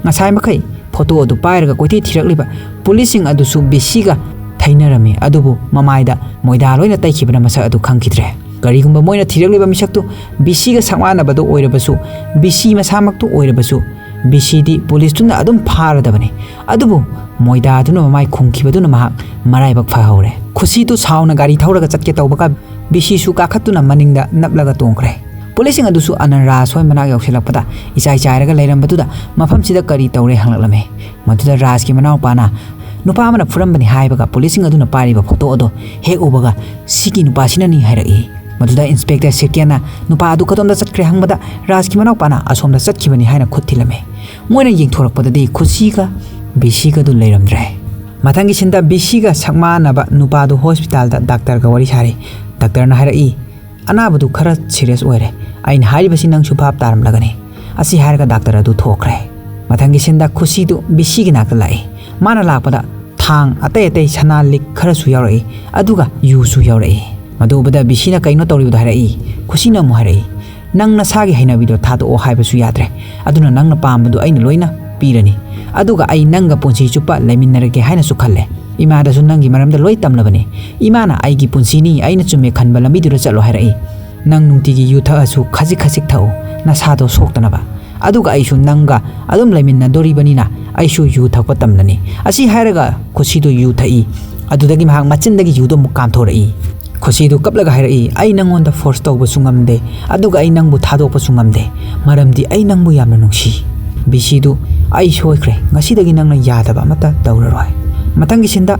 ꯉꯁꯥꯏ ꯃꯈꯩ ꯐꯣꯇꯣ ꯑꯗꯨ ꯄꯥꯏꯔꯒ ꯀꯣꯏꯊꯤ ꯊꯤꯔꯛꯂꯤꯕ ꯄꯨꯂꯤꯁꯁꯤꯡ ꯑꯗꯨꯁꯨ ꯕꯤꯁꯤꯒ ꯊꯩꯅꯔꯝꯃꯤ, ꯑꯗꯨꯕꯨ ꯃꯃꯥꯏꯗ ꯃꯣꯏꯗꯥ ꯂꯣꯏꯅ ꯇꯩꯈꯤꯕꯅ ꯃꯁꯛ ꯑꯗꯨ ꯈꯪꯈꯤꯗ꯭ꯔꯦ꯫ ꯀꯔꯤꯒꯨꯝꯕ ꯃꯣꯏꯅ ꯊꯤꯔꯛꯂꯤꯕ ꯃꯤꯁꯛꯇꯨ ꯕꯤꯁꯤꯒ ꯁꯛꯃꯥꯟꯅꯕꯗꯨ ꯑꯣꯏꯔꯕꯁꯨ, ꯕꯤꯁꯤ ꯃꯁꯥꯃꯛꯇꯨ ꯑꯣꯏꯔꯕꯁꯨ, ꯕꯤꯁꯤꯗꯤ ꯄꯨꯂꯤꯁꯇꯨꯅ ꯑꯗꯨꯝ ꯐꯥꯔꯗꯕꯅꯤ꯫ ꯑꯗꯨꯕꯨ ꯃꯣꯏꯗꯥꯗꯨꯅ ꯃꯃꯥꯏ ꯈꯨꯝꯈꯤꯕꯗꯨꯅ ꯃꯍꯥꯛ ꯃꯔꯥꯏꯕꯛ ꯐꯍꯧꯔꯦ꯫ ꯈꯨꯁꯤꯗꯨ ꯁꯥꯎꯅ ꯒꯥꯔꯤ ꯊꯧꯔꯒ ꯆꯠꯀꯦ ꯇꯧꯕꯒ ꯕꯤꯁꯤꯁꯨ ꯀꯥꯈꯠꯇꯨꯅ ꯃꯅꯤꯡꯗ ꯅꯞꯂꯒ ꯇꯣꯡꯈ꯭ꯔꯦ꯫ ꯄꯨꯂꯤꯁꯁꯤꯡ ꯑꯗꯨꯁꯨ ꯑꯅꯟ ꯔꯥꯖ ꯍꯣꯏ ꯃꯅꯥꯛ ꯌꯧꯁꯤꯜꯂꯛꯄꯗ ꯏꯆꯥꯏ ꯆꯥꯏꯔꯒ ꯂꯩꯔꯝꯕꯗꯨꯗ ꯃꯐꯝꯁꯤꯗ ꯀꯔꯤ ꯇꯧꯔꯦ ꯍꯪꯂꯛꯂꯝꯃꯤ꯫ ꯃꯗꯨꯗ ꯔꯥꯖꯀꯤ ꯃꯅꯥꯎꯄꯥꯅ ꯅꯨꯄꯥ ꯑꯃꯅ ꯐꯨꯔꯝꯕꯅꯤ ꯍꯥꯏꯕꯒ ꯄꯨꯂꯤꯁꯁꯤꯡ ꯑꯗꯨꯅ ꯄꯥꯏꯔꯤꯕ ꯐꯣꯇꯣ ꯑꯗꯨ ꯍꯦꯛ ꯎꯕꯒ "ꯁꯤꯒꯤ ꯅꯨꯄꯥꯁꯤꯅꯅꯤ" ꯍꯥꯏꯔꯛꯏ꯫ ꯃꯗꯨꯗ ꯏꯟꯁꯄꯦꯛꯇꯔ ꯁꯤꯔꯀꯦꯅ ꯅꯨꯄꯥ ꯑꯗꯨ ꯀꯗꯣꯝꯗ ꯆꯠꯈ꯭ꯔꯦ ꯍꯪꯕꯗ, ꯔꯥꯖꯀꯤ ꯃꯅꯥꯎꯄꯥꯅ ꯑꯁꯣꯝꯗ ꯆꯠꯈꯤꯕꯅꯤ ꯍꯥꯏꯅ ꯈꯨꯠ ꯊꯤꯜꯂꯝꯃꯤ꯫ ꯃꯣꯏꯅ ꯌꯦꯡꯊꯣꯔꯛꯄꯗꯗꯤ ꯈꯨꯁꯤꯒ ꯕꯤꯁꯤꯒꯗꯨ ꯂꯩꯔꯝꯗ꯭ꯔꯦ꯫ ꯃꯊꯪꯒꯤ ꯁꯤꯟꯗ ꯕꯤꯁꯤꯒ ꯁꯛ ꯃꯥꯟꯅꯕ ꯅꯨꯄꯥꯗꯨ ꯍꯣꯁꯄꯤꯇꯥꯜꯗ ꯗꯥꯛꯇꯔꯒ ꯋꯥꯔꯤ ꯁꯥꯔꯤ꯫ ꯗꯥꯛꯇꯔꯅ ꯍꯥꯏꯔꯛꯏ, "ꯑꯅꯥꯕꯗꯨ ꯈꯔ ꯁꯤꯔꯤꯌꯁ ꯑꯣꯏꯔꯦ꯫ ꯑꯩꯅ ꯍꯥꯏꯔꯤꯕꯁꯤ ꯅꯪꯁꯨ ꯚꯥꯞ ꯇꯥꯔꯝꯂꯒꯅꯤ꯫" ꯑꯁꯤ ꯍꯥꯏꯔꯒ ꯗꯥꯛꯇꯔ ꯑꯗꯨ ꯊꯣꯛꯈ꯭ꯔꯦ꯫ ꯃꯊꯪꯒꯤ ꯁꯤꯟꯗ ꯈꯨꯁꯤꯗꯨ ꯕꯤꯁꯤꯒꯤ ꯅꯥꯛꯇ ꯂꯥꯛꯏ꯫ ꯃꯥꯅ ꯂꯥꯛꯄꯗ ꯊꯥꯡ ꯑꯇꯩ ꯑꯇꯩ ꯁꯅꯥ ꯂꯤꯛ ꯈꯔꯁꯨ ꯌꯥꯎꯔꯛꯏ, ꯑꯗꯨꯒ ꯌꯨꯁꯨ ꯌꯥꯎꯔꯛꯏ꯫ ꯃꯗꯨ ꯎꯕꯗ ꯕꯤꯁꯤꯅ ꯀꯩꯅꯣ ꯇꯧꯔꯤꯕꯗꯣ ꯍꯥꯏꯔꯛꯏ꯫ ꯈꯨꯁꯤꯅ ꯑꯃꯨꯛ ꯍꯥꯏꯔꯛꯏ, "ꯅꯪ ꯅꯁꯥꯒꯤ ꯍꯩꯅꯕꯤꯗꯣ ꯊꯥꯗꯣꯛꯑꯣ ꯍꯥꯏꯕꯁꯨ ꯌꯥꯗ꯭ꯔꯦ꯫ ꯑꯗꯨꯅ ꯅꯪꯅ ꯄꯥꯝꯕꯗꯨ ꯑꯩꯅ ꯂꯣꯏꯅ ꯄꯤꯔꯅꯤ꯫ ꯑꯗꯨꯒ ꯑꯩ ꯅꯪꯒ ꯄꯨꯟꯁꯤ ꯆꯨꯞꯄ ꯂꯩꯃꯤꯟꯅꯔꯒꯦ ꯍꯥꯏꯅꯁꯨ ꯈꯜꯂꯦ꯫ ꯏꯃꯥꯗꯁꯨ ꯅꯪꯒꯤ ꯃꯔꯝꯗ ꯂꯣꯏ ꯇꯝꯂꯕꯅꯤ꯫ ꯏꯃꯥꯅ ꯑꯩꯒꯤ ꯄꯨꯟꯁꯤꯅꯤ, ꯑꯩꯅ ꯆꯨꯝꯃꯦ ꯈꯟꯕ ꯂꯝꯕꯤꯗꯨꯗ ꯆꯠꯂꯣ ꯍꯥꯏꯔꯛꯏ꯫ ꯅꯪ ꯅꯨꯡꯇꯤꯒꯤ ꯌꯨ ꯊꯛꯑꯁꯨ ꯈꯖꯤꯛ ꯈꯖꯤꯛ ꯊꯛꯎ, ꯅꯁꯥꯗꯣ ꯁꯣꯛꯇꯅꯕ꯫ ꯑꯗꯨꯒ ꯑꯩꯁꯨ ꯅꯪꯒ ꯑꯗꯨꯝ ꯂꯩꯃꯤꯟꯅꯗꯣꯔꯤꯕꯅꯤꯅ ꯑꯩꯁꯨ ꯌꯨ ꯊꯛꯄ ꯇꯝꯂꯅꯤ꯫" ꯑꯁꯤ ꯍꯥꯏꯔꯒ ꯈꯨꯁꯤꯗꯨ ꯌꯨ ꯊꯛꯏ꯫ ꯑꯗꯨꯗꯒꯤ ꯃꯍꯥꯛ ꯃꯆꯤꯟꯗꯒꯤ ꯌꯨꯗꯨ ꯑꯃꯨꯛ ꯀꯥꯝꯊꯣꯔꯛꯏ꯫ ꯈꯨꯁꯤꯗꯨ ꯀꯞꯂꯒ ꯍꯥꯏꯔꯛꯏ, "ꯑꯩ ꯅꯪꯉꯣꯟꯗ ꯐꯣꯔꯁ ꯇꯧꯕꯁꯨ ꯉꯝꯗꯦ, ꯑꯗꯨꯒ ꯑꯩ ꯅꯪꯕꯨ ꯊꯥꯗꯣꯛꯄꯁꯨ ꯉꯝꯗꯦ, ꯃꯔꯝꯗꯤ ꯑꯩ ꯅꯪꯕꯨ ꯌꯥꯝꯅ ꯅꯨꯡꯁꯤ꯫" ꯕꯤꯁꯤꯗꯨ, "ꯑꯩ ꯁꯣꯏꯈ꯭ꯔꯦ, ꯉꯁꯤꯗꯒꯤ ꯅꯪꯅ ꯌꯥꯗꯕ ꯑꯃꯠꯇ ꯇꯧꯔꯔꯣꯏ꯫" ꯃꯊꯪꯒꯤ ꯁꯤꯟꯗ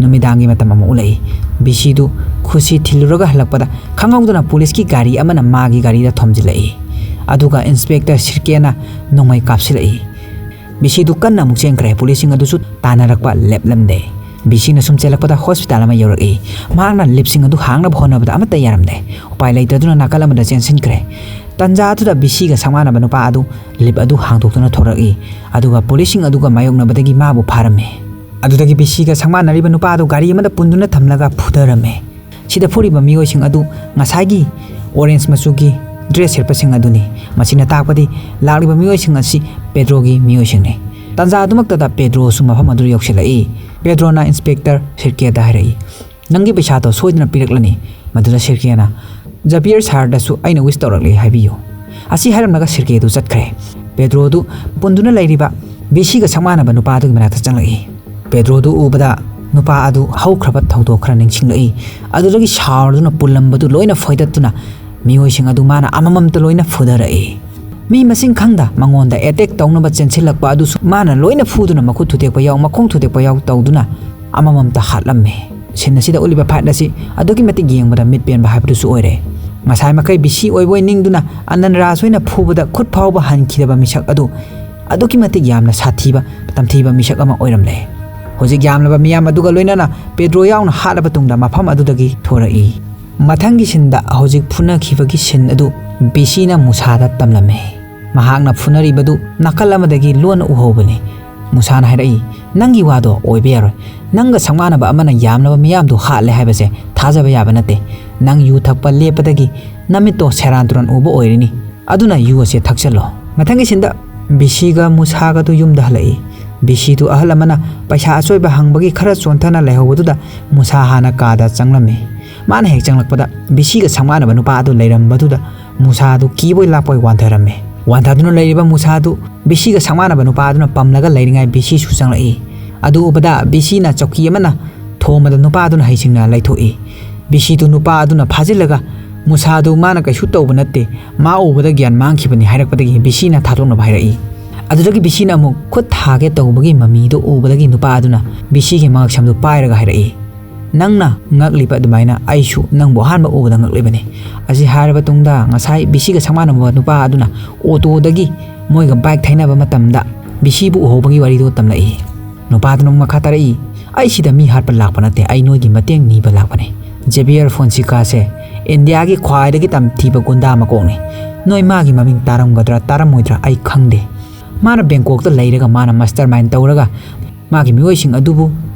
ꯅꯨꯃꯤꯗꯥꯡꯒꯤ ꯃꯇꯝ ꯑꯃ ꯎꯠꯂꯛꯏ꯫ ꯕꯤꯁꯤꯗꯨ ꯈꯨꯁꯤ ꯊꯤꯜꯂꯨꯔꯒ ꯍꯜꯂꯛꯄꯗ ꯈꯪꯍꯧꯗꯅ ꯄꯨꯂꯤꯁꯀꯤ ꯒꯥꯔꯤ ꯑꯃꯅ ꯃꯥꯒꯤ ꯒꯥꯔꯤꯗ ꯊꯣꯝꯖꯤꯜꯂꯛꯏ꯫ ꯑꯗꯨꯒ ꯏꯟꯁꯄꯦꯛꯇꯔ ꯁꯤꯔꯀꯦꯅ ꯅꯣꯡꯃꯩ ꯀꯥꯞꯁꯤꯜꯂꯛꯏ꯫ ꯕꯤꯁꯤꯗꯨ ꯀꯟꯅ ꯑꯃꯨꯛ ꯆꯦꯟꯈ꯭ꯔꯦ꯫ ꯄꯨꯂꯤꯁꯁꯤꯡ ꯑꯗꯨꯁꯨ ꯇꯥꯟꯅꯔꯛꯄ ꯂꯦꯞꯂꯝꯗꯦ꯫ ꯕꯤꯁꯤꯅ ꯁꯨꯝ ꯆꯦꯜꯂꯛꯄꯗ ꯍꯣꯁꯄꯤꯇꯥꯜ ꯑꯃ ꯌꯧꯔꯛꯏ꯫ ꯃꯍꯥꯛꯅ ꯂꯤꯞꯁꯤꯡ ꯑꯗꯨ ꯍꯥꯡꯅꯕ ꯍꯣꯠꯅꯕꯗ ꯑꯃꯠꯇ ꯌꯥꯔꯝꯗꯦ꯫ ꯎꯄꯥꯏ ꯂꯩꯇꯗꯨꯅ ꯅꯥꯀꯜ ꯑꯃꯗ ꯆꯦꯟꯁꯤꯟꯈ꯭ꯔꯦ꯫ ꯇꯟꯖꯥ ꯑꯗꯨꯗ ꯕꯤꯁꯤꯒ ꯁꯛꯃꯥꯟꯅꯕ ꯅꯨꯄꯥ ꯑꯗꯨ ꯂꯤꯞ ꯑꯗꯨ ꯍꯥꯡꯗꯣꯛꯇꯨꯅ ꯊꯣꯔꯛꯏ꯫ ꯑꯗꯨꯒ ꯄꯨꯂꯤꯁꯁꯤꯡ ꯑꯗꯨꯒ ꯃꯥꯌꯣꯛꯅꯕꯗꯒꯤ ꯃꯥꯕꯨ ꯐꯥꯔꯝꯃꯤ꯫ ꯑꯗꯨꯗꯒꯤ ꯕꯤꯁꯤꯒ ꯁꯛꯃꯥꯟꯅꯔꯤꯕ ꯅꯨꯄꯥ ꯑꯗꯨ ꯒꯥꯔꯤ ꯑꯃꯗ ꯄꯨꯟꯗꯨꯅ ꯊꯝꯂꯒ ꯐꯨꯊꯔꯝꯃꯤ꯫ ꯁꯤꯗ ꯐꯨꯔꯤꯕ ꯃꯤꯑꯣꯏꯁꯤꯡ ꯑꯗꯨ ꯉꯁꯥꯏꯒꯤ ꯑꯣꯔꯦꯟꯖ ꯃꯆꯨꯒꯤ ꯗ꯭ꯔꯦꯁ ꯁꯦꯠꯄꯁꯤꯡ ꯑꯗꯨꯅꯤ꯫ ꯃꯁꯤꯅ ꯇꯥꯛꯄꯗꯤ ꯂꯥꯛꯂꯤꯕ ꯃꯤꯑꯣꯏꯁꯤꯡ ꯑꯁꯤ ꯄꯦꯗ꯭ꯔꯣꯒꯤ ꯃꯤꯑꯣꯏꯁꯤꯡꯅꯤ꯫ ꯇꯥꯟꯖꯥ ꯑꯗꯨꯃꯛꯇꯗ ꯄꯦꯗ꯭ꯔꯣꯁꯨ ꯃꯐꯝ ꯑꯗꯨꯗ ꯌꯧꯁꯤꯜꯂꯛꯏ꯫ ꯄꯦꯗ꯭ꯔꯣꯅ ꯏꯟꯁꯄꯦꯛꯇꯔ ꯁꯤꯔꯀꯦꯗ ꯍꯥꯏꯔꯛꯏ, "ꯅꯪꯒꯤ ꯄꯩꯁꯥꯗꯣ ꯁꯣꯏꯗꯅ ꯄꯤꯔꯛꯂꯅꯤ꯫" ꯃꯗꯨꯗ ꯁꯤꯔꯀꯦꯅ, "ꯖꯕꯤꯌꯔ ꯁꯥꯔꯗꯁꯨ ꯑꯩꯅ ꯋꯤꯁ ꯇꯧꯔꯛꯂꯤ ꯍꯥꯏꯕꯤꯌꯨ꯫" ꯑꯁꯤ ꯍꯥꯏꯔꯝꯂꯒ ꯁꯤꯔꯀꯦꯗꯨ ꯆꯠꯈ꯭ꯔꯦ꯫ ꯄꯦꯗ꯭ꯔꯣꯗꯨ ꯄꯨꯟꯗꯨꯅ ꯂꯩꯔꯤꯕ ꯕꯤꯁꯤꯒ ꯁꯛꯃꯥꯟꯅꯕ ꯅꯨꯄꯥꯗꯨꯒꯤ ꯃꯅꯥꯛꯇ ꯆꯪꯂꯛꯏ꯫ ꯄꯦꯗ꯭ꯔꯣꯗꯨ ꯎꯕꯗ ꯅꯨꯄꯥ ꯑꯗꯨ ꯍꯧꯈ꯭ꯔꯕ ꯊꯧꯗꯣꯛ ꯈꯔ ꯅꯤꯡꯁꯤꯡꯂꯛꯏ꯫ ꯑꯗꯨꯗꯒꯤ ꯁꯥꯎꯔꯗꯨꯅ ꯄꯨꯜꯂꯝꯕꯗꯨ ꯂꯣꯏꯅ ꯐꯣꯏꯗꯠꯇꯨꯅ ꯃꯤꯑꯣꯏꯁꯤꯡ ꯑꯗꯨ ꯃꯥꯅ ꯑꯃꯃꯝꯇ ꯂꯣꯏꯅ ꯐꯨꯊꯔꯛꯏ꯫ ꯃꯤ ꯃꯁꯤꯡ ꯈꯪꯗ ꯃꯉꯣꯟꯗ ꯑꯦꯇꯦꯛ ꯇꯧꯅꯕ ꯆꯦꯟꯁꯤꯜꯂꯛꯄ ꯑꯗꯨꯁꯨ ꯃꯥꯅ ꯂꯣꯏꯅ ꯐꯨꯗꯨꯅ ꯃꯈꯨꯠ ꯊꯨꯗꯦꯛꯄ ꯌꯥꯎ, ꯃꯈꯣꯡ ꯊꯨꯗꯦꯛꯄ ꯌꯥꯎ ꯇꯧꯗꯨꯅ ꯑꯃꯃꯝꯇ ꯍꯥꯠꯂꯝꯃꯤ꯫ ꯁꯤꯟ ꯑꯁꯤꯗ ꯎꯠꯂꯤꯕ ꯐꯥꯏꯠ ꯑꯁꯤ ꯑꯗꯨꯛꯀꯤ ꯃꯇꯤꯛ ꯌꯦꯡꯕꯗ ꯃꯤꯠ ꯄꯦꯟꯕ ꯍꯥꯏꯕꯗꯨꯁꯨ ꯑꯣꯏꯔꯦ꯫ ꯉꯁꯥꯏ ꯃꯈꯩ ꯕꯤꯁꯤ ꯑꯣꯏꯕꯣꯏ ꯅꯤꯡꯗꯨꯅ ꯑꯅꯟ ꯔꯥꯖ ꯍꯣꯏꯅ ꯐꯨꯕꯗ ꯈꯨꯠ ꯐꯥꯎꯕ ꯍꯟꯈꯤꯗꯕ ꯃꯤꯁꯛ ꯑꯗꯨ ꯑꯗꯨꯛꯀꯤ ꯃꯇꯤꯛ ꯌꯥꯝꯅ ꯁꯥꯊꯤꯕ, ꯇꯝꯊꯤꯕ ꯃꯤꯁꯛ ꯑꯃ ꯑꯣꯏꯔꯝꯂꯦ꯫ ꯍꯧꯖꯤꯛ ꯌꯥꯝꯂꯕ ꯃꯤꯌꯥꯝ ꯑꯗꯨꯒ ꯂꯣꯏꯅꯅ ꯄꯦꯗ꯭ꯔꯣ ꯌꯥꯎꯅ ꯍꯥꯠꯂꯕ ꯇꯨꯡꯗ ꯃꯐꯝ ꯑꯗꯨꯗꯒꯤ ꯊꯣꯔꯛꯏ꯫ ꯃꯊꯪꯒꯤ ꯁꯤꯟꯗ ꯍꯧꯖꯤꯛ ꯐꯨꯅꯈꯤꯕꯒꯤ ꯁꯤꯟ ꯑꯗꯨ ꯕꯤꯁꯤꯅ ꯃꯨꯁꯥꯗ ꯇꯝꯂꯝꯃꯤ꯫ ꯃꯍꯥꯛꯅ ꯐꯨꯅꯔꯤꯕꯗꯨ ꯅꯥꯀꯜ ꯑꯃꯗꯒꯤ ꯂꯣꯟꯅ ꯎꯍꯧꯕꯅꯤ꯫ ꯃꯨꯁꯥꯅ ꯍꯥꯏꯔꯛꯏ, "ꯅꯪꯒꯤ ꯋꯥꯗꯣ ꯑꯣꯏꯕ ꯌꯥꯔꯣꯏ꯫ ꯅꯪꯒ ꯁꯛꯃꯥꯟꯅꯕ ꯑꯃꯅ ꯌꯥꯝꯂꯕ ꯃꯤꯌꯥꯝꯗꯨ ꯍꯥꯠꯂꯦ ꯍꯥꯏꯕꯁꯦ ꯊꯥꯖꯕ ꯌꯥꯕ ꯅꯠꯇꯦ꯫ ꯅꯪ ꯌꯨ ꯊꯛꯄ ꯂꯦꯞꯄꯗꯒꯤ ꯅꯃꯤꯠꯇꯣ ꯁꯦꯔꯥꯟ ꯇꯨꯔꯥꯟ ꯎꯕ ꯑꯣꯏꯔꯤꯅꯤ꯫ ꯑꯗꯨꯅ ꯌꯨ ꯑꯁꯦ ꯊꯛꯆꯜꯂꯣ꯫" ꯃꯊꯪꯒꯤ ꯁꯤꯟꯗ ꯕꯤꯁꯤꯒ ꯃꯨꯁꯥꯒꯗꯨ ꯌꯨꯝꯗ ꯍꯜꯂꯛꯏ꯫ ꯕꯤꯁꯤꯗꯨ ꯑꯍꯜ ꯑꯃꯅ ꯄꯩꯁꯥ ꯑꯆꯣꯏꯕ ꯍꯪꯕꯒꯤ ꯈꯔ ꯆꯣꯟꯊꯅ ꯂꯩꯍꯧꯕꯗꯨꯗ ꯃꯨꯁꯥ ꯍꯥꯟꯅ ꯀꯥꯗ ꯆꯪꯂꯝꯃꯤ꯫ ꯃꯥꯅ ꯍꯦꯛ ꯆꯪꯂꯛꯄꯗ ꯕꯤꯁꯤꯒ ꯁꯛꯃꯥꯟꯅꯕ ꯅꯨꯄꯥ ꯑꯗꯨ ꯂꯩꯔꯝꯕꯗꯨꯗ ꯃꯨꯁꯥꯗꯨ ꯀꯤꯕꯣꯏ ꯂꯥꯛꯄꯣꯏ ꯋꯥꯟꯊꯔꯝꯃꯤ꯫ ꯋꯥꯟꯊꯗꯨꯅ ꯂꯩꯔꯤꯕ ꯃꯨꯁꯥꯗꯨ ꯕꯤꯁꯤꯒ ꯁꯛꯃꯥꯟꯅꯕ ꯅꯨꯄꯥ ꯑꯗꯨꯅ ꯄꯝꯂꯒ ꯂꯩꯔꯤꯉꯥꯏ ꯕꯤꯁꯤꯁꯨ ꯆꯪꯂꯛꯏ꯫ ꯑꯗꯨ ꯎꯕꯗ ꯕꯤꯁꯤꯅ ꯆꯧꯀꯤ ꯑꯃꯅ ꯊꯣꯝꯕꯗ ꯅꯨꯄꯥ ꯑꯗꯨꯅ ꯍꯩꯁꯤꯡꯅ ꯂꯩꯊꯣꯛꯏ꯫ ꯕꯤꯁꯤꯗꯨ ꯅꯨꯄꯥ ꯑꯗꯨꯅ ꯐꯥꯖꯤꯜꯂꯒ ꯃꯨꯁꯥꯗꯨ ꯃꯥꯅ ꯀꯩꯁꯨ ꯇꯧꯕ ꯅꯠꯇꯦ, ꯃꯥ ꯎꯕꯗ ꯒ꯭ꯌꯥꯟ ꯃꯥꯡꯈꯤꯕꯅꯤ ꯍꯥꯏꯔꯛꯄꯗꯒꯤ ꯕꯤꯁꯤꯅ ꯊꯥꯗꯣꯛꯅꯕ ꯍꯥꯏꯔꯛꯏ꯫ ꯑꯗꯨꯗꯒꯤ ꯕꯤꯁꯤꯅ ꯑꯃꯨꯛ ꯈꯨꯠ ꯊꯥꯒꯦ ꯇꯧꯕꯒꯤ ꯃꯃꯤꯗꯨ ꯎꯕꯗꯒꯤ ꯅꯨꯄꯥ ꯑꯗꯨꯅ ꯕꯤꯁꯤꯒꯤ ꯃꯉꯛꯁꯝꯗꯨ ꯄꯥꯏꯔꯒ ꯍꯥꯏꯔꯛꯏ, "ꯅꯪꯅ ꯉꯛꯂꯤꯕ ꯑꯗꯨꯃꯥꯏꯅ ꯑꯩꯁꯨ ꯅꯪꯕꯨ ꯑꯍꯥꯟꯕ ꯎꯕꯗ ꯉꯛꯂꯤꯕꯅꯤ꯫" ꯑꯁꯤ ꯍꯥꯏꯔꯕ ꯇꯨꯡꯗ ꯉꯁꯥꯏ ꯕꯤꯁꯤꯒ ꯁꯛꯃꯥꯟꯅꯕ ꯅꯨꯄꯥ ꯑꯗꯨꯅ ꯑꯣꯇꯣꯗꯒꯤ ꯃꯣꯏꯒ ꯕꯥꯏꯛ ꯊꯩꯅꯕ ꯃꯇꯝꯗ ꯕꯤꯁꯤꯕꯨ ꯎꯍꯧꯕꯒꯤ ꯋꯥꯔꯤꯗꯨ ꯇꯝꯂꯛꯏ꯫ ꯅꯨꯄꯥꯗꯨꯅ ꯑꯃꯨꯛ ꯃꯈꯥ ꯇꯥꯔꯛꯏ, "ꯑꯩ ꯁꯤꯗ ꯃꯤ ꯍꯥꯠꯄ ꯂꯥꯛꯄ ꯅꯠꯇꯦ, ꯑꯩ ꯅꯣꯏꯒꯤ ꯃꯇꯦꯡ ꯅꯤꯕ ꯂꯥꯛꯄꯅꯤ꯫ ꯖꯦꯕꯤꯌꯔ ꯐꯣꯟꯁꯤꯀꯥꯁꯦ ꯏꯟꯗꯤꯌꯥꯒꯤ ꯈ꯭ꯋꯥꯏꯗꯒꯤ ꯇꯝꯊꯤꯕ ꯒꯨꯟꯗꯥ ꯃꯀꯣꯛꯅꯤ꯫ ꯅꯣꯏ ꯃꯥꯒꯤ ꯃꯃꯤꯡ ꯇꯥꯔꯝꯒꯗ꯭ꯔꯥ ꯇꯥꯔꯝꯃꯣꯏꯗ꯭ꯔꯥ ꯑꯩ ꯈꯪꯗꯦ꯫ ꯃꯥꯅ ꯕꯦꯡꯀꯣꯛꯇ ꯂꯩꯔꯒ ꯃꯥꯅ ꯃꯁꯇꯔ ꯃꯥꯏꯟ ꯇꯧꯔꯒ ꯃꯥꯒꯤ ꯃꯤꯑꯣꯏꯁꯤꯡ ꯑꯗꯨꯕꯨ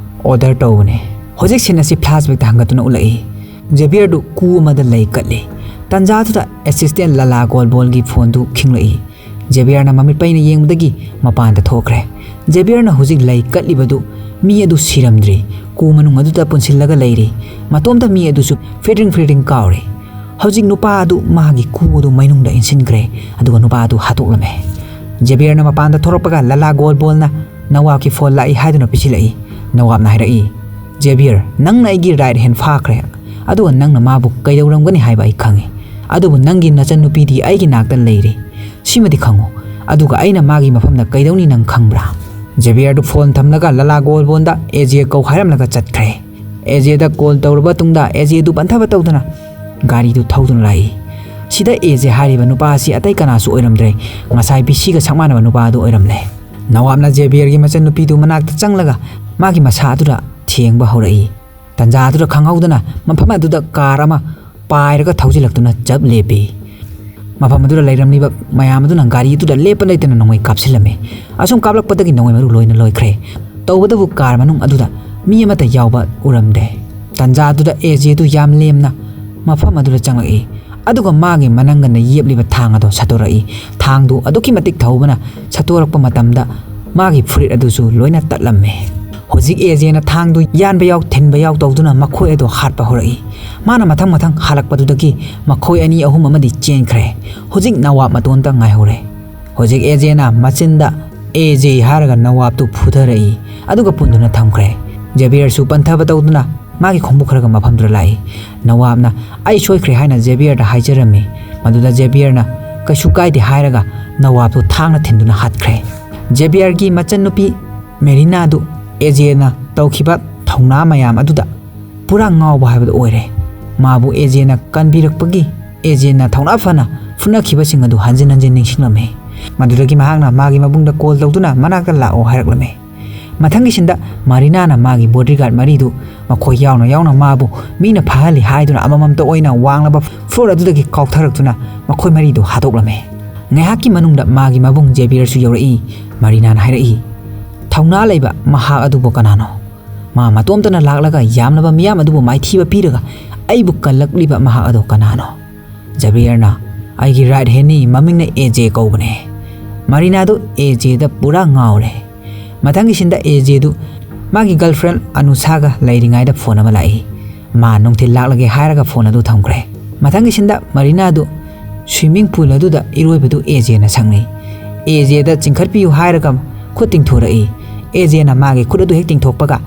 ꯑꯣꯔꯗꯔ ꯇꯧꯕꯅꯤ꯫" ꯍꯧꯖꯤꯛ ꯁꯤꯟ ꯑꯁꯤ ꯐ꯭ꯂꯥꯁꯕꯦꯛꯇ ꯍꯟꯒꯠꯇꯨꯅ ꯎꯠꯂꯛꯏ꯫ ꯖꯦꯕꯤꯌꯔꯗꯨ ꯀꯨ ꯑꯃꯗ ꯂꯩ ꯀꯠꯂꯤ꯫ ꯇꯟꯖꯥꯗꯨꯗ ꯑꯦꯁꯤꯁꯇꯦꯟ ꯂꯂꯥ ꯒꯣꯜꯕꯣꯜꯒꯤ ꯐꯣꯟꯗꯨ ꯈꯤꯡꯂꯛꯏ꯫ ꯖꯦꯕꯤꯌꯔꯅ ꯃꯃꯤꯠ ꯄꯩꯅ ꯌꯦꯡꯕꯗꯒꯤ ꯃꯄꯥꯟꯗ ꯊꯣꯛꯈ꯭ꯔꯦ꯫ ꯖꯦꯕꯤꯌꯔꯅ ꯍꯧꯖꯤꯛ ꯂꯩ ꯀꯠꯂꯤꯕꯗꯨ ꯃꯤ ꯑꯗꯨ ꯁꯤꯔꯝꯗ꯭ꯔꯤ, ꯀꯨ ꯃꯅꯨꯡ ꯑꯗꯨꯗ ꯄꯨꯟꯁꯤꯜꯂꯒ ꯂꯩꯔꯤ꯫ ꯃꯇꯣꯝꯇ ꯃꯤ ꯑꯗꯨꯁꯨ ꯐꯤꯗ꯭ꯔꯤꯡ ꯐꯤꯗ꯭ꯔꯤꯡ ꯀꯥꯎꯔꯤ꯫ ꯍꯧꯖꯤꯛ ꯅꯨꯄꯥ ꯑꯗꯨ ꯃꯥꯒꯤ ꯀꯨ ꯑꯗꯨ ꯃꯩꯅꯨꯡꯗ ꯏꯟꯁꯤꯟꯈ꯭ꯔꯦ, ꯑꯗꯨꯒ ꯅꯨꯄꯥ ꯑꯗꯨ ꯍꯥꯠꯇꯣꯛꯂꯝꯃꯦ꯫ ꯖꯦꯕꯤꯌꯔꯅ ꯃꯄꯥꯟꯗ ꯊꯣꯔꯛꯄꯒ ꯂꯂꯥ ꯒꯣꯜꯕꯣꯜꯅ ꯅꯋꯥꯕꯀꯤ ꯐꯣꯟ ꯂꯥꯛꯏ ꯍꯥꯏꯗꯨꯅ ꯄꯤꯁꯤꯜꯂꯛꯏ꯫ ꯅꯋꯥꯕꯅ ꯍꯥꯏꯔꯛꯏ, "ꯖꯦꯕꯤꯌꯔ, ꯅꯪꯅ ꯑꯩꯒꯤ ꯔꯥꯏꯠ ꯍꯦꯟ ꯐꯥꯈ꯭ꯔꯦ, ꯑꯗꯨꯒ ꯅꯪꯅ ꯃꯥꯕꯨ ꯀꯩꯗꯧꯔꯝꯒꯅꯤ ꯍꯥꯏꯕ ꯑꯩ ꯈꯪꯏ꯫ ꯑꯗꯨꯕꯨ ꯅꯪꯒꯤ ꯅꯆꯟꯅꯨꯄꯤꯗꯤ ꯑꯩꯒꯤ ꯅꯥꯛꯇ ꯂꯩꯔꯤ, ꯁꯤꯃꯗꯤ ꯈꯪꯉꯨ꯫ ꯑꯗꯨꯒ ꯑꯩꯅ ꯃꯥꯒꯤ ꯃꯐꯝꯗ ꯀꯩꯗꯧꯅꯤ ꯅꯪ ꯈꯪꯕ꯭ꯔꯥ?" ꯖꯦꯕꯤꯌꯔꯗꯨ ꯐꯣꯟ ꯊꯝꯂꯒ ꯂꯂꯥ ꯒꯣꯜꯕꯣꯜꯗ "ꯑꯦꯖꯦ" ꯀꯧ ꯍꯥꯏꯔꯝꯂꯒ ꯆꯠꯈ꯭ꯔꯦ꯫ ꯑꯦꯖꯦꯗ ꯀꯣꯜ ꯇꯧꯔꯕ ꯇꯨꯡꯗ ꯑꯦꯖꯦꯗꯨ ꯄꯟꯊꯕ ꯇꯧꯗꯨꯅ ꯒꯥꯔꯤꯗꯨ ꯊꯧꯗꯨꯅ ꯂꯥꯛꯏ꯫ ꯁꯤꯗ ꯑꯦꯖꯦ ꯍꯥꯏꯔꯤꯕ ꯅꯨꯄꯥ ꯑꯁꯤ ꯑꯇꯩ ꯀꯅꯥꯁꯨ ꯑꯣꯏꯔꯝꯗ꯭ꯔꯦ, ꯉꯁꯥꯏ ꯕꯤꯁꯤꯒ ꯁꯛ ꯃꯥꯟꯅꯕ ꯅꯨꯄꯥ ꯑꯗꯨ ꯑꯣꯏꯔꯝꯂꯦ꯫ ꯅꯋꯥꯕꯅ ꯖꯦꯕꯤꯌꯔꯒꯤ ꯃꯆꯟꯅꯨꯄꯤꯗꯨ ꯃꯅꯥꯛꯇ ꯆꯪꯂꯒ ꯃꯥꯒꯤ ꯃꯁꯥ ꯑꯗꯨꯗ ꯊꯦꯡꯕ ꯍꯧꯔꯛꯏ꯫ ꯇꯟꯖꯥ ꯑꯗꯨꯗ ꯈꯪꯍꯧꯗꯅ ꯃꯐꯝ ꯑꯗꯨꯗ ꯀꯥꯔ ꯑꯃ ꯄꯥꯏꯔꯒ ꯊꯧꯖꯤꯜꯂꯛꯇꯨꯅ ꯆꯞ ꯂꯦꯞꯄꯤ꯫ ꯃꯐꯝ ꯑꯗꯨꯗ ꯂꯩꯔꯝꯂꯤꯕ ꯃꯌꯥꯝ ꯑꯗꯨꯅ ꯒꯥꯔꯤ ꯑꯗꯨꯗ ꯂꯦꯞꯄ ꯂꯩꯇꯅ ꯅꯣꯡꯃꯩ ꯀꯥꯞꯁꯤꯜꯂꯝꯃꯤ꯫ ꯑꯁꯨꯝ ꯀꯥꯞꯂꯛꯄꯗꯒꯤ ꯅꯣꯡꯃꯩ ꯃꯔꯨ ꯂꯣꯏꯅ ꯂꯣꯏꯈ꯭ꯔꯦ꯫ ꯇꯧꯕꯇꯕꯨ ꯀꯥꯔ ꯃꯅꯨꯡ ꯑꯗꯨꯗ ꯃꯤ ꯑꯃꯠꯇ ꯌꯥꯎꯕ ꯎꯔꯝꯗꯦ꯫ ꯇꯟꯖꯥ ꯑꯗꯨꯗ ꯑꯦꯖꯦꯗꯨ ꯌꯥꯝ ꯂꯦꯝꯅ ꯃꯐꯝ ꯑꯗꯨꯗ ꯆꯪꯂꯛꯏ꯫ ꯑꯗꯨꯒ ꯃꯥꯒꯤ ꯃꯅꯪꯒꯟꯗ ꯌꯦꯞꯂꯤꯕ ꯊꯥꯡ ꯑꯗꯣ ꯁꯠꯇꯣꯔꯛꯏ꯫ ꯊꯥꯡꯗꯨ ꯑꯗꯨꯛꯀꯤ ꯃꯇꯤꯛ ꯊꯧꯕꯅ ꯁꯠꯇꯣꯔꯛꯄ ꯃꯇꯝꯗ ꯃꯥꯒꯤ ꯐꯨꯔꯤꯠ ꯑꯗꯨꯁꯨ ꯂꯣꯏꯅ ꯇꯠꯂꯝꯃꯦ꯫ ꯍꯧꯖꯤꯛ ꯑꯦꯖꯦꯅ ꯊꯥꯡꯗꯨ ꯌꯥꯟꯕ ꯌꯥꯎ ꯊꯤꯟꯕ ꯌꯥꯎ ꯇꯧꯗꯨꯅ ꯃꯈꯣꯏ ꯑꯗꯨ ꯍꯥꯠꯄ ꯍꯧꯔꯛꯏ꯫ ꯃꯥꯅ ꯃꯊꯪ ꯃꯊꯪ ꯍꯥꯜꯂꯛꯄꯗꯨꯗꯒꯤ ꯃꯈꯣꯏ ꯑꯅꯤ ꯑꯍꯨꯝ ꯑꯃꯗꯤ ꯆꯦꯟꯈ꯭ꯔꯦ꯫ ꯍꯧꯖꯤꯛ ꯅꯋꯥꯕ ꯃꯇꯣꯟꯇ ꯉꯥꯏꯍꯧꯔꯦ꯫ ꯍꯧꯖꯤꯛ ꯑꯦꯖꯦꯅ ꯃꯆꯤꯟꯗ "ꯑꯦꯖꯦ" ꯍꯥꯏꯔꯒ ꯅꯋꯥꯕꯇꯨ ꯐꯨꯊꯔꯛꯏ, ꯑꯗꯨꯒ ꯄꯨꯟꯗꯨꯅ ꯊꯝꯈ꯭ꯔꯦ꯫ ꯖꯦꯕꯤꯌꯔꯁꯨ ꯄꯟꯊꯕ ꯇꯧꯗꯨꯅ ꯃꯥꯒꯤ ꯈꯣꯡꯎꯞ ꯈꯔꯒ ꯃꯐꯝꯗꯨꯗ ꯂꯥꯛꯏ꯫ ꯅꯋꯥꯕꯅ "ꯑꯩ ꯁꯣꯏꯈ꯭ꯔꯦ" ꯍꯥꯏꯅ ꯖꯦꯕꯤꯌꯔꯗ ꯍꯥꯏꯖꯔꯝꯃꯤ꯫ ꯃꯗꯨꯗ ꯖꯦꯕꯤꯌꯔꯅ "ꯀꯩꯁꯨ ꯀꯥꯏꯗꯦ" ꯍꯥꯏꯔꯒ ꯅꯋꯥꯕꯇꯨ ꯊꯥꯡꯅ ꯊꯤꯟꯗꯨꯅ ꯍꯥꯠꯈ꯭ꯔꯦ꯫ ꯖꯦꯕꯤꯌꯔꯒꯤ ꯃꯆꯟꯅꯨꯄꯤ ꯃꯦꯔꯤꯅꯥꯗꯨ ꯑꯦꯖꯦꯅ ꯇꯧꯈꯤꯕ ꯊꯧꯅꯥ ꯃꯌꯥꯝ ꯑꯗꯨꯗ ꯄꯨꯔꯥ ꯉꯥꯎꯕ ꯍꯥꯏꯕꯗꯨ ꯑꯣꯏꯔꯦ꯫ ꯃꯥꯕꯨ ꯑꯦꯖꯦꯅ ꯀꯟꯕꯤꯔꯛꯄꯒꯤ ꯑꯦꯖꯦꯅ ꯊꯧꯅꯥ ꯐꯅ ꯐꯨꯅꯈꯤꯕꯁꯤꯡ ꯑꯗꯨ ꯍꯟꯖꯤꯟ ꯍꯟꯖꯤꯟ ꯅꯤꯡꯁꯤꯡꯂꯝꯃꯤ꯫ ꯃꯗꯨꯗꯒꯤ ꯃꯍꯥꯛꯅ ꯃꯥꯒꯤ ꯃꯕꯨꯡꯗ ꯀꯣꯜ ꯇꯧꯗꯨꯅ ꯃꯅꯥꯛꯇ ꯂꯥꯛꯑꯣ ꯍꯥꯏꯔꯛꯂꯝꯃꯤ꯫ ꯃꯊꯪꯒꯤ ꯁꯤꯟꯗ ꯃꯥꯔꯤꯅꯥꯅ ꯃꯥꯒꯤ ꯕꯣꯗꯤꯒꯥꯔꯗ ꯃꯔꯤꯗꯨ ꯃꯈꯣꯏ ꯌꯥꯎꯅ ꯌꯥꯎꯅ ꯃꯥꯕꯨ ꯃꯤꯅ ꯐꯥꯍꯜꯂꯤ ꯍꯥꯏꯗꯨꯅ ꯑꯃꯃꯝꯇ ꯑꯣꯏꯅ ꯋꯥꯡꯂꯕ ꯐ꯭ꯂꯣꯔ ꯑꯗꯨꯗꯒꯤ ꯀꯥꯎꯊꯔꯛꯇꯨꯅ ꯃꯈꯣꯏ ꯃꯔꯤꯗꯨ ꯍꯥꯠꯇꯣꯛꯂꯝꯃꯤ꯫ ꯉꯥꯏꯍꯥꯛꯀꯤ ꯃꯅꯨꯡꯗ ꯃꯥꯒꯤ ꯃꯕꯨꯡ ꯖꯦꯕꯤꯌꯔꯁꯨ ꯌꯧꯔꯛꯏ꯫ ꯃꯥꯔꯤꯅꯥꯅ ꯍꯥꯏꯔꯛꯏ, "ꯊꯧꯅꯥ ꯂꯩꯕ ꯃꯍꯥꯛ ꯑꯗꯨꯕꯨ ꯀꯅꯥꯅꯣ? ꯃꯥ ꯃꯇꯣꯝꯇꯅ ꯂꯥꯛꯂꯒ ꯌꯥꯝꯂꯕ ꯃꯤꯌꯥꯝ ꯑꯗꯨꯕꯨ ꯃꯥꯏꯊꯤꯕ ꯄꯤꯔꯒ ꯑꯩꯕꯨ ꯀꯜꯂꯛꯂꯤꯕ ꯃꯍꯥꯛ ꯑꯗꯨ ꯀꯅꯥꯅꯣ?" ꯖꯦꯕꯤꯌꯔꯅ, "ꯑꯩꯒꯤ ꯔꯥꯏꯠ ꯍꯦꯟꯅꯤ, ꯃꯃꯤꯡꯅ ꯑꯦꯖꯦ ꯀꯧꯕꯅꯦ꯫" ꯃꯥꯔꯤꯅꯥꯗꯨ ꯑꯦꯖꯦꯗ ꯄꯨꯔꯥ ꯉꯥꯎꯔꯦ꯫ ꯃꯊꯪꯒꯤ ꯁꯤꯟꯗ ꯑꯦꯖꯦꯗꯨ ꯃꯥꯒꯤ ꯒꯔꯜꯐ꯭ꯔꯦꯟ ꯑꯅꯨꯁꯥꯒ ꯂꯩꯔꯤꯉꯩꯗ ꯐꯣꯟ ꯑꯃ ꯂꯥꯛꯏ꯫ ꯃꯥ ꯅꯨꯡꯊꯤꯜ ꯂꯥꯛꯂꯒꯦ ꯍꯥꯏꯔꯒ ꯐꯣꯟ ꯑꯗꯨ ꯊꯝꯈ꯭ꯔꯦ꯫ ꯃꯊꯪꯒꯤ ꯁꯤꯟꯗ ꯃꯥꯔꯤꯅꯥꯗꯨ ꯁ꯭ꯋꯤꯃꯤꯡ ꯄꯨꯜ ꯑꯗꯨꯗ ꯏꯔꯣꯏꯕꯗꯨ ꯑꯦꯖꯦꯅ ꯁꯪꯅꯩ꯫ ꯑꯦꯖꯦꯗ ꯆꯤꯡꯈꯠꯄꯤꯌꯨ ꯍꯥꯏꯔꯒ ꯈꯨꯠ ꯇꯤꯡꯊꯣꯔꯛꯏ꯫ ꯑꯦꯖꯦꯅ ꯃꯥꯒꯤ ꯈꯨꯠ ꯑꯗꯨ ꯍꯦꯛ ꯇꯤꯡꯊꯣꯛꯄꯒ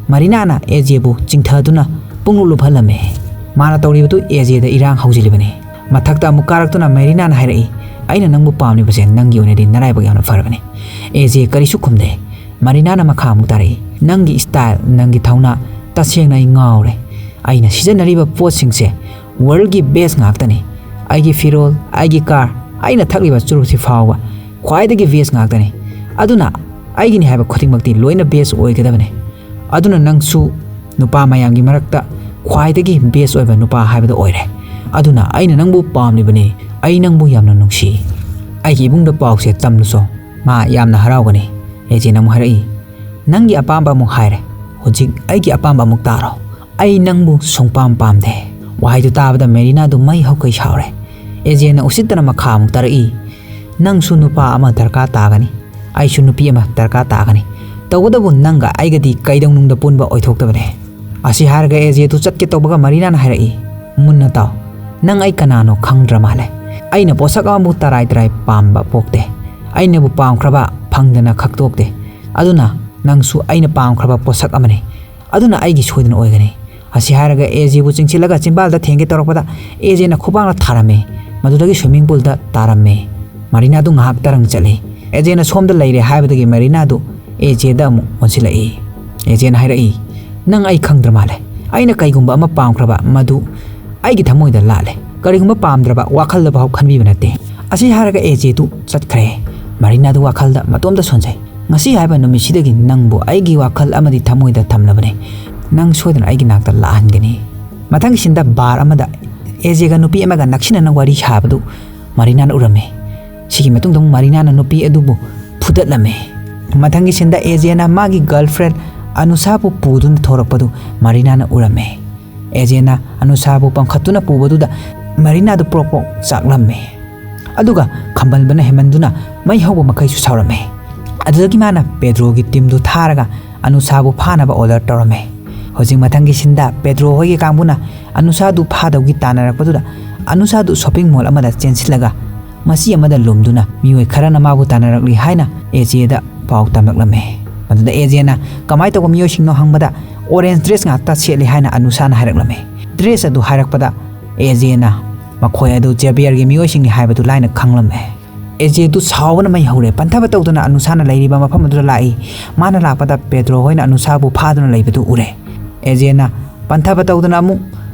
ꯃꯥꯔꯤꯅꯥꯅ ꯑꯦꯖꯦꯕꯨ ꯆꯤꯡꯊꯗꯨꯅ ꯄꯨꯡꯂꯨꯞ ꯂꯨꯞꯍꯜꯂꯝꯃꯤ꯫ ꯃꯥꯅ ꯇꯧꯔꯤꯕꯗꯨ ꯑꯦꯖꯦꯗ ꯏꯔꯥꯡ ꯍꯧꯖꯤꯜꯂꯤꯕꯅꯤ꯫ ꯃꯊꯛꯇ ꯑꯃꯨꯛ ꯀꯥꯔꯛꯇꯨꯅ ꯃꯥꯔꯤꯅꯥꯅ ꯍꯥꯏꯔꯛꯏ, "ꯑꯩꯅ ꯅꯪꯕꯨ ꯄꯥꯝꯂꯤꯕꯁꯦ ꯅꯪꯒꯤ ꯑꯣꯏꯅꯗꯤ ꯅꯔꯥꯏꯕꯛ ꯌꯥꯝꯅ ꯐꯔꯕꯅꯤ꯫" ꯑꯦꯖꯦ ꯀꯔꯤꯁꯨ ꯈꯨꯝꯗꯦ꯫ ꯃꯥꯔꯤꯅꯥꯅ ꯃꯈꯥ ꯑꯃꯨꯛ ꯇꯥꯔꯛꯏ, "ꯅꯪꯒꯤ ꯁ꯭ꯇꯥꯏꯜ, ꯅꯪꯒꯤ ꯊꯧꯅꯥ, "ꯇꯁꯦꯡꯅ ꯑꯩ ꯉꯥꯎꯔꯦ꯫ ꯑꯩꯅ ꯁꯤꯖꯤꯟꯅꯔꯤꯕ ꯄꯣꯠꯁꯤꯡꯁꯦ ꯋꯥꯔꯜꯒꯤ ꯕꯦꯁ ꯉꯥꯛꯇꯅꯤ꯫ ꯑꯩꯒꯤ ꯐꯤꯔꯣꯜ, ꯑꯩꯒꯤ ꯀꯥꯔ, ꯑꯩꯅ ꯊꯛꯂꯤꯕ ꯆꯨꯔꯨꯞꯁꯤ ꯐꯥꯎꯕ ꯈ꯭ꯋꯥꯏꯗꯒꯤ ꯕꯦꯁ ꯉꯥꯛꯇꯅꯤ꯫ ꯑꯗꯨꯅ ꯑꯩꯒꯤꯅꯤ ꯍꯥꯏꯕ ꯈꯨꯗꯤꯡꯃꯛꯇꯤ ꯂꯣꯏꯅ ꯕꯦꯁ ꯑꯣꯏꯒꯗꯕꯅꯤ꯫ ꯑꯗꯨꯅ ꯅꯪꯁꯨ ꯅꯨꯄꯥ ꯃꯌꯥꯝꯒꯤ ꯃꯔꯛꯇ ꯈ꯭ꯋꯥꯏꯗꯒꯤ ꯕꯦꯁ ꯑꯣꯏꯕ ꯅꯨꯄꯥ ꯍꯥꯏꯕꯗꯣ ꯑꯣꯏꯔꯦ꯫ ꯑꯗꯨꯅ ꯑꯩꯅ ꯅꯪꯕꯨ ꯄꯥꯝꯂꯤꯕꯅꯤ꯫ ꯑꯩ ꯅꯪꯕꯨ ꯌꯥꯝꯅ ꯅꯨꯡꯁꯤ꯫ ꯑꯩꯒꯤ ꯏꯕꯨꯡꯗ ꯄꯥꯎꯁꯦ ꯇꯝꯂꯨꯆꯣ꯫ ꯃꯥ ꯌꯥꯝꯅ ꯍꯔꯥꯎꯒꯅꯤ꯫" ꯑꯦꯖꯦꯅ ꯑꯃꯨꯛ ꯍꯥꯏꯔꯛꯏ, "ꯅꯪꯒꯤ ꯑꯄꯥꯝꯕ ꯑꯃꯨꯛ ꯍꯥꯏꯔꯦ꯫ ꯍꯧꯖꯤꯛ ꯑꯩꯒꯤ ꯑꯄꯥꯝꯕ ꯑꯃꯨꯛ ꯇꯥꯔꯣ꯫ ꯑꯩ ꯅꯪꯕꯨ ꯁꯨꯡꯄꯥꯝ ꯄꯥꯝꯗꯦ꯫" ꯋꯥꯍꯩꯗꯨ ꯇꯥꯕꯗ ꯃꯦꯔꯤꯅꯥꯗꯨ ꯃꯩ ꯍꯧꯈꯩ ꯁꯥꯎꯔꯦ꯫ ꯑꯦꯖꯦꯅ ꯎꯁꯤꯠꯇꯅ ꯃꯈꯥ ꯑꯃꯨꯛ ꯇꯥꯔꯛꯏ, "ꯅꯪꯁꯨ ꯅꯨꯄꯥ ꯑꯃ ꯗꯔꯀꯥꯔ ꯇꯥꯒꯅꯤ꯫ ꯑꯩꯁꯨ ꯅꯨꯄꯤ ꯑꯃ ꯗꯔꯀꯥꯔ ꯇꯥꯒꯅꯤ꯫ ꯇꯧꯕꯇꯕꯨ ꯅꯪꯒ ꯑꯩꯒꯗꯤ ꯀꯩꯗꯧꯅꯨꯡꯗ ꯄꯨꯟꯕ ꯑꯣꯏꯊꯣꯛꯇꯕꯅꯦ꯫" ꯑꯁꯤ ꯍꯥꯏꯔꯒ ꯑꯦꯖꯦꯗꯨ ꯆꯠꯀꯦ ꯇꯧꯕꯒ ꯃꯔꯤꯅꯥꯅ ꯍꯥꯏꯔꯛꯏ, "ꯃꯨꯟꯅ ꯇꯥꯎ꯫ ꯅꯪ ꯑꯩ ꯀꯅꯥꯅꯣ ꯈꯪꯗ꯭ꯔ ꯃꯥꯜꯂꯦ꯫ ꯑꯩꯅ ꯄꯣꯠꯁꯛ ꯑꯃꯕꯨ ꯇꯔꯥꯏ ꯇꯔꯥꯏ ꯄꯥꯝꯕ ꯄꯣꯛꯇꯦ꯫ ꯑꯩꯅꯕꯨ ꯄꯥꯝꯈ꯭ꯔꯕ ꯐꯪꯗꯅ ꯈꯛꯇꯣꯛꯇꯦ꯫ ꯑꯗꯨꯅ ꯅꯪꯁꯨ ꯑꯩꯅ ꯄꯥꯝꯈ꯭ꯔꯕ ꯄꯣꯠꯁꯛ ꯑꯃꯅꯤ꯫ ꯑꯗꯨꯅ ꯑꯩꯒꯤ ꯁꯣꯏꯗꯅ ꯑꯣꯏꯒꯅꯤ꯫" ꯑꯁꯤ ꯍꯥꯏꯔꯒ ꯑꯦꯖꯦꯕꯨ ꯆꯤꯡꯁꯤꯜꯂꯒ ꯆꯤꯝꯕꯥꯜꯗ ꯊꯦꯡꯒꯦ ꯇꯧꯔꯛꯄꯗ ꯑꯦꯖꯦꯅ ꯈꯨꯕꯥꯛꯅ ꯊꯥꯔꯝꯃꯤ꯫ ꯃꯗꯨꯗꯒꯤ ꯁ꯭ꯋꯤꯃꯤꯡ ꯄꯨꯜꯗ ꯇꯥꯔꯝꯃꯤ꯫ ꯃꯔꯤꯅꯥꯗꯨ ꯉꯥꯏꯍꯥꯛ ꯇꯔꯪ ꯆꯠꯂꯤ꯫ ꯑꯦꯖꯦꯅ ꯁꯣꯝꯗ ꯂꯩꯔꯦ ꯍꯥꯏꯕꯗꯒꯤ ꯃꯔꯤꯅꯥꯗꯨ ꯑꯦꯖꯦꯗ ꯑꯃꯨꯛ ꯑꯣꯟꯁꯤꯜꯂꯛꯏ꯫ ꯑꯦꯖꯦꯅ ꯍꯥꯏꯔꯛꯏ, "ꯅꯪ ꯑꯩ ꯈꯪꯗ꯭ꯔ ꯃꯥꯜꯂꯦ꯫ ꯑꯩꯅ ꯀꯩꯒꯨꯝꯕ ꯑꯃ ꯄꯥꯝꯈ꯭ꯔꯕ ꯃꯗꯨ ꯑꯩꯒꯤ ꯊꯃꯣꯏꯗ ꯂꯥꯠꯂꯦ꯫ ꯀꯔꯤꯒꯨꯝꯕ ꯄꯥꯝꯗ꯭ꯔꯕ ꯋꯥꯈꯜꯗ ꯐꯥꯎ ꯈꯟꯕꯤꯕ ꯅꯠꯇꯦ꯫" ꯑꯁꯤ ꯍꯥꯏꯔꯒ ꯑꯦꯖꯦꯗꯨ ꯆꯠꯈ꯭ꯔꯦ꯫ ꯃꯔꯤꯅꯥꯗꯨ ꯋꯥꯈꯜꯗ ꯃꯇꯣꯝꯇ ꯁꯣꯟꯖꯩ꯫ "ꯉꯁꯤ ꯍꯥꯏꯕ ꯅꯨꯃꯤꯠꯁꯤꯗꯒꯤ ꯅꯪꯕꯨ ꯑꯩꯒꯤ ꯋꯥꯈꯜ ꯑꯃꯗꯤ ꯊꯃꯣꯏꯗ ꯊꯝꯂꯕꯅꯦ꯫ ꯅꯪ ꯁꯣꯏꯗꯅ ꯑꯩꯒꯤ ꯅꯥꯛꯇ ꯂꯥꯛꯍꯟꯒꯅꯤ꯫" ꯃꯊꯪꯒꯤ ꯁꯤꯟꯗ ꯕꯥꯔ ꯑꯃꯗ ꯑꯦꯖꯦꯒ ꯅꯨꯄꯤ ꯑꯃꯒ ꯅꯛꯁꯤꯟꯅꯅ ꯋꯥꯔꯤ ꯁꯥꯕꯗꯨ ꯃꯔꯤꯅꯥꯅ ꯎꯔꯝꯃꯤ꯫ ꯁꯤꯒꯤ ꯃꯇꯨꯡꯗ ꯑꯃꯨꯛ ꯃꯔꯤꯅꯥꯅ ꯅꯨꯄꯤ ꯑꯗꯨꯕꯨ ꯐꯨꯗꯠꯂꯝꯃꯤ꯫ ꯃꯊꯪꯒꯤ ꯁꯤꯟꯗ ꯑꯦꯖꯦꯅ ꯃꯥꯒꯤ ꯒꯔꯜꯐ꯭ꯔꯦꯟ ꯑꯅꯨꯁꯥꯕꯨ ꯄꯨꯗꯨꯅ ꯊꯣꯔꯛꯄꯗꯨ ꯃꯔꯤꯅꯥꯅ ꯎꯔꯝꯃꯤ꯫ ꯑꯦꯖꯦꯅ ꯑꯅꯨꯁꯥꯕꯨ ꯄꯝꯈꯠꯇꯨꯅ ꯄꯨꯕꯗꯨꯗ ꯃꯔꯤꯅꯥꯗꯨ ꯄ꯭ꯔꯣꯛ ꯄ꯭ꯔꯣꯛ ꯆꯥꯛꯂꯝꯃꯤ꯫ ꯑꯗꯨꯒ ꯈꯝꯕꯟꯕꯅ ꯍꯦꯟꯃꯟꯗꯨꯅ ꯃꯩ ꯍꯧꯕ ꯃꯈꯩꯁꯨ ꯁꯥꯎꯔꯝꯃꯤ꯫ ꯑꯗꯨꯗꯒꯤ ꯃꯥꯅ ꯄꯦꯗ꯭ꯔꯣꯒꯤ ꯇꯤꯝꯗꯨ ꯊꯥꯔꯒ ꯑꯅꯨꯁꯥꯕꯨ ꯐꯥꯅꯕ ꯑꯣꯔꯗꯔ ꯇꯧꯔꯝꯃꯤ꯫ ꯍꯧꯖꯤꯛ ꯃꯊꯪꯒꯤ ꯁꯤꯟꯗ ꯄꯦꯗ꯭ꯔꯣ ꯍꯣꯏꯒꯤ ꯀꯥꯡꯕꯨꯅ ꯑꯅꯨꯁꯥꯗꯨ ꯐꯥꯗꯧꯒꯤ ꯇꯥꯟꯅꯔꯛꯄꯗꯨꯗ ꯑꯅꯨꯁꯥꯗꯨ ꯁꯣꯞꯄꯤꯡ ꯃꯣꯜ ꯑꯃꯗ ꯆꯦꯟꯁꯤꯜꯂꯒ ꯃꯆꯤ ꯑꯃꯗ ꯂꯨꯝꯗꯨꯅ ꯃꯤꯑꯣꯏ ꯈꯔꯅ ꯃꯥꯕꯨ ꯇꯥꯟꯅꯔꯛꯂꯤ ꯍꯥꯏꯅ ꯑꯦꯖꯦꯗ ꯄꯥꯎ ꯇꯝꯂꯛꯂꯝꯃꯤ꯫ ꯃꯗꯨꯗ ꯑꯦꯖꯦꯅ ꯀꯃꯥꯏꯅ ꯇꯧꯕ ꯃꯤꯑꯣꯏꯁꯤꯡꯅꯣ ꯍꯪꯕꯗ ꯑꯣꯔꯦꯟꯖ ꯗ꯭ꯔꯦꯁ ꯉꯥꯛꯇ ꯁꯦꯠꯂꯤ ꯍꯥꯏꯅ ꯑꯅꯨꯁꯥꯅ ꯍꯥꯏꯔꯛꯂꯝꯃꯤ꯫ ꯗ꯭ꯔꯦꯁ ꯑꯗꯨ ꯍꯥꯏꯔꯛꯄꯗ ꯑꯦꯖꯦꯅ ꯃꯈꯣꯏ ꯑꯗꯨ ꯖꯦꯕꯤꯌꯔꯒꯤ ꯃꯤꯑꯣꯏꯁꯤꯡꯅꯤ ꯍꯥꯏꯕꯗꯨ ꯂꯥꯏꯅ ꯈꯪꯂꯝꯃꯤ꯫ ꯑꯦꯖꯦꯗꯨ ꯁꯥꯎꯕꯅ ꯃꯩ ꯍꯧꯔꯦ꯫ ꯄꯟꯊꯕ ꯇꯧꯗꯅ ꯑꯅꯨꯁꯥꯅ ꯂꯩꯔꯤꯕ ꯃꯐꯝ ꯑꯗꯨꯗ ꯂꯥꯛꯏ꯫ ꯃꯥꯅ ꯂꯥꯛꯄꯗ ꯄꯦꯗ꯭ꯔꯣ ꯍꯣꯏꯅ ꯑꯅꯨꯁꯥꯕꯨ ꯐꯥꯗꯨꯅ ꯂꯩꯕꯗꯨ ꯎꯔꯦ꯫ ꯑꯦꯖꯦꯅ ꯄꯟꯊꯕ ꯇꯧꯗꯅ ꯑꯃꯨꯛ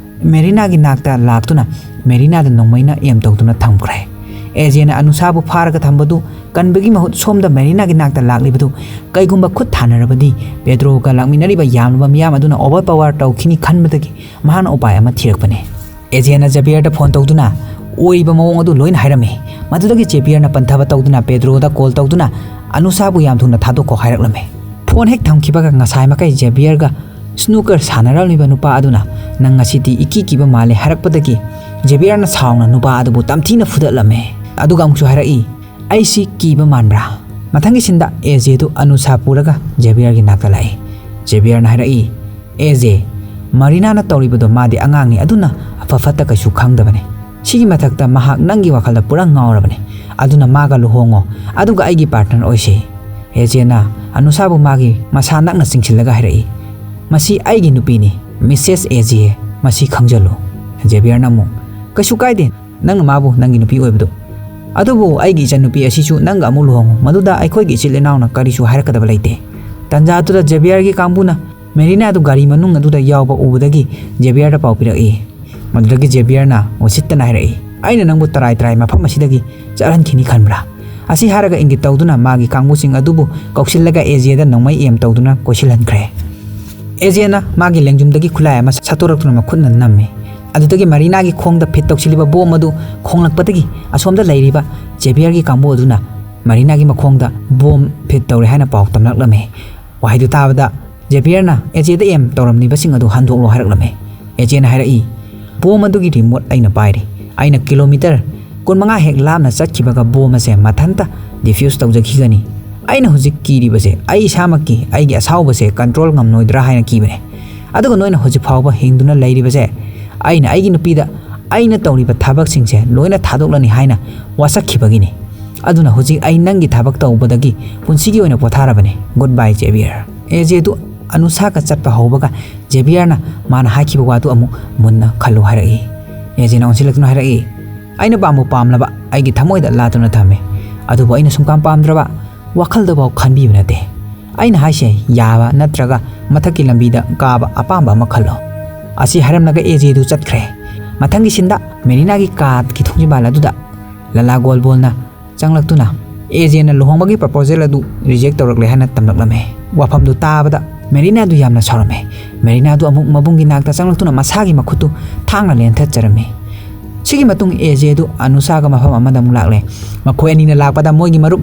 ꯃꯦꯔꯤꯅꯥꯒꯤ ꯅꯥꯛꯇ ꯂꯥꯛꯇꯨꯅ ꯃꯦꯔꯤꯅꯥꯗ ꯅꯣꯡꯃꯩꯅ ꯑꯦꯝ ꯇꯧꯗꯨꯅ ꯊꯝꯈ꯭ꯔꯦ꯫ ꯑꯦꯖꯦꯅ ꯑꯅꯨꯁꯥꯕꯨ ꯐꯥꯔꯒ ꯊꯝꯕꯗꯨ ꯀꯟꯕꯒꯤ ꯃꯍꯨꯠ ꯁꯣꯝꯗ ꯃꯦꯔꯤꯅꯥꯒꯤ ꯅꯥꯛꯇ ꯂꯥꯛꯂꯤꯕꯗꯨ ꯀꯩꯒꯨꯝꯕ ꯈꯨꯠ ꯊꯥꯅꯔꯕꯗꯤ ꯄꯦꯗ꯭ꯔꯣꯒ ꯂꯥꯛꯃꯤꯟꯅꯔꯤꯕ ꯌꯥꯝꯂꯕ ꯃꯤꯌꯥꯝ ꯑꯗꯨꯅ ꯑꯣꯚꯔ ꯄꯋꯥꯔ ꯇꯧꯈꯤꯅꯤ ꯈꯟꯕꯗꯒꯤ ꯃꯍꯥꯛꯅ ꯎꯄꯥꯏ ꯑꯃ ꯊꯤꯔꯛꯄꯅꯦ꯫ ꯑꯦꯖꯦꯅ ꯖꯦꯕꯤꯌꯔꯗ ꯐꯣꯟ ꯇꯧꯗꯨꯅ ꯑꯣꯏꯔꯤꯕ ꯃꯑꯣꯡ ꯑꯗꯨ ꯂꯣꯏꯅ ꯍꯥꯏꯔꯝꯃꯤ꯫ ꯃꯗꯨꯗꯒꯤ ꯖꯦꯕꯤꯌꯔꯅ ꯄꯟꯊꯕ ꯇꯧꯗꯨꯅ ꯄꯦꯗ꯭ꯔꯣꯗ ꯀꯣꯜ ꯇꯧꯗꯨꯅ ꯑꯅꯨꯁꯥꯕꯨ ꯌꯥꯝ ꯊꯨꯅ ꯊꯥꯗꯣꯛꯈꯣ ꯍꯥꯏꯔꯛꯂꯝꯃꯤ꯫ ꯐꯣꯟ ꯍꯦꯛ ꯊꯝꯈꯤꯕꯒ ꯉꯁꯥꯏ ꯃꯈꯩ ꯖꯦꯕꯤꯌꯔꯒ ꯁ꯭ꯅꯨꯀꯔ ꯁꯥꯟꯅꯔꯝꯂꯤꯕ ꯅꯨꯄꯥ ꯑꯗꯨꯅ "ꯅꯪ ꯉꯁꯤꯗꯤ ꯏꯀꯤ ꯀꯤꯕ ꯃꯥꯜꯂꯦ" ꯍꯥꯏꯔꯛꯄꯗꯒꯤ ꯖꯦꯕꯤꯌꯔꯅ ꯁꯥꯎꯅ ꯅꯨꯄꯥ ꯑꯗꯨꯕꯨ ꯇꯝꯊꯤꯅ ꯐꯨꯗꯠꯂꯝꯃꯦ꯫ ꯑꯗꯨꯒ ꯑꯃꯨꯛꯁꯨ ꯍꯥꯏꯔꯛꯏ, "ꯑꯩꯁꯤ ꯀꯤꯕ ꯃꯥꯟꯕ꯭ꯔꯥ?" ꯃꯊꯪꯒꯤ ꯁꯤꯟꯗ ꯑꯦꯖꯦꯗꯨ ꯑꯅꯨꯁꯥ ꯄꯨꯔꯒ ꯖꯦꯕꯤꯌꯔꯒꯤ ꯅꯥꯛꯇ ꯂꯥꯛꯏ꯫ ꯖꯦꯕꯤꯌꯔꯅ ꯍꯥꯏꯔꯛꯏ, "ꯑꯦꯖꯦ, ꯃꯔꯤꯅꯥꯅ ꯇꯧꯔꯤꯕꯗꯣ ꯃꯥꯗꯤ ꯑꯉꯥꯡꯅꯤ, ꯑꯗꯨꯅ ꯑꯐ ꯐꯠꯇ ꯀꯩꯁꯨ ꯈꯪꯗꯕꯅꯤ꯫ ꯁꯤꯒꯤ ꯃꯊꯛꯇ ꯃꯍꯥꯛ ꯅꯪꯒꯤ ꯋꯥꯈꯜꯗ ꯄꯨꯔꯥ ꯉꯥꯎꯔꯕꯅꯤ꯫ ꯑꯗꯨꯅ ꯃꯥꯒ ꯂꯨꯍꯣꯡꯉꯣ, ꯑꯗꯨꯒ ꯑꯩꯒꯤ ꯄꯥꯔꯠꯅꯔ ꯑꯣꯏꯁꯤ꯫" ꯑꯦꯖꯦꯅ ꯑꯅꯨꯁꯥꯕꯨ ꯃꯥꯒꯤ ꯃꯁꯥ ꯅꯛꯅ ꯆꯤꯡꯁꯤꯜꯂꯒ ꯍꯥꯏꯔꯛꯏ, "ꯃꯁꯤ ꯑꯩꯒꯤ ꯅꯨꯄꯤꯅꯤ, ꯃꯤꯁꯦꯁ ꯑꯦꯖꯦ, ꯃꯁꯤ ꯈꯪꯖꯜꯂꯨ꯫" ꯖꯦꯕꯤꯌꯔꯅ ꯑꯃꯨꯛ, "ꯀꯩꯁꯨ ꯀꯥꯏꯗꯦ, ꯅꯪꯅ ꯃꯥꯕꯨ ꯅꯪꯒꯤ ꯅꯨꯄꯤ ꯑꯣꯏꯕꯗꯨ꯫ ꯑꯗꯨꯕꯨ ꯑꯩꯒꯤ ꯏꯆꯟꯅꯨꯄꯤ ꯑꯁꯤꯁꯨ ꯅꯪꯒ ꯑꯃꯨꯛ ꯂꯨꯍꯣꯡꯉꯨ, ꯃꯗꯨꯗ ꯑꯩꯈꯣꯏꯒꯤ ꯏꯆꯤꯜ ꯏꯅꯥꯎꯅ ꯀꯔꯤꯁꯨ ꯍꯥꯏꯔꯛꯀꯗꯕ ꯂꯩꯇꯦ꯫" ꯇꯟꯖꯥ ꯑꯗꯨꯗ ꯖꯦꯕꯤꯌꯔꯒꯤ ꯀꯥꯡꯕꯨꯅ ꯃꯦꯔꯤꯅꯥ ꯑꯗꯨ ꯒꯥꯔꯤ ꯃꯅꯨꯡ ꯑꯗꯨꯗ ꯌꯥꯎꯕ ꯎꯕꯗꯒꯤ ꯖꯦꯕꯤꯌꯔꯗ ꯄꯥꯎ ꯄꯤꯔꯛꯏ꯫ ꯃꯗꯨꯗꯒꯤ ꯖꯦꯕꯤꯌꯔꯅ ꯎꯁꯤꯠꯇꯅ ꯍꯥꯏꯔꯛꯏ, "ꯑꯩꯅ ꯅꯪꯕꯨ ꯇꯔꯥꯏ ꯇꯔꯥꯏ ꯃꯐꯝ ꯑꯁꯤꯗꯒꯤ ꯆꯠꯍꯟꯈꯤꯅꯤ ꯈꯟꯕ꯭ꯔꯥ?" ꯑꯁꯤ ꯍꯥꯏꯔꯒ ꯏꯪꯒꯤꯠ ꯇꯧꯗꯨꯅ ꯃꯥꯒꯤ ꯀꯥꯡꯕꯨꯁꯤꯡ ꯑꯗꯨꯕꯨ ꯀꯧꯁꯤꯜꯂꯒ ꯑꯦꯖꯦꯗ ꯅꯣꯡꯃꯩ ꯑꯦꯝ ꯇꯧꯗꯨꯅ ꯀꯣꯏꯁꯤꯜꯍꯟꯈ꯭ꯔꯦ꯫ ꯑꯦꯖꯦꯅ ꯃꯥꯒꯤ ꯂꯦꯡꯖꯨꯝꯗꯒꯤ ꯈꯨꯠꯂꯥꯏ ꯑꯃ ꯁꯠꯇꯣꯔꯛꯇꯨꯅ ꯃꯈꯨꯠꯅ ꯅꯝꯃꯤ꯫ ꯑꯗꯨꯗꯒꯤ ꯃꯔꯤꯅꯥꯒꯤ ꯈꯣꯡꯗ ꯐꯤꯠ ꯇꯧꯁꯤꯜꯂꯤꯕ ꯕꯣꯝ ꯑꯗꯨ ꯈꯣꯡꯂꯛꯄꯗꯒꯤ ꯑꯁꯣꯝꯗ ꯂꯩꯔꯤꯕ ꯖꯦꯕꯤꯌꯔꯒꯤ ꯀꯥꯡꯕꯨ ꯑꯗꯨꯅ ꯃꯔꯤꯅꯥꯒꯤ ꯃꯈꯣꯡꯗ ꯕꯣꯝ ꯐꯤꯠ ꯇꯧꯔꯦ ꯍꯥꯏꯅ ꯄꯥꯎ ꯇꯝꯂꯛꯂꯝꯃꯤ꯫ ꯋꯥꯍꯩꯗꯨ ꯇꯥꯕꯗ ꯖꯦꯕꯤꯌꯔꯅ ꯑꯦꯖꯦꯗ ꯑꯦꯝ ꯇꯧꯔꯝꯂꯤꯕꯁꯤꯡ ꯑꯗꯨ ꯍꯟꯗꯣꯛꯂꯣ ꯍꯥꯏꯔꯛꯂꯝꯃꯤ꯫ ꯑꯦꯖꯦꯅ ꯍꯥꯏꯔꯛꯏ, "ꯕꯣꯝ ꯑꯗꯨꯒꯤ ꯔꯤꯃꯣꯠ ꯑꯩꯅ ꯄꯥꯏꯔꯤ꯫ ꯑꯩꯅ ꯀꯤꯂꯣꯃꯤꯇꯔ ꯀꯨꯟꯃꯉꯥ ꯍꯦꯛ ꯂꯥꯞꯅ ꯆꯠꯈꯤꯕꯒ ꯕꯣꯝ ꯑꯁꯦ ꯃꯊꯟꯇ ꯗꯤꯐ꯭ꯌꯨꯁ ꯇꯧꯖꯈꯤꯒꯅꯤ꯫ ꯑꯩꯅ ꯍꯧꯖꯤꯛ ꯀꯤꯔꯤꯕꯁꯦ ꯑꯩ ꯏꯁꯥꯃꯛꯀꯤ ꯑꯩꯒꯤ ꯑꯁꯥꯎꯕꯁꯦ ꯀꯟꯇ꯭ꯔꯣꯜ ꯉꯝꯂꯣꯏꯗ꯭ꯔꯥ ꯍꯥꯏꯅ ꯀꯤꯕꯅꯦ꯫ ꯑꯗꯨꯒ ꯅꯣꯏꯅ ꯍꯧꯖꯤꯛ ꯐꯥꯎꯕ ꯍꯤꯡꯗꯨꯅ ꯂꯩꯔꯤꯕꯁꯦ ꯑꯩꯅ ꯑꯩꯒꯤ ꯅꯨꯄꯤꯗ ꯑꯩꯅ ꯇꯧꯔꯤꯕ ꯊꯕꯛꯁꯤꯡꯁꯦ ꯂꯣꯏꯅ ꯊꯥꯗꯣꯛꯂꯅꯤ ꯍꯥꯏꯅ ꯋꯥꯁꯛꯈꯤꯕꯒꯤꯅꯤ꯫ ꯑꯗꯨꯅ ꯍꯧꯖꯤꯛ ꯑꯩ ꯅꯪꯒꯤ ꯊꯕꯛ ꯇꯧꯕꯗꯒꯤ ꯄꯨꯟꯁꯤꯒꯤ ꯑꯣꯏꯅ ꯄꯣꯊꯥꯔꯕꯅꯤ꯫ ꯒꯨꯗ ꯕꯥꯏ, ꯖꯦꯕꯤꯌꯔ꯫" ꯑꯦꯖꯦꯗꯨ ꯑꯅꯨꯁꯥꯒ ꯆꯠꯄ ꯍꯧꯕꯒ ꯖꯦꯕꯤꯌꯔꯅ ꯃꯥꯅ ꯍꯥꯏꯈꯤꯕ ꯋꯥꯗꯨ ꯑꯃꯨꯛ ꯃꯨꯟꯅ ꯈꯜꯂꯨ ꯍꯥꯏꯔꯛꯏ꯫ ꯑꯦꯖꯦꯅ ꯑꯣꯟꯁꯤꯜꯂꯛꯇꯨꯅ ꯍꯥꯏꯔꯛꯏ, "ꯑꯩꯅ ꯄꯥꯝꯕꯨ ꯄꯥꯝꯂꯕ ꯑꯩꯒꯤ ꯊꯃꯣꯏꯗ ꯂꯥꯠꯇꯨꯅ ꯊꯝꯃꯤ꯫ ꯑꯗꯨꯕꯨ ꯑꯩꯅ ꯁꯨꯡꯄꯥꯝ ꯄꯥꯝꯗ꯭ꯔꯕ ꯋꯥꯈꯜꯗꯐꯥꯎ ꯈꯟꯕꯤꯕ ꯅꯠꯇꯦ꯫ ꯑꯩꯅ ꯍꯥꯏꯁꯦ ꯌꯥꯕ ꯅꯠꯇ꯭ꯔꯒ ꯃꯊꯛꯀꯤ ꯂꯝꯕꯤꯗ ꯀꯥꯕ ꯑꯄꯥꯝꯕ ꯑꯃ ꯈꯜꯂꯣ꯫ ꯑꯁꯤ ꯍꯥꯏꯔꯝꯂꯒ ꯑꯦꯖꯦꯗꯨ ꯆꯠꯈ꯭ꯔꯦ꯫ ꯃꯊꯪꯒꯤ ꯁꯤꯟꯗ ꯃꯦꯔꯤꯅꯥꯒꯤ ꯀꯥꯔꯒꯤ ꯊꯣꯡꯖꯤꯟꯕꯥꯜ ꯑꯗꯨꯗ ꯂꯂꯥ ꯒꯣꯜꯕꯣꯜꯅ ꯆꯪꯂꯛꯇꯨꯅ ꯑꯦꯖꯦꯅ ꯂꯨꯍꯣꯡꯕꯒꯤ ꯄ꯭ꯔꯄꯣꯖꯦꯜ ꯑꯗꯨ ꯔꯤꯖꯦꯛ ꯇꯧꯔꯛꯂꯦ ꯍꯥꯏꯅ ꯇꯝꯂꯛꯂꯝꯃꯦ꯫ ꯋꯥꯐꯝꯗꯨ ꯇꯥꯕꯗ ꯃꯦꯔꯤꯅꯥꯗꯨ ꯌꯥꯝꯅ ꯁꯥꯎꯔꯝꯃꯦ꯫ ꯃꯦꯔꯤꯅꯥꯗꯨ ꯑꯃꯨꯛ ꯃꯕꯨꯡꯒꯤ ꯅꯥꯛꯇ ꯆꯪꯂꯛꯇꯨꯅ ꯃꯁꯥꯒꯤ ꯃꯈꯨꯠꯇꯨ ꯊꯥꯡꯅ ꯂꯦꯟꯊꯠꯆꯔꯝꯃꯤ꯫ ꯁꯤꯒꯤ ꯃꯇꯨꯡ ꯑꯦꯖꯦꯗꯨ ꯑꯅꯨꯁꯥꯒ ꯃꯐꯝ ꯑꯃꯗ ꯑꯃꯨꯛ ꯂꯥꯛꯂꯦ꯫ ꯃꯈꯣꯏ ꯑꯅꯤꯅ ꯂꯥꯛꯄꯗ ꯃꯣꯏꯒꯤ ꯃꯔꯨꯞ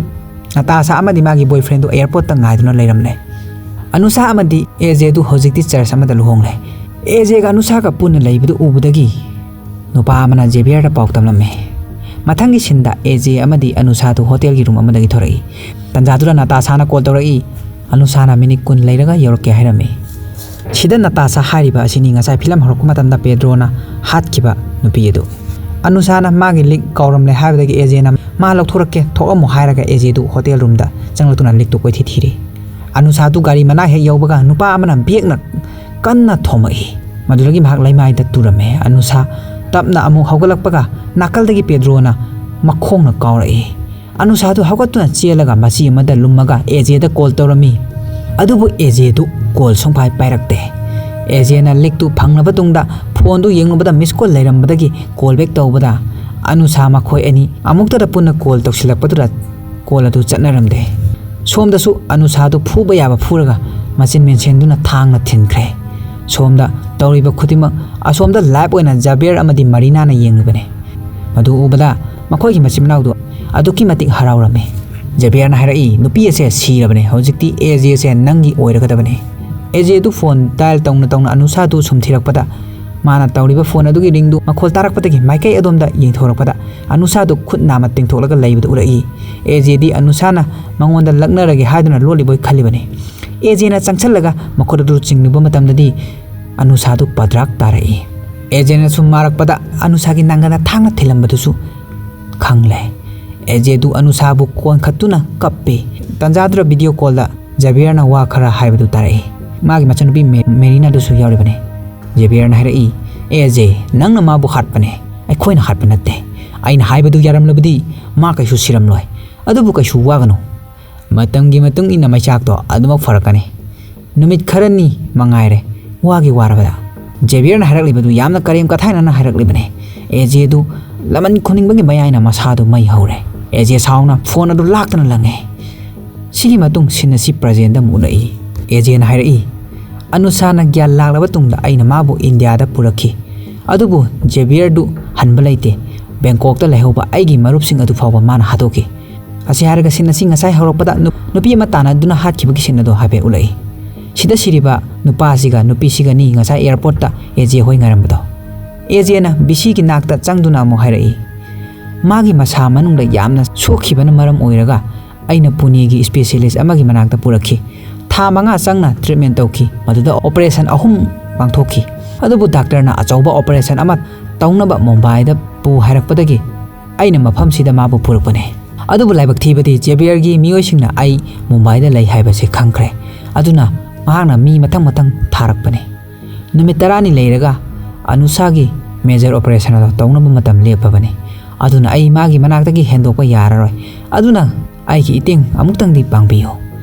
ꯅꯇꯥꯁꯥ ꯑꯃꯗꯤ ꯃꯥꯒꯤ ꯕꯣꯏꯐ꯭ꯔꯦꯟꯗꯨ ꯑꯦꯌꯔꯄꯣꯔꯠꯇ ꯉꯥꯏꯗꯨꯅ ꯂꯩꯔꯝꯂꯦ꯫ ꯑꯅꯨꯁꯥ ꯑꯃꯗꯤ ꯑꯦꯖꯦꯗꯨ ꯍꯧꯖꯤꯛꯇꯤ ꯆꯔꯆ ꯑꯃꯗ ꯂꯨꯍꯣꯡꯂꯦ꯫ ꯑꯦꯖꯦꯒ ꯑꯅꯨꯁꯥꯒ ꯄꯨꯟꯅ ꯂꯩꯕꯗꯨ ꯎꯕꯗꯒꯤ ꯅꯨꯄꯥ ꯑꯃꯅ ꯖꯦꯕꯤꯌꯔꯗ ꯄꯥꯎ ꯇꯝꯂꯝꯃꯤ꯫ ꯃꯊꯪꯒꯤ ꯁꯤꯟꯗ ꯑꯦꯖꯦ ꯑꯃꯗꯤ ꯑꯅꯨꯁꯥꯗꯨ ꯍꯣꯇꯦꯜꯒꯤ ꯔꯨꯝ ꯑꯃꯗꯒꯤ ꯊꯣꯔꯛꯏ꯫ ꯇꯟꯖꯥꯗꯨꯗ ꯅꯇꯥꯁꯥꯅ ꯀꯣꯜ ꯇꯧꯔꯛꯏ꯫ ꯑꯅꯨꯁꯥꯅ ꯃꯤꯅꯤꯠ ꯀꯨꯟ ꯂꯩꯔꯒ ꯌꯧꯔꯛꯀꯦ ꯍꯥꯏꯔꯝꯃꯤ꯫ ꯁꯤꯗ ꯅꯇꯥꯁꯥ ꯍꯥꯏꯔꯤꯕ ꯑꯁꯤꯅꯤ ꯉꯁꯥꯏ ꯐꯤꯂꯝ ꯍꯧꯔꯛꯄ ꯃꯇꯝꯗ ꯄꯦꯗ꯭ꯔꯣꯅ ꯍꯥꯠꯈꯤꯕ ꯅꯨꯄꯤ ꯑꯗꯨ꯫ ꯑꯅꯨꯁꯥꯅ ꯃꯥꯒꯤ ꯂꯤꯛ ꯀꯥꯎꯔꯝꯂꯦ ꯍꯥꯏꯕꯗꯒꯤ ꯑꯦꯖꯦꯅ ꯃꯥ ꯂꯧꯊꯣꯔꯛꯀꯦ ꯊꯣꯛꯑꯝꯃꯣ ꯍꯥꯏꯔꯒ ꯑꯦꯖꯦꯗꯨ ꯍꯣꯇꯦꯜ ꯔꯨꯝꯗ ꯆꯪꯂꯛꯇꯨꯅ ꯂꯤꯛꯇꯨ ꯀꯣꯏꯊꯤ ꯊꯤꯔꯤ꯫ ꯑꯅꯨꯁꯥꯗꯨ ꯒꯥꯔꯤ ꯃꯅꯥꯛ ꯍꯦꯛ ꯌꯧꯕꯒ ꯅꯨꯄꯥ ꯑꯃꯅ ꯕꯦꯛꯅ ꯀꯟꯅ ꯊꯣꯝꯃꯛꯏ꯫ ꯃꯗꯨꯗꯒꯤ ꯃꯍꯥꯛ ꯂꯩꯃꯥꯏꯗ ꯇꯨꯔꯝꯃꯦ꯫ ꯑꯅꯨꯁꯥ ꯇꯞꯅ ꯑꯃꯨꯛ ꯍꯧꯒꯠꯂꯛꯄꯒ ꯅꯥꯀꯜꯗꯒꯤ ꯄꯦꯗ꯭ꯔꯣꯅ ꯃꯈꯣꯡꯅ ꯀꯥꯎꯔꯛꯏ꯫ ꯑꯅꯨꯁꯥꯗꯨ ꯍꯧꯒꯠꯇꯨꯅ ꯆꯦꯜꯂꯒ ꯃꯆꯤ ꯑꯃꯗ ꯂꯨꯝꯃꯒ ꯑꯦꯖꯦꯗ ꯀꯣꯜ ꯇꯧꯔꯝꯃꯤ꯫ ꯑꯗꯨꯕꯨ ꯑꯦꯖꯦꯗꯨ ꯀꯣꯜ ꯁꯨꯡꯄꯥꯏ ꯄꯥꯏꯔꯛꯇꯦ꯫ ꯑꯦꯖꯦꯅ ꯂꯤꯛꯇꯨ ꯐꯪꯂꯕ ꯇꯨꯡꯗ ꯐꯣꯟꯗꯨ ꯌꯦꯡꯂꯨꯕꯗ ꯃꯤꯁ ꯀꯣꯜ ꯂꯩꯔꯝꯕꯗꯒꯤ ꯀꯣꯜ ꯕꯦꯛ ꯇꯧꯕꯗ ꯑꯅꯨꯁꯥ ꯃꯈꯣꯏ ꯑꯅꯤ ꯑꯃꯨꯛꯇꯗ ꯄꯨꯟꯅ ꯀꯣꯜ ꯇꯧꯁꯤꯜꯂꯛꯄꯗꯨꯗ ꯀꯣꯜ ꯑꯗꯨ ꯆꯠꯅꯔꯝꯗꯦ꯫ ꯁꯣꯝꯗꯁꯨ ꯑꯅꯨꯁꯥꯗꯨ ꯐꯨꯕ ꯌꯥꯕ ꯐꯨꯔꯒ ꯃꯆꯤꯟ ꯃꯦꯟꯁꯤꯟꯗꯨꯅ ꯊꯥꯡꯅ ꯊꯤꯟꯈ꯭ꯔꯦ꯫ ꯁꯣꯝꯗ ꯇꯧꯔꯤꯕ ꯈꯨꯗꯤꯡꯃꯛ ꯑꯁꯣꯝꯗ ꯂꯥꯏꯚ ꯑꯣꯏꯅ ꯖꯥꯕꯤꯌꯔ ꯑꯃꯗꯤ ꯃꯔꯤꯅꯥꯅ ꯌꯦꯡꯂꯤꯕꯅꯤ꯫ ꯃꯗꯨ ꯎꯕꯗ ꯃꯈꯣꯏꯒꯤ ꯃꯆꯤꯟ ꯃꯅꯥꯎꯗꯨ ꯑꯗꯨꯛꯀꯤ ꯃꯇꯤꯛ ꯍꯔꯥꯎꯔꯝꯃꯤ꯫ ꯖꯦꯕꯤꯌꯔꯅ ꯍꯥꯏꯔꯛꯏ, "ꯅꯨꯄꯤ ꯑꯁꯦ ꯁꯤꯔꯕꯅꯦ, ꯍꯧꯖꯤꯛꯇꯤ ꯑꯦꯖꯦꯁꯦ ꯅꯪꯒꯤ ꯑꯣꯏꯔꯒꯗꯕꯅꯦ꯫" ꯑꯦꯖꯦꯗꯨ ꯐꯣꯟ ꯗꯥꯏꯜ ꯇꯧꯅ ꯇꯧꯅ ꯑꯅꯨꯁꯥꯗꯨ ꯁꯨꯝ ꯊꯤꯔꯛꯄꯗ ꯃꯥꯅ ꯇꯧꯔꯤꯕ ꯐꯣꯟ ꯑꯗꯨꯒꯤ ꯔꯤꯡꯗꯨ ꯃꯈꯣꯜ ꯇꯥꯔꯛꯄꯗꯒꯤ ꯃꯥꯏꯀꯩ ꯑꯗꯣꯝꯗ ꯌꯦꯡꯊꯣꯔꯛꯄꯗ ꯑꯅꯨꯁꯥꯗꯨ ꯈꯨꯠ ꯅꯥꯝꯃ ꯇꯤꯡꯊꯣꯛꯂꯒ ꯂꯩꯕꯗꯨ ꯎꯔꯛꯏ꯫ ꯑꯦꯖꯦꯗꯤ ꯑꯅꯨꯁꯥꯅ ꯃꯉꯣꯟꯗ ꯂꯛꯅꯔꯒꯦ ꯍꯥꯏꯗꯨꯅ ꯂꯣꯠꯂꯤꯕꯣꯏ ꯈꯜꯂꯤꯕꯅꯤ꯫ ꯑꯦꯖꯦꯅ ꯆꯪꯁꯜꯂꯒ ꯃꯈꯨꯠ ꯑꯗꯨ ꯆꯤꯡꯂꯨꯕ ꯃꯇꯝꯗꯗꯤ ꯑꯅꯨꯁꯥꯗꯨ ꯄꯗ꯭ꯔꯥꯛ ꯇꯥꯔꯛꯏ꯫ ꯑꯦꯖꯦꯅ ꯁꯨꯝ ꯃꯥꯔꯛꯄꯗ ꯑꯅꯨꯁꯥꯒꯤ ꯅꯪꯒꯟꯗ ꯊꯥꯡꯅ ꯊꯤꯜꯂꯝꯕꯗꯨꯁꯨ ꯈꯪꯂꯦ꯫ ꯑꯦꯖꯦꯗꯨ ꯑꯅꯨꯁꯥꯕꯨ ꯀꯣꯟꯈꯠꯇꯨꯅ ꯀꯞꯄꯤ꯫ ꯇꯟꯖꯥꯗꯨꯗ ꯚꯤꯗꯤꯑꯣ ꯀꯣꯜꯗ ꯖꯦꯕꯤꯌꯔꯅ ꯋꯥ ꯈꯔ ꯍꯥꯏꯕꯗꯨ ꯇꯥꯔꯛꯏ꯫ ꯃꯥꯒꯤ ꯃꯆꯟꯅꯨꯄꯤ ꯃꯦ-, ꯃꯦꯔꯤꯅꯥꯗꯨꯁꯨ ꯌꯥꯎꯔꯤꯕꯅꯤ꯫ ꯖꯦꯕꯤꯌꯔꯅ ꯍꯥꯏꯔꯛꯏ, "ꯑꯦꯖꯦ, ꯅꯪꯅ ꯃꯥꯕꯨ ꯍꯥꯠꯄꯅꯦ, ꯑꯩꯈꯣꯏꯅ ꯍꯥꯠꯄ ꯅꯠꯇꯦ꯫ ꯑꯩꯅ ꯍꯥꯏꯕꯗꯨ ꯌꯥꯔꯝꯂꯕꯗꯤ ꯃꯥ ꯀꯩꯁꯨ ꯁꯤꯔꯝꯂꯣꯏ꯫ ꯑꯗꯨꯕꯨ ꯀꯩꯁꯨ ꯋꯥꯒꯅꯨ꯫ ꯃꯇꯝꯒꯤ ꯃꯇꯨꯡ ꯏꯟꯅ ꯃꯩꯆꯥꯛꯇꯣ ꯑꯗꯨꯃꯛ ꯐꯔꯛꯀꯅꯤ꯫" "ꯅꯨꯃꯤꯠ ꯈꯔꯅꯤ ꯃꯉꯥꯏꯔꯦ, ꯋꯥꯒꯤ ꯋꯥꯔꯕꯗ?" ꯖꯦꯕꯤꯌꯔꯅ ꯍꯥꯏꯔꯛꯂꯤꯕꯗꯨ ꯌꯥꯝꯅ ꯀꯔꯦꯝ ꯀꯊꯥꯏꯅꯅ ꯍꯥꯏꯔꯛꯂꯤꯕꯅꯦ꯫ ꯑꯦꯖꯦꯗꯨ ꯂꯃꯟ ꯈꯨꯅꯤꯡꯕꯒꯤ ꯃꯌꯥꯏꯅ ꯃꯁꯥꯗꯨ ꯃꯩ ꯍꯧꯔꯦ꯫ ꯑꯦꯖꯦ ꯁꯥꯎꯅ ꯐꯣꯟ ꯑꯗꯨ ꯂꯥꯛꯇꯅ ꯂꯪꯉꯦ꯫ ꯁꯤꯒꯤ ꯃꯇꯨꯡ ꯁꯤꯟ ꯑꯁꯤ ꯄ꯭ꯔꯖꯦꯟꯗ ꯑꯃꯨꯛ ꯎꯠꯂꯛꯏ꯫ ꯑꯦꯖꯦꯅ ꯍꯥꯏꯔꯛꯏ, "ꯑꯅꯨꯁꯥꯅ ꯒ꯭ꯌꯥꯟ ꯂꯥꯛꯂꯕ ꯇꯨꯡꯗ ꯑꯩꯅ ꯃꯥꯕꯨ ꯏꯟꯗꯤꯌꯥꯗ ꯄꯨꯔꯛꯈꯤ, ꯑꯗꯨꯕꯨ ꯖꯦꯕꯤꯌꯔꯗꯨ ꯍꯟꯕ ꯂꯩꯇꯦ꯫ ꯕꯦꯡꯀꯣꯛꯇ ꯂꯩꯍꯧꯕ ꯑꯩꯒꯤ ꯃꯔꯨꯞꯁꯤꯡ ꯑꯗꯨ ꯐꯥꯎꯕ ꯃꯥꯅ ꯍꯥꯠꯇꯣꯛꯈꯤ"꯫ ꯑꯁꯤ ꯍꯥꯏꯔꯒ ꯁꯤꯟ ꯑꯁꯤ ꯉꯁꯥꯏ ꯍꯧꯔꯛꯄꯗ ꯅꯨ-, ꯅꯨꯄꯤ ꯑꯃ ꯇꯥꯟꯅꯗꯨꯅ ꯍꯥꯠꯈꯤꯕꯒꯤ ꯁꯤꯟ ꯑꯗꯨ ꯍꯥꯏꯐꯦꯠ ꯎꯠꯂꯛꯏ꯫ ꯁꯤꯗ ꯁꯤꯔꯤꯕ ꯅꯨꯄꯥꯁꯤꯒ ꯅꯨꯄꯤꯁꯤꯒꯅꯤ ꯉꯁꯥꯏ ꯑꯦꯌꯥꯔꯄꯣꯔꯠꯇ ꯑꯦꯖꯦ ꯍꯣꯏ ꯉꯥꯏꯔꯝꯕꯗꯣ꯫ ꯑꯦꯖꯦꯅ ꯕꯤꯁꯤꯒꯤ ꯅꯥꯛꯇ ꯆꯪꯗꯨꯅ ꯑꯃꯨꯛ ꯍꯥꯏꯔꯛꯏ, ꯃꯥꯒꯤ ꯃꯁꯥ ꯃꯅꯨꯡꯗ ꯌꯥꯝꯅ ꯁꯣꯛꯈꯤꯕꯅ ꯃꯔꯝ ꯑꯣꯏꯔꯒ ꯑꯩꯅ ꯄꯨꯅꯦꯒꯤ ꯏꯁꯄꯦꯁꯤꯌꯦꯂꯤꯁ ꯑꯃꯒꯤ ꯃꯅꯥꯛꯇ ꯄꯨꯔꯛꯈꯤ꯫ ꯊꯥ ꯃꯉꯥ ꯆꯪꯅ ꯇ꯭ꯔꯤꯠꯃꯦꯟ ꯇꯧꯈꯤ꯫ ꯃꯗꯨꯗ ꯑꯣꯄꯔꯦꯁꯟ ꯑꯍꯨꯝ ꯄꯥꯡꯊꯣꯛꯈꯤ꯫ ꯑꯗꯨꯕꯨ ꯗꯥꯛꯇꯔꯅ ꯑꯆꯧꯕ ꯑꯣꯄꯔꯦꯁꯟ ꯑꯃ ꯇꯧꯅꯕ ꯃꯨꯝꯕꯥꯏꯗ ꯄꯨ ꯍꯥꯏꯔꯛꯄꯗꯒꯤ ꯑꯩꯅ ꯃꯐꯝꯁꯤꯗ ꯃꯥꯕꯨ ꯄꯨꯔꯛꯄꯅꯦ꯫ ꯑꯗꯨꯕꯨ ꯂꯥꯏꯕꯛ ꯊꯤꯕꯗꯤ ꯖꯦꯕꯤꯌꯔꯒꯤ ꯃꯤꯑꯣꯏꯁꯤꯡꯅ ꯑꯩ ꯃꯨꯝꯕꯥꯏꯗ ꯂꯩ ꯍꯥꯏꯕꯁꯤ ꯈꯪꯈ꯭ꯔꯦ꯫ ꯑꯗꯨꯅ ꯃꯍꯥꯛꯅ ꯃꯤ ꯃꯊꯪ ꯃꯊꯪ ꯊꯥꯔꯛꯄꯅꯦ꯫ ꯅꯨꯃꯤꯠ ꯇꯔꯥꯅꯤ ꯂꯩꯔꯒ ꯑꯅꯨꯁꯥꯒꯤ ꯃꯦꯖꯔ ꯑꯣꯄꯔꯦꯁꯟ ꯑꯗꯨ ꯇꯧꯅꯕ ꯃꯇꯝ ꯂꯦꯞꯄꯕꯅꯤ꯫ ꯑꯗꯨꯅ ꯑꯩ ꯃꯥꯒꯤ ꯃꯅꯥꯛꯇꯒꯤ ꯍꯦꯟꯗꯣꯛꯄ ꯌꯥꯔꯔꯣꯏ꯫ ꯑꯗꯨꯅ ꯑꯩꯒꯤ ꯏꯇꯦꯡ ꯑꯃꯨꯛꯇꯪꯗꯤ ꯄꯥꯡꯕꯤꯌꯨ꯫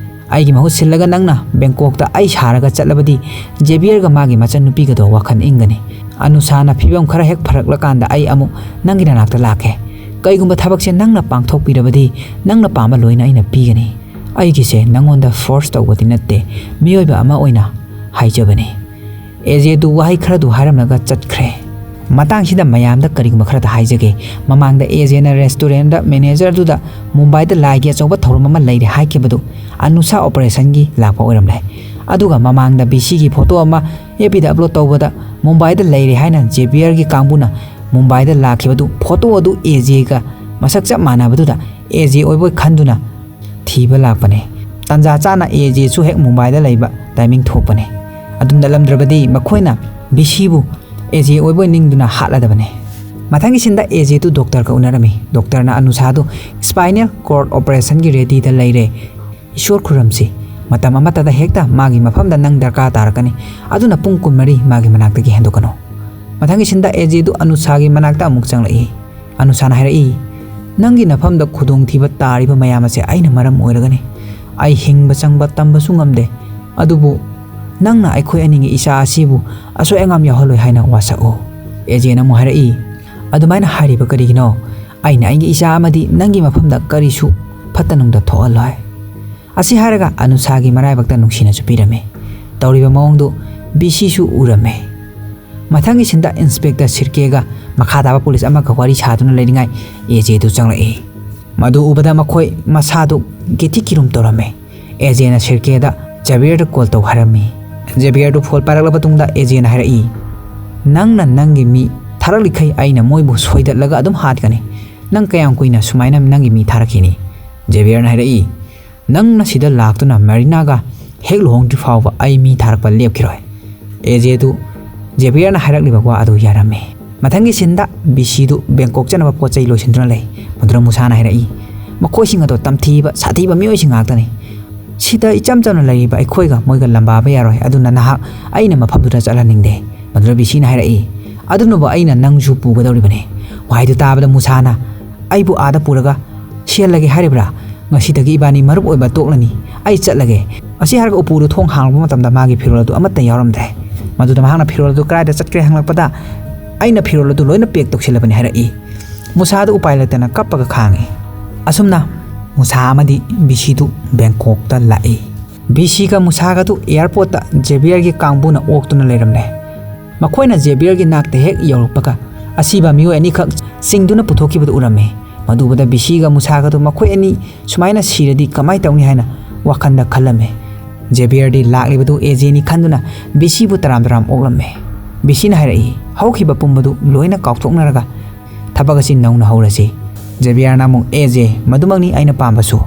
ꯑꯩꯒꯤ ꯃꯍꯨꯠ ꯁꯤꯜꯂꯒ ꯅꯪꯅ ꯕꯦꯡꯀꯣꯛꯇ ꯑꯩ ꯁꯥꯔꯒ ꯆꯠꯂꯕꯗꯤ ꯖꯦꯕꯤꯌꯔꯒ ꯃꯥꯒꯤ ꯃꯆꯟꯅꯨꯄꯤꯒꯗꯣ ꯋꯥꯈꯜ ꯏꯪꯒꯅꯤ꯫ ꯑꯅꯨꯁꯥꯅ ꯐꯤꯕꯝ ꯈꯔ ꯍꯦꯛ ꯐꯔꯛꯂꯀꯥꯟꯗ ꯑꯩ ꯑꯃꯨꯛ ꯅꯪꯒꯤ ꯅꯅꯥꯛꯇ ꯂꯥꯛꯀꯦ꯫ ꯀꯩꯒꯨꯝꯕ ꯊꯕꯛꯁꯦ ꯅꯪꯅ ꯄꯥꯡꯊꯣꯛꯄꯤꯔꯕꯗꯤ ꯅꯪꯅ ꯄꯥꯝꯕ ꯂꯣꯏꯅ ꯑꯩꯅ ꯄꯤꯒꯅꯤ꯫ ꯑꯩꯒꯤꯁꯦ ꯅꯪꯉꯣꯟꯗ ꯐꯣꯔꯁ ꯇꯧꯕꯗꯤ ꯅꯠꯇꯦ, ꯃꯤꯑꯣꯏꯕ ꯑꯃ ꯑꯣꯏꯅ ꯍꯥꯏꯖꯕꯅꯤ꯫ ꯑꯦꯖꯦꯗꯨ ꯋꯥꯍꯩ ꯈꯔꯗꯨ ꯍꯥꯏꯔꯝꯂꯒ ꯆꯠꯈ꯭ꯔꯦ꯫ ꯃꯇꯥꯡꯁꯤꯗ ꯃꯌꯥꯝꯗ ꯀꯔꯤꯒꯨꯝꯕ ꯈꯔꯗ ꯍꯥꯏꯖꯒꯦ꯫ ꯃꯃꯥꯡꯗ ꯑꯦꯖꯦꯅ ꯔꯦꯁꯇꯨꯔꯦꯟꯗ ꯃꯦꯅꯦꯖꯔꯗꯨꯗ ꯃꯨꯝꯕꯥꯏꯗ ꯂꯥꯏꯒꯤ ꯑꯆꯧꯕ ꯊꯧꯔꯝ ꯑꯃ ꯂꯩꯔꯦ ꯍꯥꯏꯈꯤꯕꯗꯨ ꯑꯅꯨꯁꯥ ꯑꯣꯄꯔꯦꯁꯟꯒꯤ ꯂꯥꯛꯄ ꯑꯣꯏꯔꯝꯂꯦ꯫ ꯑꯗꯨꯒ ꯃꯃꯥꯡꯗ ꯕꯤꯁꯤꯒꯤ ꯐꯣꯇꯣ ꯑꯃ ꯑꯦꯐ ꯕꯤꯗ ꯑꯞꯂꯣꯗ ꯇꯧꯕꯗ ꯃꯨꯝꯕꯥꯏꯗ ꯂꯩꯔꯦ ꯍꯥꯏꯅ ꯖꯦꯕꯤꯌꯔꯒꯤ ꯀꯥꯡꯕꯨꯅ ꯃꯨꯝꯕꯥꯏꯗ ꯂꯥꯛꯈꯤꯕꯗꯨ ꯐꯣꯇꯣ ꯑꯗꯨ ꯑꯦꯖꯦꯒ ꯃꯁꯛ ꯆꯞ ꯃꯥꯟꯅꯕꯗꯨꯗ ꯑꯦꯖꯦ ꯑꯣꯏꯕꯣꯏ ꯈꯟꯗꯨꯅ ꯊꯤꯕ ꯂꯥꯛꯄꯅꯦ꯫ ꯇꯥꯟꯖꯥ ꯆꯥꯅ ꯑꯦꯖꯦꯁꯨ ꯍꯦꯛ ꯃꯨꯝꯕꯥꯏꯗ ꯂꯩꯕ ꯇꯥꯏꯃꯤꯡ ꯊꯣꯛꯄꯅꯦ꯫ ꯑꯗꯨ ꯅꯠꯂꯝꯗ꯭ꯔꯕꯗꯤ ꯃꯈꯣꯏꯅ ꯕꯤꯁꯤꯕꯨ ꯑꯦꯖꯦ ꯑꯣꯏꯕꯣꯏ ꯅꯤꯡꯗꯨꯅ ꯍꯥꯠꯂꯗꯕꯅꯦ꯫ ꯃꯊꯪꯒꯤ ꯁꯤꯟꯗ ꯑꯦꯖꯦꯗꯨ ꯗꯣꯛꯇꯔꯒ ꯎꯅꯔꯝꯃꯤ꯫ ꯗꯣꯛꯇꯔꯅ ꯑꯅꯨꯁꯥꯗꯨ ꯁ꯭ꯄꯥꯏꯅꯦꯜ ꯀꯣꯔꯗ ꯑꯣꯄꯔꯦꯁꯟꯒꯤ ꯔꯦꯗꯤꯗ ꯂꯩꯔꯦ꯫ ꯏꯁꯣꯔ ꯈꯨꯔꯨꯝꯁꯤ꯫ ꯃꯇꯝ ꯑꯃꯠꯇꯗ ꯍꯦꯛꯇ ꯃꯥꯒꯤ ꯃꯐꯝꯗ ꯅꯪ ꯗꯔꯀꯥꯔ ꯇꯥꯔꯛꯀꯅꯤ꯫ ꯑꯗꯨꯅ ꯄꯨꯡ ꯀꯨꯟꯃꯔꯤ ꯃꯥꯒꯤ ꯃꯅꯥꯛꯇꯒꯤ ꯍꯦꯟꯗꯣꯛꯀꯅꯨ꯫ ꯃꯊꯪꯒꯤ ꯁꯤꯟꯗ ꯑꯦꯖꯦꯗꯨ ꯑꯅꯨꯁꯥꯒꯤ ꯃꯅꯥꯛꯇ ꯑꯃꯨꯛ ꯆꯪꯂꯛꯏ꯫ ꯑꯅꯨꯁꯥꯅ ꯍꯥꯏꯔꯛꯏ, "ꯅꯪꯒꯤ ꯅꯐꯝꯗ ꯈꯨꯗꯣꯡꯊꯤꯕ ꯇꯥꯔꯤꯕ ꯃꯌꯥꯝ ꯑꯁꯦ ꯑꯩꯅ ꯃꯔꯝ ꯑꯣꯏꯔꯒꯅꯤ꯫ ꯑꯩ ꯍꯤꯡꯕ ꯆꯪꯕ ꯇꯝꯕꯁꯨ ꯉꯝꯗꯦ꯫ ꯑꯗꯨꯕꯨ ꯅꯪꯅ ꯑꯩꯈꯣꯏ ꯑꯅꯤꯒꯤ ꯏꯆꯥ ꯑꯁꯤꯕꯨ ꯑꯁꯣꯏ ꯑꯉꯥꯝ ꯌꯥꯎꯍꯜꯂꯣꯏ ꯍꯥꯏꯅ ꯋꯥꯁꯛꯎ꯫ ꯑꯦꯖꯦꯅ ꯑꯃꯨꯛ ꯍꯥꯏꯔꯛꯏ, "ꯑꯗꯨꯃꯥꯏꯅ ꯍꯥꯏꯔꯤꯕ ꯀꯔꯤꯒꯤꯅꯣ? ꯑꯩꯅ ꯑꯩꯒꯤ ꯏꯆꯥ ꯑꯃꯗꯤ ꯅꯪꯒꯤ ꯃꯐꯝꯗ ꯀꯔꯤꯁꯨ ꯐꯠꯇ ꯅꯨꯡꯗ ꯊꯣꯛꯍꯜꯂꯣꯏ"꯫ ꯑꯁꯤ ꯍꯥꯏꯔꯒ ꯑꯅꯨꯁꯥꯒꯤ ꯃꯔꯥꯏꯕꯛꯇ ꯅꯨꯡꯁꯤꯅꯁꯨ ꯄꯤꯔꯝꯃꯤ꯫ ꯇꯧꯔꯤꯕ ꯃꯑꯣꯡꯗꯨ ꯕꯤꯁꯤꯁꯨ ꯎꯔꯝꯃꯤ꯫ ꯃꯊꯪꯒꯤ ꯁꯤꯟꯗ ꯏꯟꯁꯄꯦꯛꯇꯔ ꯁꯤꯔꯀꯦꯒ ꯃꯈꯥ ꯇꯥꯕ ꯄꯨꯂꯤꯁ ꯑꯃꯒ ꯋꯥꯔꯤ ꯁꯥꯗꯨꯅ ꯂꯩꯔꯤꯉꯥꯏ ꯑꯦꯖꯦꯗꯨ ꯆꯪꯂꯛꯏ꯫ ꯃꯗꯨ ꯎꯕꯗ ꯃꯈꯣꯏ ꯃꯁꯥꯗꯨ ꯀꯤꯊꯤ ꯀꯤꯔꯨꯝ ꯇꯧꯔꯝꯃꯤ꯫ ꯑꯦꯖꯦꯅ ꯁꯤꯔꯀꯦꯗ ꯖꯦꯕꯤꯌꯔꯗ ꯀꯣꯜ ꯇꯧ ꯍꯥꯏꯔꯝꯃꯤ꯫ ꯖꯦꯕꯤꯌꯔꯗꯨ ꯐꯣꯟ ꯄꯥꯏꯔꯛꯂꯕ ꯇꯨꯡꯗ ꯑꯦꯖꯦꯅ ꯍꯥꯏꯔꯛꯏ, "ꯅꯪꯅ ꯅꯪꯒꯤ ꯃꯤ ꯊꯥꯔꯛꯂꯤꯈꯩ ꯑꯩꯅ ꯃꯣꯏꯕꯨ ꯁꯣꯏꯗꯠꯂꯒ ꯑꯗꯨꯝ ꯍꯥꯠꯀꯅꯤ꯫ ꯅꯪ ꯀꯌꯥꯝ ꯀꯨꯏꯅ ꯁꯨꯃꯥꯏꯅ ꯅꯪꯒꯤ ꯃꯤ ꯊꯥꯔꯛꯈꯤꯅꯤ?" ꯖꯦꯕꯤꯌꯔꯅ ꯍꯥꯏꯔꯛꯏ, "ꯅꯪꯅ ꯁꯤꯗ ꯂꯥꯛꯇꯨꯅ ꯃꯦꯔꯤꯅꯥꯒ ꯍꯦꯛ ꯂꯨꯍꯣꯡꯗ꯭ꯔꯤ ꯐꯥꯎꯕ ꯑꯩ ꯃꯤ ꯊꯥꯔꯛꯄ ꯂꯦꯞꯈꯤꯔꯣꯏ"꯫ ꯑꯦꯖꯦꯗꯨ ꯖꯦꯕꯤꯌꯔꯅ ꯍꯥꯏꯔꯛꯂꯤꯕ ꯋꯥ ꯑꯗꯨ ꯌꯥꯔꯝꯃꯤ꯫ ꯃꯊꯪꯒꯤ ꯁꯤꯟꯗ ꯕꯤꯁꯤꯗꯨ ꯕꯦꯡꯀꯣꯛ ꯆꯠꯅꯕ ꯄꯣꯠ ꯆꯩ ꯂꯣꯏꯁꯤꯟꯗꯨꯅ ꯂꯩ꯫ ꯃꯗꯨꯗ ꯃꯨꯁꯥꯅ ꯍꯥꯏꯔꯛꯏ, "ꯃꯈꯣꯏꯁꯤꯡ ꯑꯗꯣ ꯇꯝꯊꯤꯕ, ꯁꯥꯊꯤꯕ ꯃꯤꯑꯣꯏꯁꯤꯡ ꯉꯥꯛꯇꯅꯤ꯫ ꯁꯤꯗ ꯏꯆꯝ ꯆꯝꯅ ꯂꯩꯔꯤꯕ ꯑꯩꯈꯣꯏꯒ ꯃꯣꯏꯒ ꯂꯝꯕꯥꯕ ꯌꯥꯔꯣꯏ, ꯑꯗꯨꯅ ꯅꯍꯥꯛ ꯑꯩꯅ ꯃꯐꯝꯗꯨꯗ ꯆꯠꯍꯟꯅꯤꯡꯗꯦ"꯫ ꯃꯗꯨꯗ ꯕꯤꯁꯤꯅ ꯍꯥꯏꯔꯛꯏ, "ꯑꯗꯨꯅꯕꯨ ꯑꯩꯅ ꯅꯪꯁꯨ ꯄꯨꯒꯗꯧꯔꯤꯕꯅꯤ"꯫ ꯋꯥꯍꯩꯗꯨ ꯇꯥꯕꯗ ꯃꯨꯁꯥꯅ, "ꯑꯩꯕꯨ ꯑꯥꯗ ꯄꯨꯔꯒ ꯁꯤꯍꯜꯂꯒꯦ ꯍꯥꯏꯔꯤꯕ꯭ꯔꯥ? ꯉꯁꯤꯗꯒꯤ ꯏꯕꯥꯅꯤ ꯃꯔꯨꯞ ꯑꯣꯏꯕ ꯇꯣꯛꯂꯅꯤ꯫ ꯑꯩ ꯆꯠꯂꯒꯦ"꯫ ꯑꯁꯤ ꯍꯥꯏꯔꯒ ꯎꯄꯨꯗꯨ ꯊꯣꯡ ꯍꯥꯡꯂꯛꯄ ꯃꯇꯝꯗ ꯃꯥꯒꯤ ꯐꯤꯔꯣꯜ ꯑꯗꯨ ꯑꯃꯠꯇ ꯌꯥꯎꯔꯝꯗ꯭ꯔꯦ꯫ ꯃꯗꯨꯗ ꯃꯍꯥꯛꯅ ꯐꯤꯔꯣꯜ ꯑꯗꯨ ꯀꯗꯥꯏꯗ ꯆꯠꯈ꯭ꯔꯦ ꯍꯪꯂꯛꯄꯗ, "ꯑꯩꯅ ꯐꯤꯔꯣꯜ ꯑꯗꯨ ꯂꯣꯏꯅ ꯄꯦꯛ ꯇꯧꯁꯤꯜꯂꯕꯅꯤ" ꯍꯥꯏꯔꯛꯏ꯫ ꯃꯨꯁꯥꯗꯨ ꯎꯄꯥꯏ ꯂꯩꯇꯅ ꯀꯞꯄꯒ ꯈꯥꯡꯉꯤ꯫ ꯑꯁꯨꯝꯅ ꯃꯨꯁꯥ ꯑꯃꯗꯤ ꯕꯤꯁꯤꯗꯨ ꯕꯦꯡꯀꯣꯛꯇ ꯂꯥꯛꯏ꯫ ꯕꯤꯁꯤꯒ ꯃꯨꯁꯥꯒꯗꯨ ꯑꯦꯌꯥꯔꯄꯣꯔꯠꯇ ꯖꯦꯕꯤꯌꯔꯒꯤ ꯀꯥꯡꯕꯨꯅ ꯑꯣꯛꯇꯨꯅ ꯂꯩꯔꯝꯂꯦ꯫ ꯃꯈꯣꯏꯅ ꯖꯦꯕꯤꯌꯔꯒꯤ ꯅꯥꯛꯇ ꯍꯦꯛ ꯌꯧꯔꯛꯄꯒ ꯑꯁꯤꯕ ꯃꯤꯑꯣꯏ ꯑꯅꯤꯈꯛ ꯆꯤꯡꯗꯨꯅ ꯄꯨꯊꯣꯛꯈꯤꯕꯗꯨ ꯎꯔꯝꯃꯤ꯫ ꯃꯗꯨ ꯎꯕꯗ ꯕꯤꯁꯤꯒ ꯃꯨꯁꯥꯒꯗꯨ ꯃꯈꯣꯏ ꯑꯅꯤ ꯁꯨꯃꯥꯏꯅ ꯁꯤꯔꯗꯤ ꯀꯃꯥꯏ ꯇꯧꯅꯤ ꯍꯥꯏꯅ ꯋꯥꯈꯜꯗ ꯈꯜꯂꯝꯃꯤ꯫ ꯖꯦꯕꯤꯌꯔꯗꯤ ꯂꯥꯛꯂꯤꯕꯗꯨ ꯑꯦꯖꯦꯅꯤ ꯈꯟꯗꯨꯅ ꯕꯤꯁꯤꯕꯨ ꯇꯔꯥꯝ ꯇꯔꯥꯝ ꯑꯣꯛꯂꯝꯃꯤ꯫ ꯕꯤꯁꯤꯅ ꯍꯥꯏꯔꯛꯏ, "ꯍꯧꯈꯤꯕ ꯄꯨꯝꯕꯗꯨ ꯂꯣꯏꯅ ꯀꯥꯎꯊꯣꯛꯅꯔꯒ ꯊꯕꯛ ꯑꯁꯤ ꯅꯧꯅ ꯍꯧꯔꯁꯤ"꯫ ꯖꯦꯕꯤꯌꯔꯅ ꯑꯃꯨꯛ, "ꯑꯦꯖꯦ, ꯃꯗꯨꯃꯛꯅꯤ ꯑꯩꯅ ꯄꯥꯝꯕꯁꯨ"꯫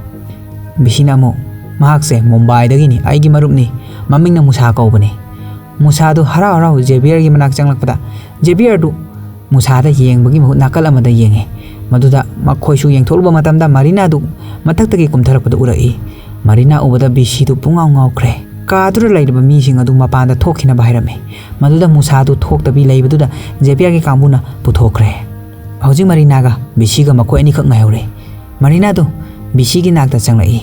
ꯕꯤꯁꯤꯅ ꯑꯃꯨꯛ, "ꯃꯍꯥꯛꯁꯦ ꯃꯨꯝꯕꯥꯏꯗꯒꯤꯅꯤ, ꯑꯩꯒꯤ ꯃꯔꯨꯞꯅꯤ, ꯃꯃꯤꯡꯅ ꯃꯨꯁꯥ ꯀꯧꯕꯅꯤ"꯫ ꯃꯨꯁꯥꯗꯨ ꯍꯔꯥꯎ ꯍꯔꯥꯎ ꯖꯦꯕꯤꯌꯔꯒꯤ ꯃꯅꯥꯛ ꯆꯪꯂꯛꯄꯗ ꯖꯦꯕꯤꯌꯔꯗꯨ ꯃꯨꯁꯥꯗ ꯌꯦꯡꯕꯒꯤ ꯃꯍꯨꯠ ꯅꯥꯀꯜ ꯑꯃꯗ ꯌꯦꯡꯉꯤ꯫ ꯃꯗꯨꯗ ꯃꯈꯣꯏꯁꯨ ꯌꯦꯡꯊꯣꯛꯂꯨꯕ ꯃꯇꯝꯗ ꯃꯔꯤꯅꯥꯗꯨ ꯃꯊꯛꯇꯒꯤ ꯀꯨꯝꯊꯔꯛꯄꯗꯨ ꯎꯔꯛꯏ꯫ ꯃꯔꯤꯅꯥ ꯎꯕꯗ ꯕꯤꯁꯤꯗꯨ ꯄꯨꯡꯉꯥꯎ ꯉꯥꯎꯈ꯭ꯔꯦ꯫ ꯀꯥꯗꯨꯗ ꯂꯩꯔꯤꯕ ꯃꯤꯁꯤꯡ ꯑꯗꯨ ꯃꯄꯥꯟꯗ ꯊꯣꯛꯈꯤꯅꯕ ꯍꯥꯏꯔꯝꯃꯤ꯫ ꯃꯗꯨꯗ ꯃꯨꯁꯥꯗꯨ ꯊꯣꯛꯇꯕꯤ ꯂꯩꯕꯗꯨꯗ ꯖꯦꯕꯤꯌꯔꯒꯤ ꯀꯥꯡꯕꯨꯅ ꯄꯨꯊꯣꯛꯈ꯭ꯔꯦ꯫ ꯍꯧꯖꯤꯛ ꯃꯔꯤꯅꯥꯒ ꯕꯤꯁꯤꯒ ꯃꯈꯣꯏ ꯑꯅꯤꯈꯛ ꯉꯥꯏꯍꯧꯔꯦ꯫ ꯃꯔꯤꯅꯥꯗꯨ ꯕꯤꯁꯤꯒꯤ ꯅꯥꯛꯇ ꯆꯪꯂꯛꯏ꯫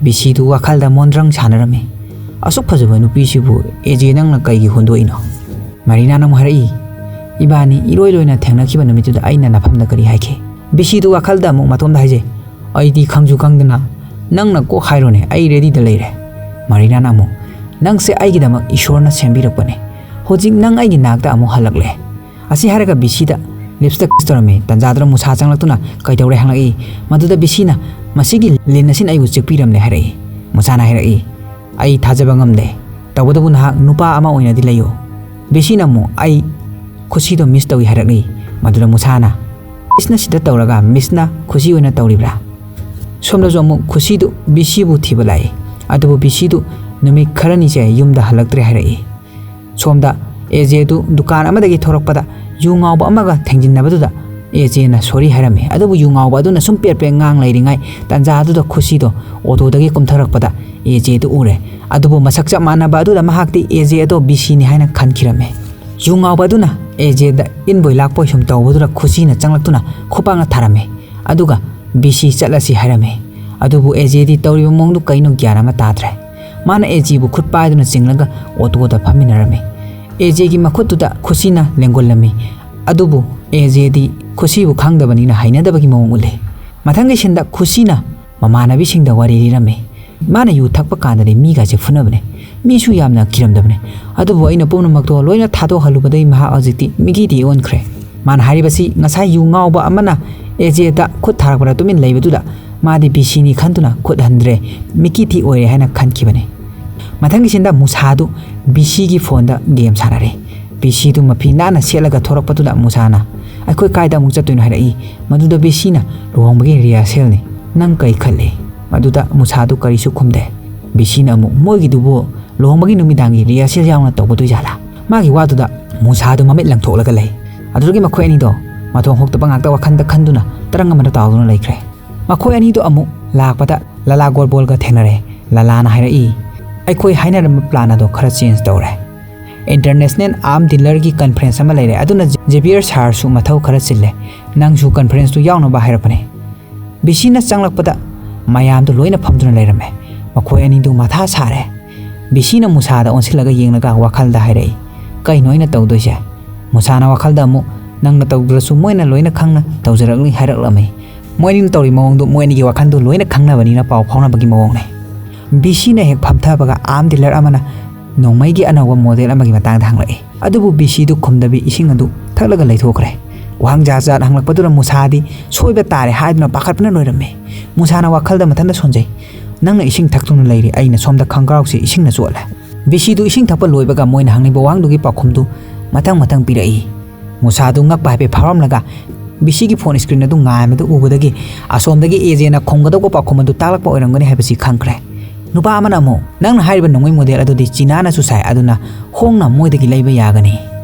ꯕꯤꯁꯤꯗꯨ ꯋꯥꯈꯜꯗ ꯃꯣꯟꯗ꯭ꯔꯪ ꯁꯥꯟꯅꯔꯝꯃꯤ꯫ "ꯑꯁꯨꯛ ꯐꯖꯕ ꯅꯨꯄꯤꯁꯤꯕꯨ ꯑꯦꯖꯦ ꯅꯪꯅ ꯀꯩꯒꯤ ꯍꯨꯟꯗꯣꯛꯏꯅꯣ?" ꯃꯔꯤꯅꯥꯅ ꯑꯃꯨꯛ ꯍꯥꯏꯔꯛꯏ, "ꯏꯕꯥꯅꯤ ꯏꯔꯣꯏ ꯂꯣꯏꯅ ꯊꯦꯡꯅꯈꯤꯕ ꯅꯨꯃꯤꯠꯇꯨꯗ ꯑꯩꯅ ꯅꯐꯝꯗ ꯀꯔꯤ ꯍꯥꯏꯈꯤ?" ꯕꯤꯁꯤꯗꯨ ꯋꯥꯈꯜꯗ ꯑꯃꯨꯛ ꯃꯇꯣꯝꯗ ꯍꯥꯏꯖꯩ, "ꯑꯩꯗꯤ ꯈꯪꯁꯨ ꯈꯪꯗꯅ ꯅꯪꯅ ꯀꯣꯛ ꯍꯥꯏꯔꯣꯅꯦ, ꯑꯩ ꯔꯦꯗꯤꯗ ꯂꯩꯔꯦ꯫" ꯃꯔꯤꯅꯥꯅ ꯑꯃꯨꯛ, "ꯅꯪꯁꯦ ꯑꯩꯒꯤꯗꯃꯛ ꯏꯁꯣꯔꯅ ꯁꯦꯝꯕꯤꯔꯛꯄꯅꯦ꯫ ꯍꯧꯖꯤꯛ ꯅꯪ ꯑꯩꯒꯤ ꯅꯥꯛꯇ ꯑꯃꯨꯛ ꯍꯜꯂꯛꯂꯦ꯫ ꯑꯁꯤ ꯍꯥꯏꯔꯒ ꯕꯤꯁꯤꯗ ꯂꯤꯞꯁꯇ ꯀꯤꯁ ꯇꯧꯔꯝꯃꯤ꯫ ꯇꯟꯖꯥꯗꯨꯗ ꯃꯨꯁꯥ ꯆꯪꯂꯛꯇꯨꯅ ꯀꯩꯗꯧꯔꯦ ꯍꯪꯂꯛꯏ꯫ ꯃꯗꯨꯗ ꯕꯤꯁꯤꯅ, "ꯃꯁꯤꯒꯤ ꯂꯤꯟ ꯑꯁꯤꯅ ꯑꯩꯕꯨ ꯆꯤꯛꯄꯤꯔꯝꯂꯦ" ꯍꯥꯏꯔꯛꯏ꯫ ꯃꯨꯁꯥꯅ ꯍꯥꯏꯔꯛꯏ, "ꯑꯩ ꯊꯥꯖꯕ ꯉꯝꯗꯦ꯫ ꯇꯧꯕꯇꯕꯨ ꯅꯍꯥꯛ ꯅꯨꯄꯥ ꯑꯃ ꯑꯣꯏꯅꯗꯤ ꯂꯩꯌꯨ꯫" ꯕꯤꯁꯤꯅ ꯑꯃꯨꯛ, "ꯑꯩ ꯈꯨꯁꯤꯗꯣ ꯃꯤꯁ ꯇꯧꯏ" ꯍꯥꯏꯔꯛꯂꯤ꯫ ꯃꯗꯨꯗ ꯃꯨꯁꯥꯅ, "ꯃꯤꯁꯅ ꯁꯤꯗ ꯇꯧꯔꯒ ꯃꯤꯁꯅ ꯈꯨꯁꯤ ꯑꯣꯏꯅ ꯇꯧꯔꯤꯕ꯭ꯔꯥ?" ꯁꯣꯝꯗꯁꯨ ꯑꯃꯨꯛ ꯈꯨꯁꯤꯗꯨ ꯕꯤꯁꯤꯕꯨ ꯊꯤꯕ ꯂꯥꯛꯏ꯫ ꯑꯗꯨꯕꯨ ꯕꯤꯁꯤꯗꯨ ꯅꯨꯃꯤꯠ ꯈꯔꯅꯤꯁꯦ ꯌꯨꯝꯗ ꯍꯜꯂꯛꯇ꯭ꯔꯦ ꯍꯥꯏꯔꯛꯏ꯫ ꯁꯣꯝꯗ ꯑꯦꯖꯦꯗꯨ ꯗꯨꯀꯥꯟ ꯑꯃꯗꯒꯤ ꯊꯣꯔꯛꯄꯗ ꯌꯨ ꯉꯥꯎꯕ ꯑꯃꯒ ꯊꯦꯡꯖꯤꯟꯅꯕꯗꯨꯗ ꯑꯦꯖꯦꯅ ꯁꯣꯔꯤ ꯍꯥꯏꯔꯝꯃꯤ꯫ ꯑꯗꯨꯕꯨ ꯌꯨ ꯉꯥꯎꯕ ꯑꯗꯨꯅ ꯁꯨꯝ ꯄꯦꯠ ꯄꯦꯠ ꯉꯥꯡ ꯂꯩꯔꯤꯉꯩ ꯇꯥꯟꯖꯥꯗꯨꯗ ꯈꯨꯁꯤꯗꯣ ꯑꯣꯇꯣꯗꯒꯤ ꯀꯨꯝꯊꯔꯛꯄꯗ ꯑꯦꯖꯦꯗꯨ ꯎꯔꯦ꯫ ꯑꯗꯨꯕꯨ ꯃꯁꯛ ꯆꯞ ꯃꯥꯟꯅꯕ ꯑꯗꯨꯗ ꯃꯍꯥꯛꯇꯤ ꯑꯦꯖꯦ ꯑꯗꯣ ꯕꯤꯁꯤꯅꯤ ꯍꯥꯏꯅ ꯈꯟꯈꯤꯔꯝꯃꯦ꯫ ꯌꯨ ꯉꯥꯎꯕ ꯑꯗꯨꯅ ꯑꯦꯖꯦꯗ ꯏꯟꯕꯣꯏ ꯂꯥꯛꯄꯣꯏ ꯁꯨꯝ ꯇꯧꯕꯗꯨꯗ ꯈꯨꯁꯤꯅ ꯆꯪꯂꯛꯇꯨꯅ ꯈꯨꯄꯥꯛꯅ ꯊꯥꯔꯝꯃꯦ꯫ ꯑꯗꯨꯒ ꯕꯤꯁꯤ ꯆꯠꯂꯁꯤ ꯍꯥꯏꯔꯝꯃꯤ꯫ ꯑꯗꯨꯕꯨ ꯑꯦꯖꯦꯗꯤ ꯇꯧꯔꯤꯕ ꯃꯑꯣꯡꯗꯨ ꯀꯩꯅꯣ ꯒ꯭ꯌꯥꯟ ꯑꯃ ꯇꯥꯗ꯭ꯔꯦ꯫ ꯃꯥꯅ ꯑꯦꯖꯦꯕꯨ ꯈꯨꯠ ꯄꯥꯏꯗꯨꯅ ꯆꯤꯡꯂꯒ ꯑꯣꯇꯣꯗ ꯐꯝꯃꯤꯟꯅꯔꯝꯃꯤ꯫ ꯑꯦꯖꯦꯒꯤ ꯃꯈꯨꯠꯇꯨꯗ ꯈꯨꯁꯤꯅ ꯂꯦꯡꯒꯣꯜꯂꯝꯃꯤ꯫ ꯑꯗꯨꯕꯨ ꯑꯦꯖꯦꯗꯤ ꯈꯨꯁꯤꯕꯨ ꯈꯪꯗꯕꯅꯤꯅ ꯍꯩꯅꯗꯕꯒꯤ ꯃꯑꯣꯡ ꯎꯠꯂꯤ꯫ ꯃꯊꯪꯒꯤ ꯁꯤꯟꯗ ꯈꯨꯁꯤꯅ ꯃꯃꯥꯟꯅꯕꯤꯁꯤꯡꯗ ꯋꯥꯔꯤ ꯂꯤꯔꯝꯃꯤ꯫ ꯃꯥꯅ ꯌꯨ ꯊꯛꯄ ꯀꯥꯟꯗꯗꯤ ꯃꯤꯒꯁꯦ ꯐꯨꯅꯕꯅꯦ, ꯃꯤꯁꯨ ꯌꯥꯝꯅ ꯀꯤꯔꯝꯗꯕꯅꯦ꯫ ꯑꯗꯨꯕꯨ ꯑꯩꯅ ꯄꯨꯝꯅꯃꯛꯇꯣ ꯂꯣꯏꯅ ꯊꯥꯗꯣꯛꯍꯜꯂꯨꯕꯗꯒꯤ ꯃꯍꯥꯛ ꯍꯧꯖꯤꯛꯇꯤ ꯃꯤꯀꯤ ꯊꯤ ꯑꯣꯟꯈ꯭ꯔꯦ꯫ ꯃꯥꯅ ꯍꯥꯏꯔꯤꯕꯁꯤ ꯉꯁꯥꯏ ꯌꯨ ꯉꯥꯎꯕ ꯑꯃꯅ ꯑꯦꯖꯦꯗ ꯈꯨꯠ ꯊꯥꯔꯛꯄꯗ ꯇꯨꯃꯤꯟ ꯂꯩꯕꯗꯨꯗ ꯃꯥꯗꯤ ꯕꯤꯁꯤꯅꯤ ꯈꯟꯗꯨꯅ ꯈꯨꯠ ꯍꯟꯗ꯭ꯔꯦ, ꯃꯤꯀꯤ ꯊꯤ ꯑꯣꯏꯔꯦ ꯍꯥꯏꯅ ꯈꯟꯈꯤꯕꯅꯤ꯫ ꯃꯊꯪꯒꯤ ꯁꯤꯟꯗ ꯃꯨꯁꯥꯗꯨ ꯕꯤꯁꯤꯒꯤ ꯐꯣꯟꯗ ꯒꯦꯝ ꯁꯥꯟꯅꯔꯦ꯫ ꯕꯤꯁꯤꯗꯨ ꯃꯐꯤ ꯅꯥꯟꯅ ꯁꯦꯠꯂꯒ ꯊꯣꯔꯛꯄꯗꯨꯗ ꯃꯨꯁꯥꯅ, "ꯑꯩꯈꯣꯏ ꯀꯥꯏꯗ ꯑꯃꯨꯛ ꯆꯠꯇꯣꯏꯅꯣ?" ꯍꯥꯏꯔꯛꯏ꯫ ꯃꯗꯨꯗ ꯕꯤꯁꯤꯅ, "ꯂꯨꯍꯣꯡꯕꯒꯤ ꯔꯤꯍꯔꯁꯦꯜꯅꯤ, ꯅꯪ ꯀꯔꯤ ꯈꯜꯂꯤ?" ꯃꯗꯨꯗ ꯃꯨꯁꯥꯗꯨ ꯀꯔꯤꯁꯨ ꯈꯨꯝꯗꯦ꯫ ꯕꯤꯁꯤꯅ ꯑꯃꯨꯛ, "ꯃꯣꯏꯒꯤꯗꯨꯕꯨ ꯂꯨꯍꯣꯡꯕꯒꯤ ꯅꯨꯃꯤꯗꯥꯡꯒꯤ ꯔꯤꯍꯔꯁꯦꯜ ꯌꯥꯎꯅ ꯇꯧꯒꯗꯣꯏꯖꯥꯠꯂꯥ?" ꯃꯥꯒꯤ ꯋꯥꯗꯨꯗ ꯃꯨꯁꯥꯗꯨ ꯃꯃꯤꯠ ꯂꯪꯊꯣꯛꯂꯒ ꯂꯩ꯫ ꯑꯗꯨꯗꯒꯤ ꯃꯈꯣꯏ ꯑꯅꯤꯗꯣ ꯃꯊꯣꯡ ꯍꯣꯛꯇꯕ ꯉꯥꯛꯇ ꯋꯥꯈꯜꯗ ꯈꯟꯗꯨꯅ ꯇꯔꯪ ꯑꯃꯗ ꯇꯥꯎꯗꯨꯅ ꯂꯩꯈ꯭ꯔꯦ꯫ ꯃꯈꯣꯏ ꯑꯅꯤꯗꯣ ꯑꯃꯨꯛ ꯂꯥꯛꯄꯗ ꯂꯂꯥ ꯒꯣꯔꯕꯣꯜꯒ ꯊꯦꯡꯅꯔꯦ꯫ ꯂꯂꯥꯅ ꯍꯥꯏꯔꯛꯏ, "ꯑꯩꯈꯣꯏ ꯍꯥꯏꯅꯔꯝꯕ ꯄ꯭ꯂꯥꯟ ꯑꯗꯣ ꯈꯔ ꯆꯦꯟꯖ ꯇꯧꯔꯦ꯫ ꯏꯟꯇꯔꯅꯦꯁꯅꯦꯜ ꯑꯥꯔꯝ ꯗꯤꯂꯔꯒꯤ ꯀꯟꯐ꯭ꯔꯦꯟꯁ ꯑꯃ ꯂꯩꯔꯦ, ꯑꯗꯨꯅ ꯖꯦꯕꯤꯌꯔ ꯁꯥꯔꯁꯨ ꯃꯊꯧ ꯈꯔ ꯆꯤꯜꯂꯦ꯫ ꯅꯪꯁꯨ ꯀꯟꯐ꯭ꯔꯦꯟꯁꯇꯨ ꯌꯥꯎꯅꯕ ꯍꯥꯏꯔꯛꯄꯅꯦ꯫" ꯕꯤꯁꯤꯅ ꯆꯪꯂꯛꯄꯗ ꯃꯌꯥꯝꯗꯨ ꯂꯣꯏꯅ ꯐꯝꯗꯨꯅ ꯂꯩꯔꯝꯃꯦ꯫ ꯃꯈꯣꯏ ꯑꯅꯤꯗꯨ ꯃꯊꯥ ꯁꯥꯔꯦ꯫ ꯕꯤꯁꯤꯅ ꯃꯨꯁꯥꯗ ꯑꯣꯟꯁꯤꯜꯂꯒ ꯌꯦꯡꯂꯒ ꯋꯥꯈꯜꯗ ꯍꯥꯏꯔꯛꯏ, "ꯀꯩꯅꯣ ꯑꯩꯅ ꯇꯧꯗꯣꯏꯁꯦ?" ꯃꯨꯁꯥꯅ ꯋꯥꯈꯜꯗ ꯑꯃꯨꯛ, "ꯅꯪꯅ ꯇꯧꯗ꯭ꯔꯁꯨ ꯃꯣꯏꯅ ꯂꯣꯏꯅ ꯈꯪꯅ ꯇꯧꯖꯔꯛꯂꯤ" ꯍꯥꯏꯔꯛꯂꯝꯃꯤ꯫ ꯃꯣꯏꯅꯤꯅ ꯇꯧꯔꯤ ꯃꯑꯣꯡꯗꯨ ꯃꯣꯏ ꯑꯅꯤꯒꯤ ꯋꯥꯈꯜꯗꯨ ꯂꯣꯏꯅ ꯈꯪꯅꯕꯅꯤꯅ ꯄꯥꯎ ꯐꯥꯎꯅꯕꯒꯤ ꯃꯑꯣꯡꯅꯤ꯫ ꯕꯤꯁꯤꯅ ꯍꯦꯛ ꯐꯝꯊꯕꯒ ꯑꯥꯔꯝ ꯗꯤꯂꯔ ꯑꯃꯅ ꯅꯣꯡꯃꯩꯒꯤ ꯑꯅꯧꯕ ꯃꯣꯗꯦꯜ ꯑꯃꯒꯤ ꯃꯇꯥꯡꯗ ꯍꯪꯂꯛꯏ꯫ ꯑꯗꯨꯕꯨ ꯕꯤꯁꯤꯗꯨ ꯈꯨꯝꯗꯕꯤ ꯏꯁꯤꯡ ꯑꯗꯨ ꯊꯛꯂꯒ ꯂꯩꯊꯣꯛꯈ꯭ꯔꯦ꯫ ꯋꯥꯍꯪ ꯖꯥꯠ ꯖꯥꯠ ꯍꯪꯂꯛꯄꯗꯨꯗ ꯃꯨꯁꯥꯗꯤ ꯁꯣꯏꯕ ꯇꯥꯔꯦ ꯍꯥꯏꯗꯨꯅ ꯄꯥꯈꯠꯄꯅ ꯂꯣꯏꯔꯝꯃꯤ꯫ ꯃꯨꯁꯥꯅ ꯋꯥꯈꯜꯗ ꯃꯊꯟꯇ ꯁꯣꯟꯖꯩ, "ꯅꯪꯅ ꯏꯁꯤꯡ ꯊꯛꯇꯨꯅ ꯂꯩꯔꯤ, ꯑꯩꯅ ꯁꯣꯝꯗ ꯈꯪꯒ꯭ꯔꯥꯎꯁꯦ ꯏꯁꯤꯡꯅ ꯆꯣꯠꯂꯦ꯫" ꯕꯤꯁꯤꯗꯨ ꯏꯁꯤꯡ ꯊꯛꯄ ꯂꯣꯏꯕꯒ ꯃꯣꯏꯅ ꯍꯪꯂꯤꯕ ꯋꯥꯍꯪꯗꯨꯒꯤ ꯄꯥꯎꯈꯨꯝꯗꯨ ꯃꯊꯪ ꯃꯊꯪ ꯄꯤꯔꯛꯏ꯫ ꯃꯨꯁꯥꯗꯨ ꯉꯛꯄ ꯍꯥꯏꯐꯦꯠ ꯐꯥꯎꯔꯝꯂꯒ ꯕꯤꯁꯤꯒꯤ ꯐꯣꯟ ꯁ꯭ꯀ꯭ꯔꯤꯟ ꯑꯗꯨ ꯉꯥꯏ ꯑꯃꯗ ꯎꯕꯗꯒꯤ ꯑꯁꯣꯝꯗꯒꯤ ꯑꯦꯖꯦꯅ ꯈꯨꯝꯒꯗꯧꯕ ꯄꯥꯎꯈꯨꯝ ꯑꯗꯨ ꯇꯥꯛꯂꯛꯄ ꯑꯣꯏꯔꯝꯒꯅꯤ ꯍꯥꯏꯕꯁꯤ ꯈꯪꯈ꯭ꯔꯦ꯫ ꯅꯨꯄꯥ ꯑꯃꯅ ꯑꯃꯨꯛ, "ꯅꯪꯅ ꯍꯥꯏꯔꯤꯕ ꯅꯣꯡꯃꯩ ꯃꯣꯗꯦꯜ ꯑꯗꯨꯗꯤ ꯆꯤꯅꯥꯅꯁꯨ ꯁꯥꯏ, ꯑꯗꯨꯅ ꯍꯣꯡꯅ ꯃꯣꯏꯗꯒꯤ ꯂꯩꯕ ꯌꯥꯒꯅꯤ꯫"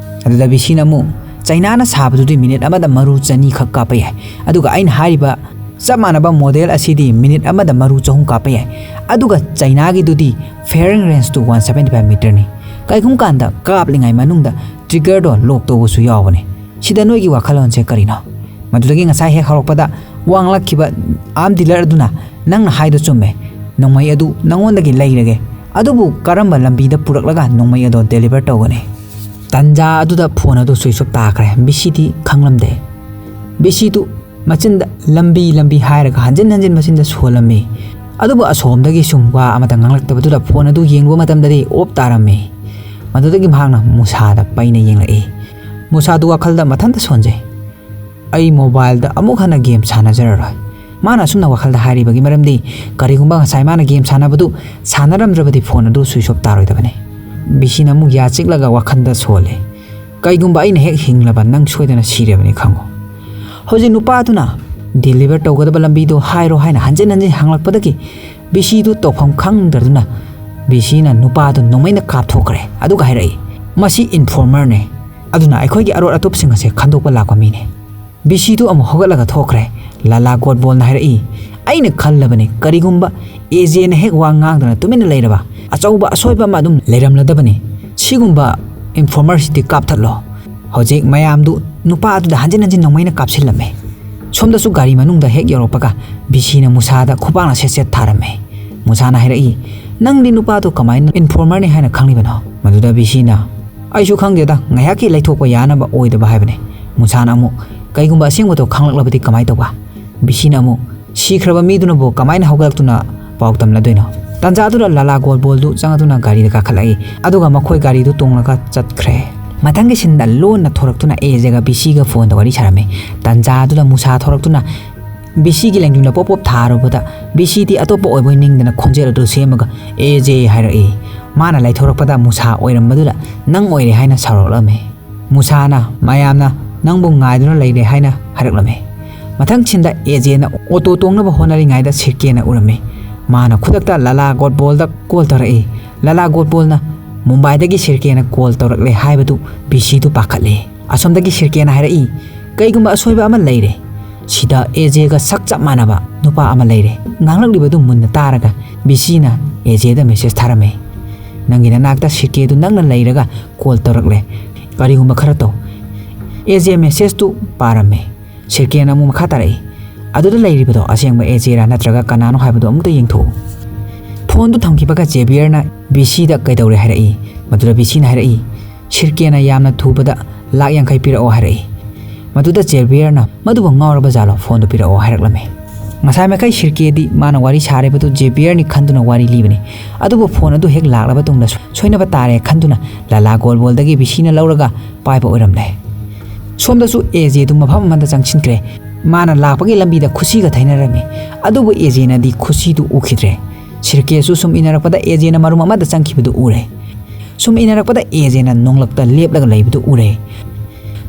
ꯑꯗꯨꯗ ꯕꯤꯁꯤꯅ ꯑꯃꯨꯛ, "ꯆꯩꯅꯥꯅ ꯁꯥꯕꯗꯨꯗꯤ ꯃꯤꯅꯤꯠ ꯑꯃꯗ ꯃꯔꯨ ꯆꯅꯤ ꯈꯛ ꯀꯥꯞꯄ ꯌꯥꯏ, ꯑꯗꯨꯒ ꯑꯩꯅ ꯍꯥꯏꯔꯤꯕ ꯆꯞ ꯃꯥꯟꯅꯕ ꯃꯣꯗꯦꯜ ꯑꯁꯤꯗꯤ ꯃꯤꯅꯤꯠ ꯑꯃꯗ ꯃꯔꯨ ꯆꯍꯨꯝ ꯀꯥꯞꯄ ꯌꯥꯏ, ꯑꯗꯨꯒ ꯆꯩꯅꯥꯒꯤꯗꯨꯗꯤ firing range ꯇꯨ ꯋꯥꯟ ꯁꯕꯦꯟꯇꯤ ꯐꯥꯏꯚ ꯃꯤꯇꯔꯅꯤ꯫ ꯀꯩꯒꯨꯝꯕ ꯀꯥꯟꯗ ꯀꯥꯞꯂꯤꯉꯩ ꯃꯅꯨꯡꯗ ꯇ꯭ꯔꯤꯒꯔꯗꯣ ꯂꯣꯛ ꯇꯧꯕꯁꯨ ꯌꯥꯎꯕꯅꯤ꯫ ꯁꯤꯗ ꯅꯣꯏꯒꯤ ꯋꯥꯈꯜꯂꯣꯟꯁꯦ ꯀꯔꯤꯅꯣ?" ꯃꯗꯨꯗꯒꯤ ꯉꯁꯥꯏ ꯍꯦꯛ ꯍꯧꯔꯛꯄꯗ ꯋꯥꯡꯂꯛꯈꯤꯕ ꯑꯥꯔꯝ ꯗꯤꯂꯔ ꯑꯗꯨꯅ, "ꯅꯪꯅ ꯍꯥꯏꯗꯣ ꯆꯨꯝꯃꯦ, ꯅꯣꯡꯃꯩ ꯑꯗꯨ ꯅꯉꯣꯟꯗꯒꯤ ꯂꯩꯔꯒꯦ, ꯑꯗꯨꯕꯨ ꯀꯔꯝꯕ ꯂꯝꯕꯤꯗ ꯄꯨꯔꯛꯂꯒ ꯅꯣꯡꯃꯩ ꯑꯗꯣ ꯗꯦꯂꯤꯚꯔ ꯇꯧꯒꯅꯤ?" ꯇꯟꯖꯥ ꯑꯗꯨꯗ ꯐꯣꯟ ꯑꯗꯨ ꯁ꯭ꯋꯤꯆ ꯑꯣꯐ ꯇꯥꯈ꯭ꯔꯦ꯫ ꯕꯤꯁꯤꯗꯤ ꯈꯪꯂꯝꯗꯦ꯫ ꯕꯤꯁꯤꯗꯨ ꯃꯆꯤꯟꯗ "ꯂꯝꯕꯤ, ꯂꯝꯕꯤ" ꯍꯥꯏꯔꯒ ꯍꯟꯖꯤꯟ ꯍꯟꯖꯤꯟ ꯃꯆꯤꯟꯗ ꯁꯣꯜꯂꯝꯃꯤ꯫ ꯑꯗꯨꯕꯨ ꯑꯁꯣꯝꯗꯒꯤ ꯁꯨꯝ ꯋꯥ ꯑꯃꯇ ꯉꯥꯡꯂꯛꯇꯕꯗꯨꯗ ꯐꯣꯟ ꯑꯗꯨ ꯌꯦꯡꯂꯨꯕ ꯃꯇꯝꯗꯗꯤ ꯑꯣꯐ ꯇꯥꯔꯝꯃꯤ꯫ ꯃꯗꯨꯗꯒꯤ ꯃꯍꯥꯛꯅ ꯃꯨꯁꯥꯗ ꯄꯩꯅ ꯌꯦꯡꯂꯛꯏ꯫ ꯃꯨꯁꯥꯗꯨ ꯋꯥꯈꯜꯗ ꯃꯊꯟꯇ ꯁꯣꯟꯖꯩ꯫ "ꯑꯩ ꯃꯣꯕꯥꯏꯜꯗ ꯑꯃꯨꯛ ꯍꯟꯅ ꯒꯦꯝ ꯁꯥꯟꯅꯖꯔꯔꯣꯏ꯫" ꯃꯥꯅ ꯑꯁꯨꯝꯅ ꯋꯥꯈꯜꯗ ꯍꯥꯏꯔꯤꯕꯒꯤ ꯃꯔꯝꯗꯤ, ꯀꯔꯤꯒꯨꯝꯕ ꯉꯁꯥꯏ ꯃꯥꯅ ꯒꯦꯝ ꯁꯥꯟꯅꯕꯗꯨ ꯁꯥꯟꯅꯔꯝꯗ꯭ꯔꯕꯗꯤ ꯐꯣꯟ ꯑꯗꯨ ꯁ꯭ꯋꯤꯆ ꯑꯣꯐ ꯇꯥꯔꯣꯏꯗꯕꯅꯤ꯫ ꯕꯤꯁꯤꯅ ꯑꯃꯨꯛ ꯌꯥ ꯆꯤꯛꯂꯒ ꯋꯥꯈꯜꯗ ꯁꯣꯜꯂꯦ꯫ "ꯀꯩꯒꯨꯝꯕ ꯑꯩꯅ ꯍꯦꯛ ꯍꯤꯡꯂꯕ, ꯅꯪ ꯁꯣꯏꯗꯅ ꯁꯤꯔꯕꯅꯤ ꯈꯪꯉꯨ꯫" ꯍꯧꯖꯤꯛ ꯅꯨꯄꯥꯗꯨꯅ ꯗꯦꯂꯤꯚꯔ ꯇꯧꯒꯗꯕ ꯂꯝꯕꯤꯗꯨ ꯍꯥꯏꯔꯣ ꯍꯥꯏꯅ ꯍꯟꯖꯤꯟ ꯍꯟꯖꯤꯟ ꯍꯪꯂꯛꯄꯗꯒꯤ ꯕꯤꯁꯤꯗꯨ ꯇꯧꯐꯝ ꯈꯪꯗ꯭ꯔꯗꯨꯅ ꯕꯤꯁꯤꯅ ꯅꯨꯄꯥꯗꯨ ꯅꯣꯡꯃꯩꯅ ꯀꯥꯞꯊꯣꯛꯈ꯭ꯔꯦ꯫ ꯑꯗꯨꯒ ꯍꯥꯏꯔꯛꯏ, "ꯃꯁꯤ ꯏꯟꯐꯣꯔꯃꯔꯅꯦ, ꯑꯗꯨꯅ ꯑꯩꯈꯣꯏꯒꯤ ꯑꯔꯣꯠ ꯑꯇꯣꯞꯁꯤꯡ ꯑꯁꯦ ꯈꯟꯗꯣꯛꯄ ꯂꯥꯛꯄ ꯃꯤꯅꯦ꯫" ꯕꯤꯁꯤꯗꯨ ꯑꯃꯨꯛ ꯍꯧꯒꯠꯂꯒ ꯊꯣꯛꯈ꯭ꯔꯦ꯫ ꯂꯥꯂꯥ ꯒꯣꯠꯕꯣꯜꯅ ꯍꯥꯏꯔꯛꯏ, "ꯑꯩꯅ ꯈꯜꯂꯕꯅꯤ, ꯀꯔꯤꯒꯨꯝꯕ ꯑꯦꯖꯦꯅ ꯍꯦꯛ ꯋꯥ ꯉꯥꯡꯗꯅ ꯇꯨꯃꯤꯟꯅ ꯂꯩꯔꯕ, ꯑꯆꯧꯕ ꯑꯁꯣꯏꯕ ꯑꯃ ꯑꯗꯨꯝ ꯂꯩꯔꯝꯂꯗꯕꯅꯤ꯫ ꯁꯤꯒꯨꯝꯕ ꯏꯟꯐꯣꯔꯃꯔꯁꯤꯗꯤ ꯀꯥꯞꯊꯠꯂꯣ꯫" ꯍꯧꯖꯤꯛ ꯃꯌꯥꯝꯗꯨ ꯅꯨꯄꯥ ꯑꯗꯨꯗ ꯍꯟꯖꯤꯟ ꯍꯟꯖꯤꯟ ꯅꯣꯡꯃꯩꯅ ꯀꯥꯞꯁꯤꯜꯂꯝꯃꯦ꯫ ꯁꯣꯝꯗꯁꯨ ꯒꯥꯔꯤ ꯃꯅꯨꯡꯗ ꯍꯦꯛ ꯌꯧꯔꯛꯄꯒ ꯕꯤꯁꯤꯅ ꯃꯨꯁꯥꯗ ꯈꯨꯄꯥꯛꯅ ꯁꯦꯠ ꯁꯦꯠ ꯊꯥꯔꯝꯃꯦ꯫ ꯃꯨꯁꯥꯅ ꯍꯥꯏꯔꯛꯏ, "ꯅꯪꯗꯤ ꯅꯨꯄꯥꯗꯣ ꯀꯃꯥꯏꯅ informerꯅꯤ ꯍꯥꯏꯅ ꯈꯪꯂꯤꯕꯅꯣ?" ꯃꯗꯨꯗ ꯕꯤꯁꯤꯅ, "ꯑꯩꯁꯨ ꯈꯪꯗꯦꯗ, ꯉꯥꯏꯍꯥꯛꯀꯤ ꯂꯩꯊꯣꯛꯄ ꯌꯥꯅꯕ ꯑꯣꯏꯗꯕ ꯍꯥꯏꯕꯅꯤ꯫" ꯃꯨꯁꯥꯅ ꯑꯃꯨꯛ, "ꯀꯩꯒꯨꯝꯕ ꯑꯁꯦꯡꯕꯗꯣ ꯈꯪꯂꯛꯂꯕꯗꯤ ꯀꯃꯥꯏ ꯇꯧꯕ?" ꯕꯤꯁꯤꯅ ꯑꯃꯨꯛ, "ꯁꯤꯈ꯭ꯔꯕ ꯃꯤꯗꯨꯅꯕꯨ ꯀꯃꯥꯏꯅ ꯍꯧꯒꯠꯂꯛꯇꯨꯅ ꯄꯥꯎ ꯇꯝꯂꯗꯣꯏꯅꯣ?" ꯇꯥꯟꯖꯥꯗꯨꯗ ꯂꯥꯂꯥ ꯒꯣꯜꯕꯣꯜꯗꯨ ꯆꯪꯉꯛꯇꯨꯅ ꯒꯥꯔꯤꯗ ꯀꯥꯈꯠꯂꯛꯏ, ꯑꯗꯨꯒ ꯃꯈꯣꯏ ꯒꯥꯔꯤꯗꯨ ꯇꯣꯡꯂꯒ ꯆꯠꯈ꯭ꯔꯦ꯫ ꯃꯊꯪꯒꯤ ꯁꯤꯟꯗ ꯂꯣꯟꯅ ꯊꯣꯔꯛꯇꯨꯅ ꯑꯦꯖꯦꯒ ꯕꯤꯁꯤꯒ ꯐꯣꯟꯗ ꯋꯥꯔꯤ ꯁꯥꯔꯝꯃꯤ꯫ ꯇꯥꯟꯖꯥꯗꯨꯗ ꯃꯨꯁꯥ ꯊꯣꯔꯛꯇꯨꯅ ꯕꯤꯁꯤꯒꯤ ꯂꯦꯡꯖꯨꯝꯗ ꯄꯣꯞ ꯄꯣꯞ ꯊꯥꯔꯨꯕꯗ, ꯕꯤꯁꯤꯗꯤ ꯑꯇꯣꯞꯄ ꯑꯣꯏꯕꯣꯏ ꯅꯤꯡꯗꯅ ꯈꯣꯟꯖꯦꯜ ꯑꯗꯨ ꯁꯦꯝꯃꯒ "ꯑꯦꯖꯦ" ꯍꯥꯏꯔꯛꯏ꯫ ꯃꯥꯅ ꯂꯩꯊꯣꯔꯛꯄꯗ ꯃꯨꯁꯥ ꯑꯣꯏꯔꯝꯕꯗꯨꯗ "ꯅꯪ ꯑꯣꯏꯔꯦ" ꯍꯥꯏꯅ ꯁꯥꯎꯔꯛꯂꯝꯃꯤ꯫ ꯃꯨꯁꯥꯅ "ꯃꯌꯥꯝꯅ ꯅꯪꯕꯨ ꯉꯥꯏꯗꯨꯅ ꯂꯩꯔꯦ" ꯍꯥꯏꯅ ꯍꯥꯏꯔꯛꯂꯝꯃꯤ꯫ ꯃꯊꯪ ꯁꯤꯟꯗ ꯑꯦꯖꯦꯅ ꯑꯣꯇꯣ ꯇꯣꯡꯅꯕ ꯍꯣꯠꯅꯔꯤꯉꯩꯗ ꯁꯤꯔꯀꯦꯅ ꯎꯔꯝꯃꯤ꯫ ꯃꯥꯅ ꯈꯨꯗꯛꯇ ꯂꯥꯂꯥ ꯒꯣꯠꯕꯣꯜꯗ ꯀꯣꯜ ꯇꯧꯔꯛꯏ꯫ ꯂꯥꯂꯥ ꯒꯣꯠꯕꯣꯜꯅ ꯃꯨꯝꯕꯥꯏꯗꯒꯤ ꯁꯤꯔꯀꯦꯅ ꯀꯣꯜ ꯇꯧꯔꯛꯂꯦ ꯍꯥꯏꯕꯗꯨ ꯕꯤꯁꯤꯗꯨ ꯄꯥꯈꯠꯂꯦ꯫ ꯑꯁꯣꯝꯗꯒꯤ ꯁꯤꯔꯀꯦꯅ ꯍꯥꯏꯔꯛꯏ, "ꯀꯩꯒꯨꯝꯕ ꯑꯁꯣꯏꯕ ꯑꯃ ꯂꯩꯔꯦ꯫ ꯁꯤꯗ ꯑꯦꯖꯦꯒ ꯁꯛ ꯆꯞ ꯃꯥꯟꯅꯕ ꯅꯨꯄꯥ ꯑꯃ ꯂꯩꯔꯦ꯫" ꯉꯥꯡꯂꯛꯂꯤꯕꯗꯨ ꯃꯨꯟꯅ ꯇꯥꯔꯒ ꯕꯤꯁꯤꯅ ꯑꯦꯖꯦꯗ ꯃꯦꯁꯦꯖ ꯊꯥꯔꯝꯃꯤ꯫ "ꯅꯪꯒꯤ ꯅꯅꯥꯛꯇ ꯁꯤꯔꯀꯦꯗꯨ ꯅꯪꯅ ꯂꯩꯔꯒ ꯀꯣꯜ ꯇꯧꯔꯛꯂꯦ꯫ ꯀꯔꯤꯒꯨꯝꯕ ꯈꯔ ꯇꯧ꯫" ꯑꯦꯖꯦ ꯃꯦꯁꯦꯖꯇꯨ ꯄꯥꯔꯝꯃꯤ꯫ ꯁꯤꯔꯀꯦꯅ ꯑꯃꯨꯛ ꯃꯈꯥ ꯇꯥꯔꯛꯏ, "ꯑꯗꯨꯗ ꯂꯩꯔꯤꯕꯗꯣ ꯑꯁꯦꯡꯕ ꯑꯦꯖꯦꯔꯥ ꯅꯠꯇ꯭ꯔꯒ ꯀꯅꯥꯅꯣ ꯍꯥꯏꯕꯗꯨ ꯑꯃꯨꯛꯇ ꯌꯦꯡꯊꯣꯛꯎ꯫" ꯐꯣꯟꯗꯨ ꯊꯝꯈꯤꯕꯒ ꯖꯦꯕꯤꯌꯔꯅ ꯕꯤꯁꯤꯗ "ꯀꯩꯗꯧꯔꯦ?" ꯍꯥꯏꯔꯛꯏ꯫ ꯃꯗꯨꯗ ꯕꯤꯁꯤꯅ ꯍꯥꯏꯔꯛꯏ, "ꯁꯤꯔꯀꯦꯅ ꯌꯥꯝꯅ ꯊꯨꯕꯗ ꯂꯥꯛ ꯌꯥꯡꯈꯩ ꯄꯤꯔꯛꯑꯣ" ꯍꯥꯏꯔꯛꯏ꯫ ꯃꯗꯨꯗ ꯖꯦꯕꯤꯌꯔꯅ, "ꯃꯗꯨꯕꯨ ꯉꯥꯎꯔꯕ ꯖꯥꯠꯂꯣ? ꯐꯣꯟꯗꯨ ꯄꯤꯔꯛꯑꯣ" ꯍꯥꯏꯔꯛꯂꯝꯃꯤ꯫ ꯉꯁꯥꯏ ꯃꯈꯩ ꯁꯤꯔꯀꯦꯗꯤ ꯃꯥꯅ ꯋꯥꯔꯤ ꯁꯥꯔꯤꯕꯗꯨ ꯖꯦꯕꯤꯌꯔꯅꯤ ꯈꯟꯗꯨꯅ ꯋꯥꯔꯤ ꯂꯤꯕꯅꯤ꯫ ꯑꯗꯨꯕꯨ ꯐꯣꯟ ꯑꯗꯨ ꯍꯦꯛ ꯂꯥꯛꯂꯕ ꯇꯨꯡꯗ ꯁꯣꯏꯅꯕ ꯇꯥꯔꯦ ꯈꯟꯗꯨꯅ ꯂꯥꯂꯥ ꯒꯣꯜꯕꯣꯜꯗꯒꯤ ꯕꯤꯁꯤꯅ ꯂꯧꯔꯒ ꯄꯥꯏꯕ ꯑꯣꯏꯔꯝꯂꯦ꯫ ꯁꯣꯝꯗꯁꯨ ꯑꯦꯖꯦꯗꯨ ꯃꯐꯝ ꯑꯃꯗ ꯆꯪꯁꯤꯟꯈ꯭ꯔꯦ꯫ ꯃꯥꯅ ꯂꯥꯛꯄꯒꯤ ꯂꯝꯕꯤꯗ ꯈꯨꯁꯤꯒ ꯊꯩꯅꯔꯝꯃꯤ꯫ ꯑꯗꯨꯕꯨ ꯑꯦꯖꯦꯅꯗꯤ ꯈꯨꯁꯤꯗꯨ ꯎꯈꯤꯗ꯭ꯔꯦ꯫ ꯁꯤꯔꯀꯦꯁꯨ ꯁꯨꯝ ꯏꯟꯅꯔꯛꯄꯗ ꯑꯦꯖꯦꯅ ꯃꯔꯨꯝ ꯑꯃꯗ ꯆꯪꯈꯤꯕꯗꯨ ꯎꯔꯦ꯫ ꯁꯨꯝ ꯏꯟꯅꯔꯛꯄꯗ ꯑꯦꯖꯦꯅ ꯅꯣꯡꯂꯛꯇ ꯂꯦꯞꯂꯒ ꯂꯩꯕꯗꯨ ꯎꯔꯦ꯫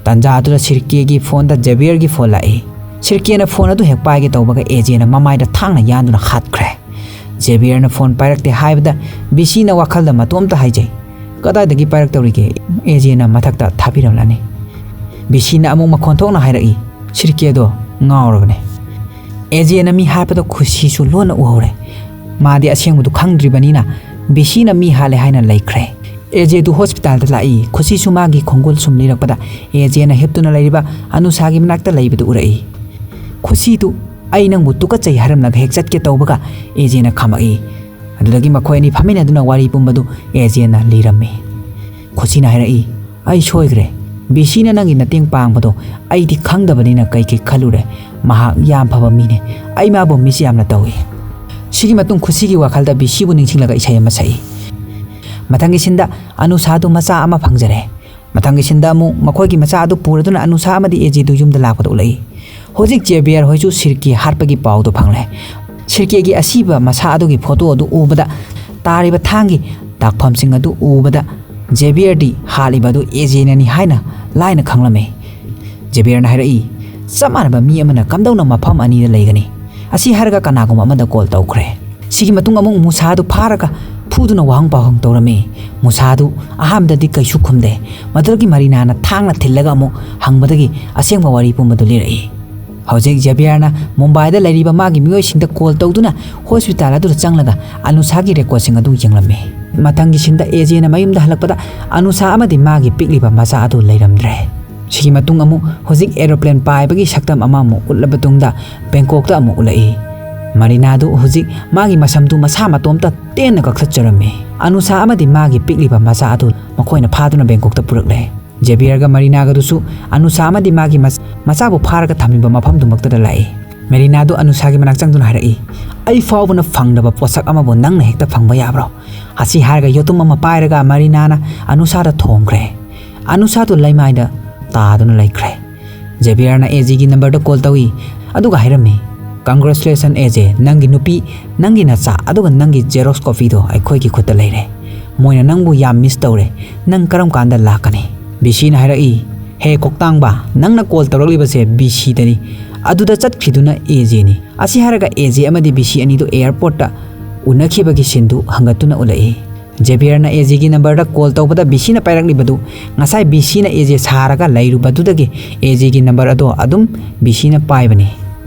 ꯇꯥꯟꯖꯥ ꯑꯗꯨꯗ ꯁꯤꯔꯀꯦꯒꯤ ꯐꯣꯟꯗ ꯖꯦꯕꯤꯌꯔꯒꯤ ꯐꯣꯟ ꯂꯥꯛꯏ꯫ ꯁꯤꯔꯀꯦꯅ ꯐꯣꯟ ꯑꯗꯨ ꯍꯦꯛ ꯄꯥꯏꯒꯦ ꯇꯧꯕꯒ ꯑꯦꯖꯦꯅ ꯃꯃꯥꯏꯗ ꯊꯥꯡꯅ ꯌꯥꯟꯗꯨꯅ ꯍꯥꯠꯈ꯭ꯔꯦ꯫ ꯖꯦꯕꯤꯌꯔꯅ ꯐꯣꯟ ꯄꯥꯏꯔꯛꯇꯦ ꯍꯥꯏꯕꯗ ꯕꯤꯁꯤꯅ ꯋꯥꯈꯜꯗ ꯃꯇꯣꯝꯇ ꯍꯥꯏꯖꯩ, "ꯀꯗꯥꯏꯗꯒꯤ ꯄꯥꯏꯔꯛꯇꯧꯔꯤꯒꯦ? ꯑꯦꯖꯦꯅ ꯃꯊꯛꯇ ꯊꯥꯕꯤꯔꯝꯂꯅꯤ꯫" ꯕꯤꯁꯤꯅ ꯑꯃꯨꯛ ꯃꯈꯣꯟ ꯊꯣꯛꯅ ꯍꯥꯏꯔꯛꯏ, "ꯁꯤꯔꯀꯦꯗꯣ ꯉꯥꯎꯔꯕꯅꯦ꯫" ꯑꯦꯖꯦꯅ ꯃꯤ ꯍꯥꯠꯄꯗ ꯈꯨꯁꯤꯁꯨ ꯂꯣꯟꯅ ꯎꯍꯧꯔꯦ꯫ ꯃꯥꯗꯤ ꯑꯁꯦꯡꯕꯗꯨ ꯈꯪꯗ꯭ꯔꯤꯕꯅꯤꯅ ꯕꯤꯁꯤꯅ ꯃꯤ ꯍꯥꯠꯂꯦ ꯍꯥꯏꯅ ꯂꯩꯈ꯭ꯔꯦ꯫ ꯑꯦꯖꯦꯗꯨ ꯍꯣꯁꯄꯤꯇꯥꯜꯗ ꯂꯥꯛꯏ꯫ ꯈꯨꯁꯤꯁꯨ ꯃꯥꯒꯤ ꯈꯣꯡꯒꯨꯜ ꯁꯨꯝ ꯂꯤꯔꯛꯄꯗ ꯑꯦꯖꯦꯅ ꯍꯤꯞꯇꯨꯅ ꯂꯩꯔꯤꯕ ꯑꯅꯨꯁꯥꯒꯤ ꯃꯅꯥꯛꯇ ꯂꯩꯕꯗꯨ ꯎꯔꯛꯏ꯫ ꯈꯨꯁꯤꯗꯨ, "ꯑꯩ ꯅꯪꯕꯨ ꯇꯨꯀꯠꯆꯩ" ꯍꯥꯏꯔꯝꯂꯒ ꯍꯦꯛ ꯆꯠꯀꯦ ꯇꯧꯕꯒ ꯑꯦꯖꯦꯅ ꯈꯥꯝꯃꯛꯏ꯫ ꯑꯗꯨꯗꯒꯤ ꯃꯈꯣꯏ ꯑꯅꯤ ꯐꯝꯃꯤꯟꯅꯗꯨꯅ ꯋꯥꯔꯤ ꯄꯨꯝꯕꯗꯨ ꯑꯦꯖꯦꯅ ꯂꯤꯔꯝꯃꯤ꯫ ꯈꯨꯁꯤꯅ ꯍꯥꯏꯔꯛꯏ, "ꯑꯩ ꯁꯣꯏꯈ꯭ꯔꯦ꯫ ꯕꯤꯁꯤꯅ ꯅꯪꯒꯤ ꯃꯇꯦꯡ ꯄꯥꯡꯕꯗꯣ ꯑꯩꯗꯤ ꯈꯪꯗꯕꯅꯤꯅ ꯀꯩ ꯀꯩ ꯈꯜꯂꯨꯔꯦ꯫ ꯃꯍꯥꯛ ꯌꯥꯝ ꯐꯕ ꯃꯤꯅꯦ꯫ ꯑꯩ ꯃꯥꯕꯨ ꯃꯤꯁ ꯌꯥꯝꯅ ꯇꯧꯏ"꯫ ꯁꯤꯒꯤ ꯃꯇꯨꯡ ꯈꯨꯁꯤꯒꯤ ꯋꯥꯈꯜꯗ ꯕꯤꯁꯤꯕꯨ ꯅꯤꯡꯁꯤꯡꯂꯒ ꯏꯁꯩ ꯑꯃ ꯁꯛꯏ꯫ ꯃꯊꯪꯒꯤ ꯁꯤꯟꯗ ꯑꯅꯨꯁꯥꯗꯨ ꯃꯆꯥ ꯑꯃ ꯐꯪꯖꯔꯦ꯫ ꯃꯊꯪꯒꯤ ꯁꯤꯟꯗ ꯑꯃꯨꯛ ꯃꯈꯣꯏꯒꯤ ꯃꯆꯥ ꯑꯗꯨ ꯄꯨꯔꯗꯨꯅ ꯑꯅꯨꯁꯥ ꯑꯃꯗꯤ ꯑꯦꯖꯦꯗꯨ ꯌꯨꯝꯗ ꯂꯥꯛꯄꯗ ꯎꯠꯂꯛꯏ꯫ ꯍꯧꯖꯤꯛ ꯖꯦꯕꯤꯌꯔ ꯍꯣꯏꯁꯨ ꯁꯤꯔꯀꯦ ꯍꯥꯠꯄꯒꯤ ꯄꯥꯎꯗꯨ ꯐꯪꯂꯦ꯫ ꯁꯤꯔꯀꯦꯒꯤ ꯑꯁꯤꯕ ꯃꯁꯥ ꯑꯗꯨꯒꯤ ꯐꯣꯇꯣ ꯑꯗꯨ ꯎꯕꯗ, ꯇꯥꯔꯤꯕ ꯊꯥꯡꯒꯤ ꯗꯥꯛꯐꯝꯁꯤꯡ ꯑꯗꯨ ꯎꯕꯗ, ꯖꯦꯕꯤꯌꯔꯗꯤ ꯍꯥꯠꯂꯤꯕ ꯑꯗꯨ ꯑꯦꯖꯦꯅꯅꯤ ꯍꯥꯏꯅ ꯂꯥꯏꯅ ꯈꯪꯂꯝꯃꯤ꯫ ꯖꯦꯕꯤꯌꯔꯅ ꯍꯥꯏꯔꯛꯏ, "ꯆꯞ ꯃꯥꯟꯅꯕ ꯃꯤ ꯑꯃꯅ ꯀꯝꯗꯧꯅ ꯃꯐꯝ ꯑꯅꯤꯗ ꯂꯩꯒꯅꯤ?" ꯑꯁꯤ ꯍꯥꯏꯔꯒ ꯀꯅꯥꯒꯨꯝꯕ ꯑꯃꯗ ꯀꯣꯜ ꯇꯧꯈ꯭ꯔꯦ꯫ ꯁꯤꯒꯤ ꯃꯇꯨꯡ ꯑꯃꯨꯛ ꯃꯨꯁꯥꯗꯨ ꯐꯥꯔꯒ ꯐꯨꯗꯨꯅ ꯋꯥꯍꯪ ꯄꯥꯎꯍꯪ ꯇꯧꯔꯝꯃꯤ꯫ ꯃꯨꯁꯥꯗꯨ ꯑꯍꯥꯟꯕꯗꯗꯤ ꯀꯩꯁꯨ ꯈꯨꯝꯗꯦ꯫ ꯃꯗꯨꯗꯒꯤ ꯃꯔꯤꯅꯥꯅ ꯊꯥꯡꯅ ꯊꯤꯜꯂꯒ ꯑꯃꯨꯛ ꯍꯪꯕꯗꯒꯤ ꯑꯁꯦꯡꯕ ꯋꯥꯔꯤ ꯄꯨꯝꯕꯗꯨ ꯂꯤꯔꯛꯏ꯫ ꯍꯧꯖꯤꯛ ꯖꯦꯕꯤꯌꯔꯅ ꯃꯨꯝꯕꯥꯏꯗ ꯂꯩꯔꯤꯕ ꯃꯥꯒꯤ ꯃꯤꯑꯣꯏꯁꯤꯡꯗ ꯀꯣꯜ ꯇꯧꯗꯨꯅ ꯍꯣꯁꯄꯤꯇꯥꯜ ꯑꯗꯨꯗ ꯆꯪꯂꯒ ꯑꯅꯨꯁꯥꯒꯤ ꯔꯦꯀꯣꯔꯗꯁꯤꯡ ꯑꯗꯨ ꯌꯦꯡꯂꯝꯃꯤ꯫ ꯃꯊꯪꯒꯤ ꯁꯤꯟꯗ ꯑꯦꯖꯦꯅ ꯃꯌꯨꯝꯗ ꯍꯜꯂꯛꯄꯗ ꯑꯅꯨꯁꯥ ꯑꯃꯗꯤ ꯃꯥꯒꯤ ꯄꯤꯛꯂꯤꯕ ꯃꯆꯥ ꯑꯗꯨ ꯂꯩꯔꯝꯗ꯭ꯔꯦ꯫ ꯁꯤꯒꯤ ꯃꯇꯨꯡ ꯑꯃꯨꯛ ꯍꯧꯖꯤꯛ ꯑꯦꯔꯣꯄ꯭ꯂꯦꯟ ꯄꯥꯏꯕꯒꯤ ꯁꯛꯇꯝ ꯑꯃ ꯑꯃꯨꯛ ꯎꯠꯂꯕ ꯇꯨꯡꯗ ꯕꯦꯡꯀꯣꯛꯇ ꯑꯃꯨꯛ ꯎꯠꯂꯛꯏ꯫ ꯃꯔꯤꯅꯥꯗꯨ ꯍꯧꯖꯤꯛ ꯃꯥꯒꯤ ꯃꯁꯝꯗꯨ ꯃꯁꯥ ꯃꯇꯣꯝꯇ ꯇꯦꯟꯅ ꯀꯛꯊꯠꯆꯔꯝꯃꯤ꯫ ꯑꯅꯨꯁꯥ ꯑꯃꯗꯤ ꯃꯥꯒꯤ ꯄꯤꯛꯂꯤꯕ ꯃꯆꯥ ꯑꯗꯨ ꯃꯈꯣꯏꯅ ꯐꯥꯗꯨꯅ ꯕꯦꯡꯀꯣꯛꯇ ꯄꯨꯔꯛꯂꯦ꯫ ꯖꯦꯕꯤꯌꯔꯒ ꯃꯔꯤꯅꯥꯒꯗꯨꯁꯨ ꯑꯅꯨꯁꯥ ꯑꯃꯗꯤ ꯃꯥꯒꯤ ꯃꯆ-, ꯃꯆꯥꯕꯨ ꯐꯥꯔꯒ ꯊꯝꯂꯤꯕ ꯃꯐꯝꯗꯨꯃꯛꯇꯗ ꯂꯥꯛꯏ꯫ ꯃꯦꯔꯤꯅꯥꯗꯨ ꯑꯅꯨꯁꯥꯒꯤ ꯃꯅꯥꯛ ꯆꯪꯗꯨꯅ ꯍꯥꯏꯔꯛꯏ, "ꯑꯩ ꯐꯥꯎꯕꯅ ꯐꯪꯗꯕ ꯄꯣꯠꯁꯛ ꯑꯃꯕꯨ ꯅꯪꯅ ꯍꯦꯛꯇ ꯐꯪꯕ ꯌꯥꯕ꯭ꯔꯣ?" ꯑꯁꯤ ꯍꯥꯏꯔꯒ ꯌꯦꯇꯨꯝ ꯑꯃ ꯄꯥꯏꯔꯒ ꯃꯔꯤꯅꯥꯅ ꯑꯅꯨꯁꯥꯗ ꯊꯣꯝꯈ꯭ꯔꯦ꯫ ꯑꯅꯨꯁꯥꯗꯨ ꯂꯩꯃꯥꯏꯗ ꯇꯥꯗꯨꯅ ꯂꯩꯈ꯭ꯔꯦ꯫ ꯖꯦꯕꯤꯌꯔꯅ ꯑꯦꯖꯤꯒꯤ ꯅꯝꯕꯔꯗ ꯀꯣꯜ ꯇꯧꯏ, ꯑꯗꯨꯒ ꯍꯥꯏꯔꯝꯃꯤ, "Congratulation ꯑꯦꯖꯦ, ꯅꯪꯒꯤ ꯅꯨꯄꯤ, ꯅꯪꯒꯤ ꯅꯆꯥ, ꯑꯗꯨꯒ ꯅꯪꯒꯤ ꯖꯦꯔꯣꯛꯁ ꯀꯣꯄꯤꯗꯣ ꯑꯩꯈꯣꯏꯒꯤ ꯈꯨꯠꯇ ꯂꯩꯔꯦ꯫ ꯃꯣꯏꯅ ꯅꯪꯕꯨ ꯌꯥꯝ ꯃꯤꯁ ꯇꯧꯔꯦ꯫ ꯅꯪ ꯀꯔꯝ ꯀꯥꯟꯗ ꯂꯥꯛꯀꯅꯤ?" ꯕꯤꯁꯤꯅ ꯍꯥꯏꯔꯛꯏ, "ꯍꯦ ꯀꯣꯛꯇꯥꯡꯕ, ꯅꯪꯅ ꯀꯣꯜ ꯇꯧꯔꯛꯂꯤꯕꯁꯦ ꯕꯤꯁꯤꯗꯅꯤ꯫ ꯑꯗꯨꯗ ꯆꯠꯈ꯭ꯔꯤꯗꯨꯅ ꯑꯦꯖꯦꯅꯤ"꯫ ꯑꯁꯤ ꯍꯥꯏꯔꯒ ꯑꯦꯖꯦ ꯑꯃꯗꯤ ꯕꯤꯁꯤ ꯑꯅꯤꯗꯨ ꯑꯦꯌꯔꯄꯣꯔꯠꯇ ꯎꯅꯈꯤꯕꯒꯤ ꯁꯤꯟꯗꯨ ꯍꯪꯒꯠꯇꯨꯅ ꯎꯠꯂꯛꯏ꯫ ꯖꯦꯕꯤꯌꯔꯅ ꯑꯦꯖꯦꯒꯤ ꯅꯝꯕꯔꯗ ꯀꯣꯜ ꯇꯧꯕꯗ ꯕꯤꯁꯤꯅ ꯄꯥꯏꯔꯛꯂꯤꯕꯗꯨ ꯉꯁꯥꯏ ꯕꯤꯁꯤꯅ ꯑꯦꯖꯦ ꯁꯥꯔꯒ ꯂꯩꯔꯨꯕꯗꯨꯗꯒꯤ ꯑꯦꯖꯦꯒꯤ ꯅꯝꯕꯔ ꯑꯗꯣ ꯑꯗꯨꯝ ꯕꯤꯁꯤꯅ ꯄꯥꯏꯕꯅꯤ꯫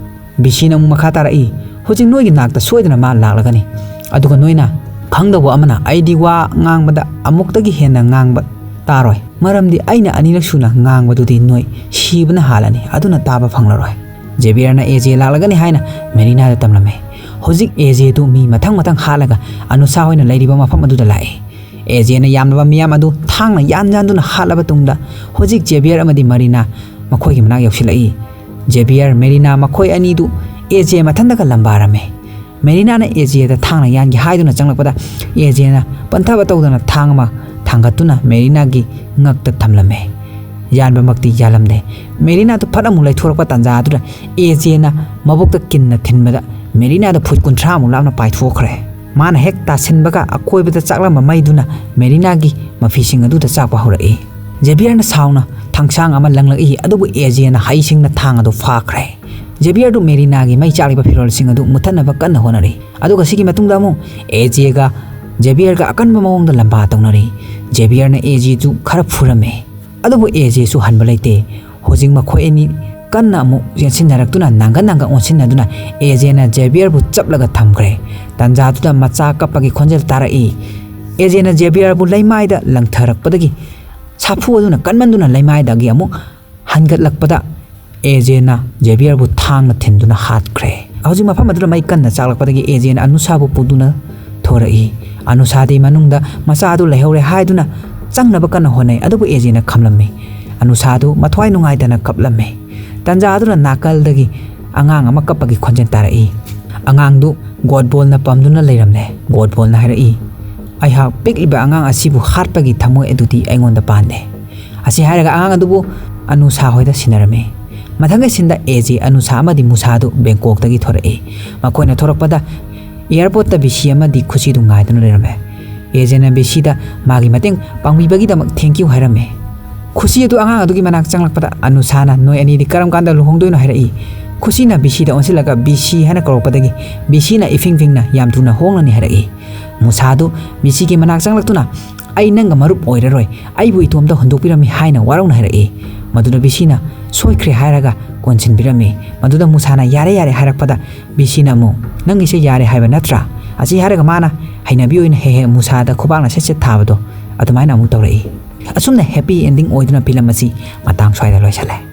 ꯕꯤꯁꯤꯅ ꯑꯃꯨꯛ ꯃꯈꯥ ꯇꯥꯔꯛꯏ, "ꯍꯧꯖꯤꯛ ꯅꯣꯏꯒꯤ ꯅꯥꯛꯇ ꯁꯣꯏꯗꯅ ꯃꯥ ꯂꯥꯛꯂꯒꯅꯤ꯫ ꯑꯗꯨꯒ ꯅꯣꯏꯅ ꯈꯪꯗꯧꯕ ꯑꯃꯅ, ꯑꯩꯗꯤ ꯋꯥ ꯉꯥꯡꯕꯗ ꯑꯃꯨꯛꯇꯒꯤ ꯍꯦꯟꯅ ꯉꯥꯡꯕ ꯇꯥꯔꯣꯏ, ꯃꯔꯝꯗꯤ ꯑꯩꯅ ꯑꯅꯤꯔꯛ ꯁꯨꯅ ꯉꯥꯡꯕꯗꯨꯗꯤ ꯅꯣꯏ ꯁꯤꯕꯅ ꯍꯥꯜꯂꯅꯤ, ꯑꯗꯨꯅ ꯇꯥꯕ ꯐꯪꯂꯔꯣꯏ"꯫ ꯖꯦꯕꯤꯌꯔꯅ ꯑꯦꯖꯦ ꯂꯥꯛꯂꯒꯅꯤ ꯍꯥꯏꯅ ꯃꯦꯔꯤꯅꯥꯗ ꯇꯝꯂꯝꯃꯤ꯫ ꯍꯧꯖꯤꯛ ꯑꯦꯖꯦꯗꯨ ꯃꯤ ꯃꯊꯪ ꯃꯊꯪ ꯍꯥꯠꯂꯒ ꯑꯅꯨꯁꯥ ꯍꯣꯏꯅ ꯂꯩꯔꯤꯕ ꯃꯐꯝ ꯑꯗꯨꯗ ꯂꯥꯛꯏ꯫ ꯑꯦꯖꯦꯅ ꯌꯥꯝꯂꯕ ꯃꯤꯌꯥꯝ ꯑꯗꯨ ꯊꯥꯡꯅ ꯌꯥꯟ ꯌꯥꯟꯗꯨꯅ ꯍꯥꯠꯂꯕ ꯇꯨꯡꯗ ꯍꯧꯖꯤꯛ ꯖꯦꯕꯤꯌꯔ ꯑꯃꯗꯤ ꯃꯔꯤꯅꯥ ꯃꯈꯣꯏꯒꯤ ꯃꯅꯥꯛ ꯌꯧꯁꯤꯜꯂꯛꯏ꯫ ꯖꯦꯕꯤꯌꯔ, ꯃꯦꯔꯤꯅꯥ ꯃꯈꯣꯏ ꯑꯅꯤꯗꯨ ꯑꯦꯖꯦ ꯃꯊꯟꯇꯒ ꯂꯝꯕꯥꯔꯝꯃꯤ꯫ ꯃꯦꯔꯤꯅꯥꯅ ꯑꯦꯖꯦꯗ ꯊꯥꯡꯅ ꯌꯥꯟꯒꯦ ꯍꯥꯏꯗꯨꯅ ꯆꯪꯂꯛꯄꯗ ꯑꯦꯖꯦꯅ ꯄꯟꯊꯕ ꯇꯧꯗꯅ ꯊꯥꯡ ꯑꯃ ꯊꯥꯡꯒꯠꯇꯨꯅ ꯃꯦꯔꯤꯅꯥꯒꯤ ꯉꯛꯇ ꯊꯝꯂꯝꯃꯦ꯫ ꯌꯥꯟꯕꯃꯛꯇꯤ ꯌꯥꯜꯂꯝꯗꯦ꯫ ꯃꯦꯔꯤꯅꯥꯗꯨ ꯐꯠ ꯑꯃꯨꯛ ꯂꯩꯊꯣꯔꯛꯄ ꯇꯥꯟꯖꯥ ꯑꯗꯨꯗ ꯑꯦꯖꯦꯅ ꯃꯕꯨꯛꯇ ꯀꯤꯟꯅ ꯊꯤꯟꯕꯗ ꯃꯦꯔꯤꯅꯥꯗ ꯐꯨꯠ ꯀꯨꯟꯊ꯭ꯔꯥꯃꯨꯛ ꯂꯥꯞꯅ ꯄꯥꯏꯊꯣꯛꯈ꯭ꯔꯦ꯫ ꯃꯥꯅ ꯍꯦꯛ ꯇꯥꯁꯤꯟꯕꯒ ꯑꯀꯣꯏꯕꯗ ꯆꯥꯛꯂꯝꯕ ꯃꯩꯗꯨꯅ ꯃꯦꯔꯤꯅꯥꯒꯤ ꯃꯐꯤꯁꯤꯡ ꯑꯗꯨꯗ ꯆꯥꯛꯄ ꯍꯧꯔꯛꯏ꯫ ꯖꯦꯕꯤꯌꯔꯅ ꯁꯥꯎꯅ ꯊꯥꯡꯁꯥꯡ ꯑꯃ ꯂꯪꯂꯛꯏ, ꯑꯗꯨꯕꯨ ꯑꯦꯖꯦꯅ ꯍꯩꯁꯤꯡꯅ ꯊꯥꯡ ꯑꯗꯨ ꯐꯥꯈ꯭ꯔꯦ꯫ ꯖꯦꯕꯤꯌꯔꯗꯨ ꯃꯦꯔꯤꯅꯥꯒꯤ ꯃꯩ ꯆꯥꯛꯂꯤꯕ ꯐꯤꯔꯣꯜꯁꯤꯡ ꯑꯗꯨ ꯃꯨꯊꯠꯅꯕ ꯀꯟꯅ ꯍꯣꯠꯅꯔꯤ꯫ ꯑꯗꯨꯒ ꯁꯤꯒꯤ ꯃꯇꯨꯡꯗ ꯑꯃꯨꯛ ꯑꯦꯖꯦꯒ ꯖꯦꯕꯤꯌꯔꯒ ꯑꯀꯟꯕ ꯃꯑꯣꯡꯗ ꯂꯝꯕꯥ ꯇꯧꯅꯔꯤ꯫ ꯖꯦꯕꯤꯌꯔꯅ ꯑꯦꯖꯦꯁꯨ ꯈꯔ ꯐꯨꯔꯝꯃꯦ, ꯑꯗꯨꯕꯨ ꯑꯦꯖꯦꯁꯨ ꯍꯟꯕ ꯂꯩꯇꯦ꯫ ꯍꯧꯖꯤꯛ ꯃꯈꯣꯏ ꯑꯅꯤ ꯀꯟꯅ ꯑꯃꯨꯛ ꯆꯦꯟꯁꯤꯟꯅꯔꯛꯇꯨꯅ ꯅꯥꯡꯒꯟ ꯅꯥꯡꯒꯟ ꯑꯣꯟꯁꯤꯟꯅꯗꯨꯅ ꯑꯦꯖꯦꯅ ꯖꯦꯕꯤꯌꯔꯕꯨ ꯆꯞꯂꯒ ꯊꯝꯈ꯭ꯔꯦ꯫ ꯇꯥꯟꯖꯥꯗꯨꯗ ꯃꯆꯥ ꯀꯞꯄꯒꯤ ꯈꯣꯟꯖꯦꯜ ꯇꯥꯔꯛꯏ꯫ ꯑꯦꯖꯦꯅ ꯖꯦꯕꯤꯌꯔꯕꯨ ꯂꯩꯃꯥꯏꯗ ꯂꯪꯊꯔꯛꯄꯗꯒꯤ ꯁꯥꯐꯨ ꯑꯗꯨꯅ ꯀꯟꯃꯟꯗꯨꯅ ꯂꯩꯃꯥꯏꯗꯒꯤ ꯑꯃꯨꯛ ꯍꯟꯒꯠꯂꯛꯄꯗ ꯑꯦꯖꯦꯅ ꯖꯦꯕꯤꯌꯔꯕꯨ ꯊꯥꯡꯅ ꯊꯤꯟꯗꯨꯅ ꯍꯥꯠꯈ꯭ꯔꯦ꯫ ꯍꯧꯖꯤꯛ ꯃꯐꯝ ꯑꯗꯨꯗ ꯃꯩ ꯀꯟꯅ ꯆꯥꯛꯂꯛꯄꯗꯒꯤ ꯑꯦꯖꯦꯅ ꯑꯅꯨꯁꯥꯕꯨ ꯄꯨꯗꯨꯅ ꯊꯣꯔꯛꯏ꯫ ꯑꯅꯨꯁꯥꯗꯤ ꯃꯅꯨꯡꯗ ꯃꯆꯥ ꯑꯗꯨ ꯂꯩꯍꯧꯔꯦ ꯍꯥꯏꯗꯨꯅ ꯆꯪꯅꯕ ꯀꯟꯅ ꯍꯣꯠꯅꯩ, ꯑꯗꯨꯕꯨ ꯑꯦꯖꯦꯅ ꯈꯝꯂꯝꯃꯤ꯫ ꯑꯅꯨꯁꯥꯗꯨ ꯃꯊ꯭ꯋꯥꯏ ꯅꯨꯡꯉꯥꯏꯇꯅ ꯀꯞꯂꯝꯃꯤ꯫ ꯇꯟꯖꯥ ꯑꯗꯨꯗ ꯅꯥꯀꯜꯗꯒꯤ ꯑꯉꯥꯡ ꯑꯃ ꯀꯞꯄꯒꯤ ꯈꯣꯟꯖꯦꯜ ꯇꯥꯔꯛꯏ꯫ ꯑꯉꯥꯡꯗꯨ ꯒꯣꯠꯕꯣꯜꯅ ꯄꯝꯗꯨꯅ ꯂꯩꯔꯝꯂꯦ꯫ ꯒꯣꯠꯕꯣꯜꯅ ꯍꯥꯏꯔꯛꯏ, "ꯑꯩꯍꯥꯛ ꯄꯤꯛꯂꯤꯕ ꯑꯉꯥꯡ ꯑꯁꯤꯕꯨ ꯍꯥꯠꯄꯒꯤ ꯊꯃꯣꯏ ꯑꯗꯨꯗꯤ ꯑꯩꯉꯣꯟꯗ ꯄꯥꯟꯗꯦ"꯫ ꯑꯁꯤ ꯍꯥꯏꯔꯒ ꯑꯉꯥꯡ ꯑꯗꯨꯕꯨ ꯑꯅꯨꯁꯥ ꯍꯣꯏꯗ ꯁꯤꯟꯅꯔꯝꯃꯤ꯫ ꯃꯊꯪꯒꯤ ꯁꯤꯟꯗ ꯑꯦꯖꯦ, ꯑꯅꯨꯁꯥ ꯑꯃꯗꯤ ꯃꯨꯁꯥꯗꯨ ꯕꯦꯡꯀꯣꯛꯇꯒꯤ ꯊꯣꯔꯛꯏ꯫ ꯃꯈꯣꯏꯅ ꯊꯣꯔꯛꯄꯗ ꯑꯦꯌꯥꯔꯄꯣꯔꯠꯇ ꯕꯤꯁꯤ ꯑꯃꯗꯤ ꯈꯨꯁꯤꯗꯨ ꯉꯥꯏꯗꯨꯅ ꯂꯩꯔꯝꯃꯦ꯫ ꯑꯦꯖꯦꯅ ꯕꯤꯁꯤꯗ ꯃꯥꯒꯤ ꯃꯇꯦꯡ ꯄꯥꯡꯕꯤꯕꯒꯤꯗꯃꯛ "Thank you" ꯍꯥꯏꯔꯝꯃꯦ꯫ ꯈꯨꯁꯤ ꯑꯗꯨ ꯑꯉꯥꯡ ꯑꯗꯨꯒꯤ ꯃꯅꯥꯛ ꯆꯪꯂꯛꯄꯗ ꯑꯅꯨꯁꯥꯅ, "ꯅꯣꯏ ꯑꯅꯤꯗꯤ ꯀꯔꯝ ꯀꯥꯟꯗ ꯂꯨꯍꯣꯡꯗꯣꯏꯅꯣ?" ꯍꯥꯏꯔꯛꯏ꯫ ꯈꯨꯁꯤꯅ ꯕꯤꯁꯤꯗ ꯑꯣꯟꯁꯤꯜꯂꯒ ꯕꯤꯁꯤ ꯍꯥꯏꯅ ꯀꯧꯔꯛꯄꯗꯒꯤ ꯕꯤꯁꯤꯅ ꯏꯐꯤꯡ ꯐꯤꯡꯅ, "ꯌꯥꯝ ꯊꯨꯅ ꯍꯣꯡꯂꯅꯤ" ꯍꯥꯏꯔꯛꯏ꯫ ꯃꯨꯁꯥꯗꯨ ꯕꯤꯁꯤꯒꯤ ꯃꯅꯥꯛ ꯆꯪꯂꯛꯇꯨꯅ, "ꯑꯩ ꯅꯪꯒ ꯃꯔꯨꯞ ꯑꯣꯏꯔꯔꯣꯏ, ꯑꯩꯕꯨ ꯏꯇꯣꯝꯇ ꯍꯨꯟꯗꯣꯛꯄꯤꯔꯝꯃꯤ" ꯍꯥꯏꯅ ꯋꯥꯔꯧꯅ ꯍꯥꯏꯔꯛꯏ꯫ ꯃꯗꯨꯗ ꯕꯤꯁꯤꯅ, "ꯁꯣꯏꯈ꯭ꯔꯦ" ꯍꯥꯏꯔꯒ ꯀꯣꯟꯁꯤꯟꯕꯤꯔꯝꯃꯤ꯫ ꯃꯗꯨꯗ ꯃꯨꯁꯥꯅ "ꯌꯥꯔꯦ, ꯌꯥꯔꯦ" ꯍꯥꯏꯔꯛꯄꯗ ꯕꯤꯁꯤꯅ ꯑꯃꯨꯛ, "ꯅꯪꯒꯤꯁꯦ ꯌꯥꯔꯦ ꯍꯥꯏꯕ ꯅꯠꯇ꯭ꯔꯥ?" ꯑꯁꯤ ꯍꯥꯏꯔꯒ ꯃꯥꯅ ꯍꯩꯅꯕꯤ ꯑꯣꯏꯅ ꯍꯦꯛ ꯍꯦꯛ ꯃꯨꯁꯥꯗ ꯈꯨꯕꯥꯛꯅ ꯁꯦꯠ ꯁꯦꯠ ꯊꯥꯕꯗꯣ ꯑꯗꯨꯃꯥꯏꯅ ꯑꯃꯨꯛ ꯇꯧꯔꯛꯏ꯫ ꯑꯁꯨꯝꯅ happy ending ꯑꯣꯏꯗꯨꯅ ꯐꯤꯂꯝ ꯑꯁꯤ ꯃꯇꯥꯡ ꯁ꯭ꯋꯥꯏꯗ ꯂꯣꯏꯁꯜꯂꯦ꯫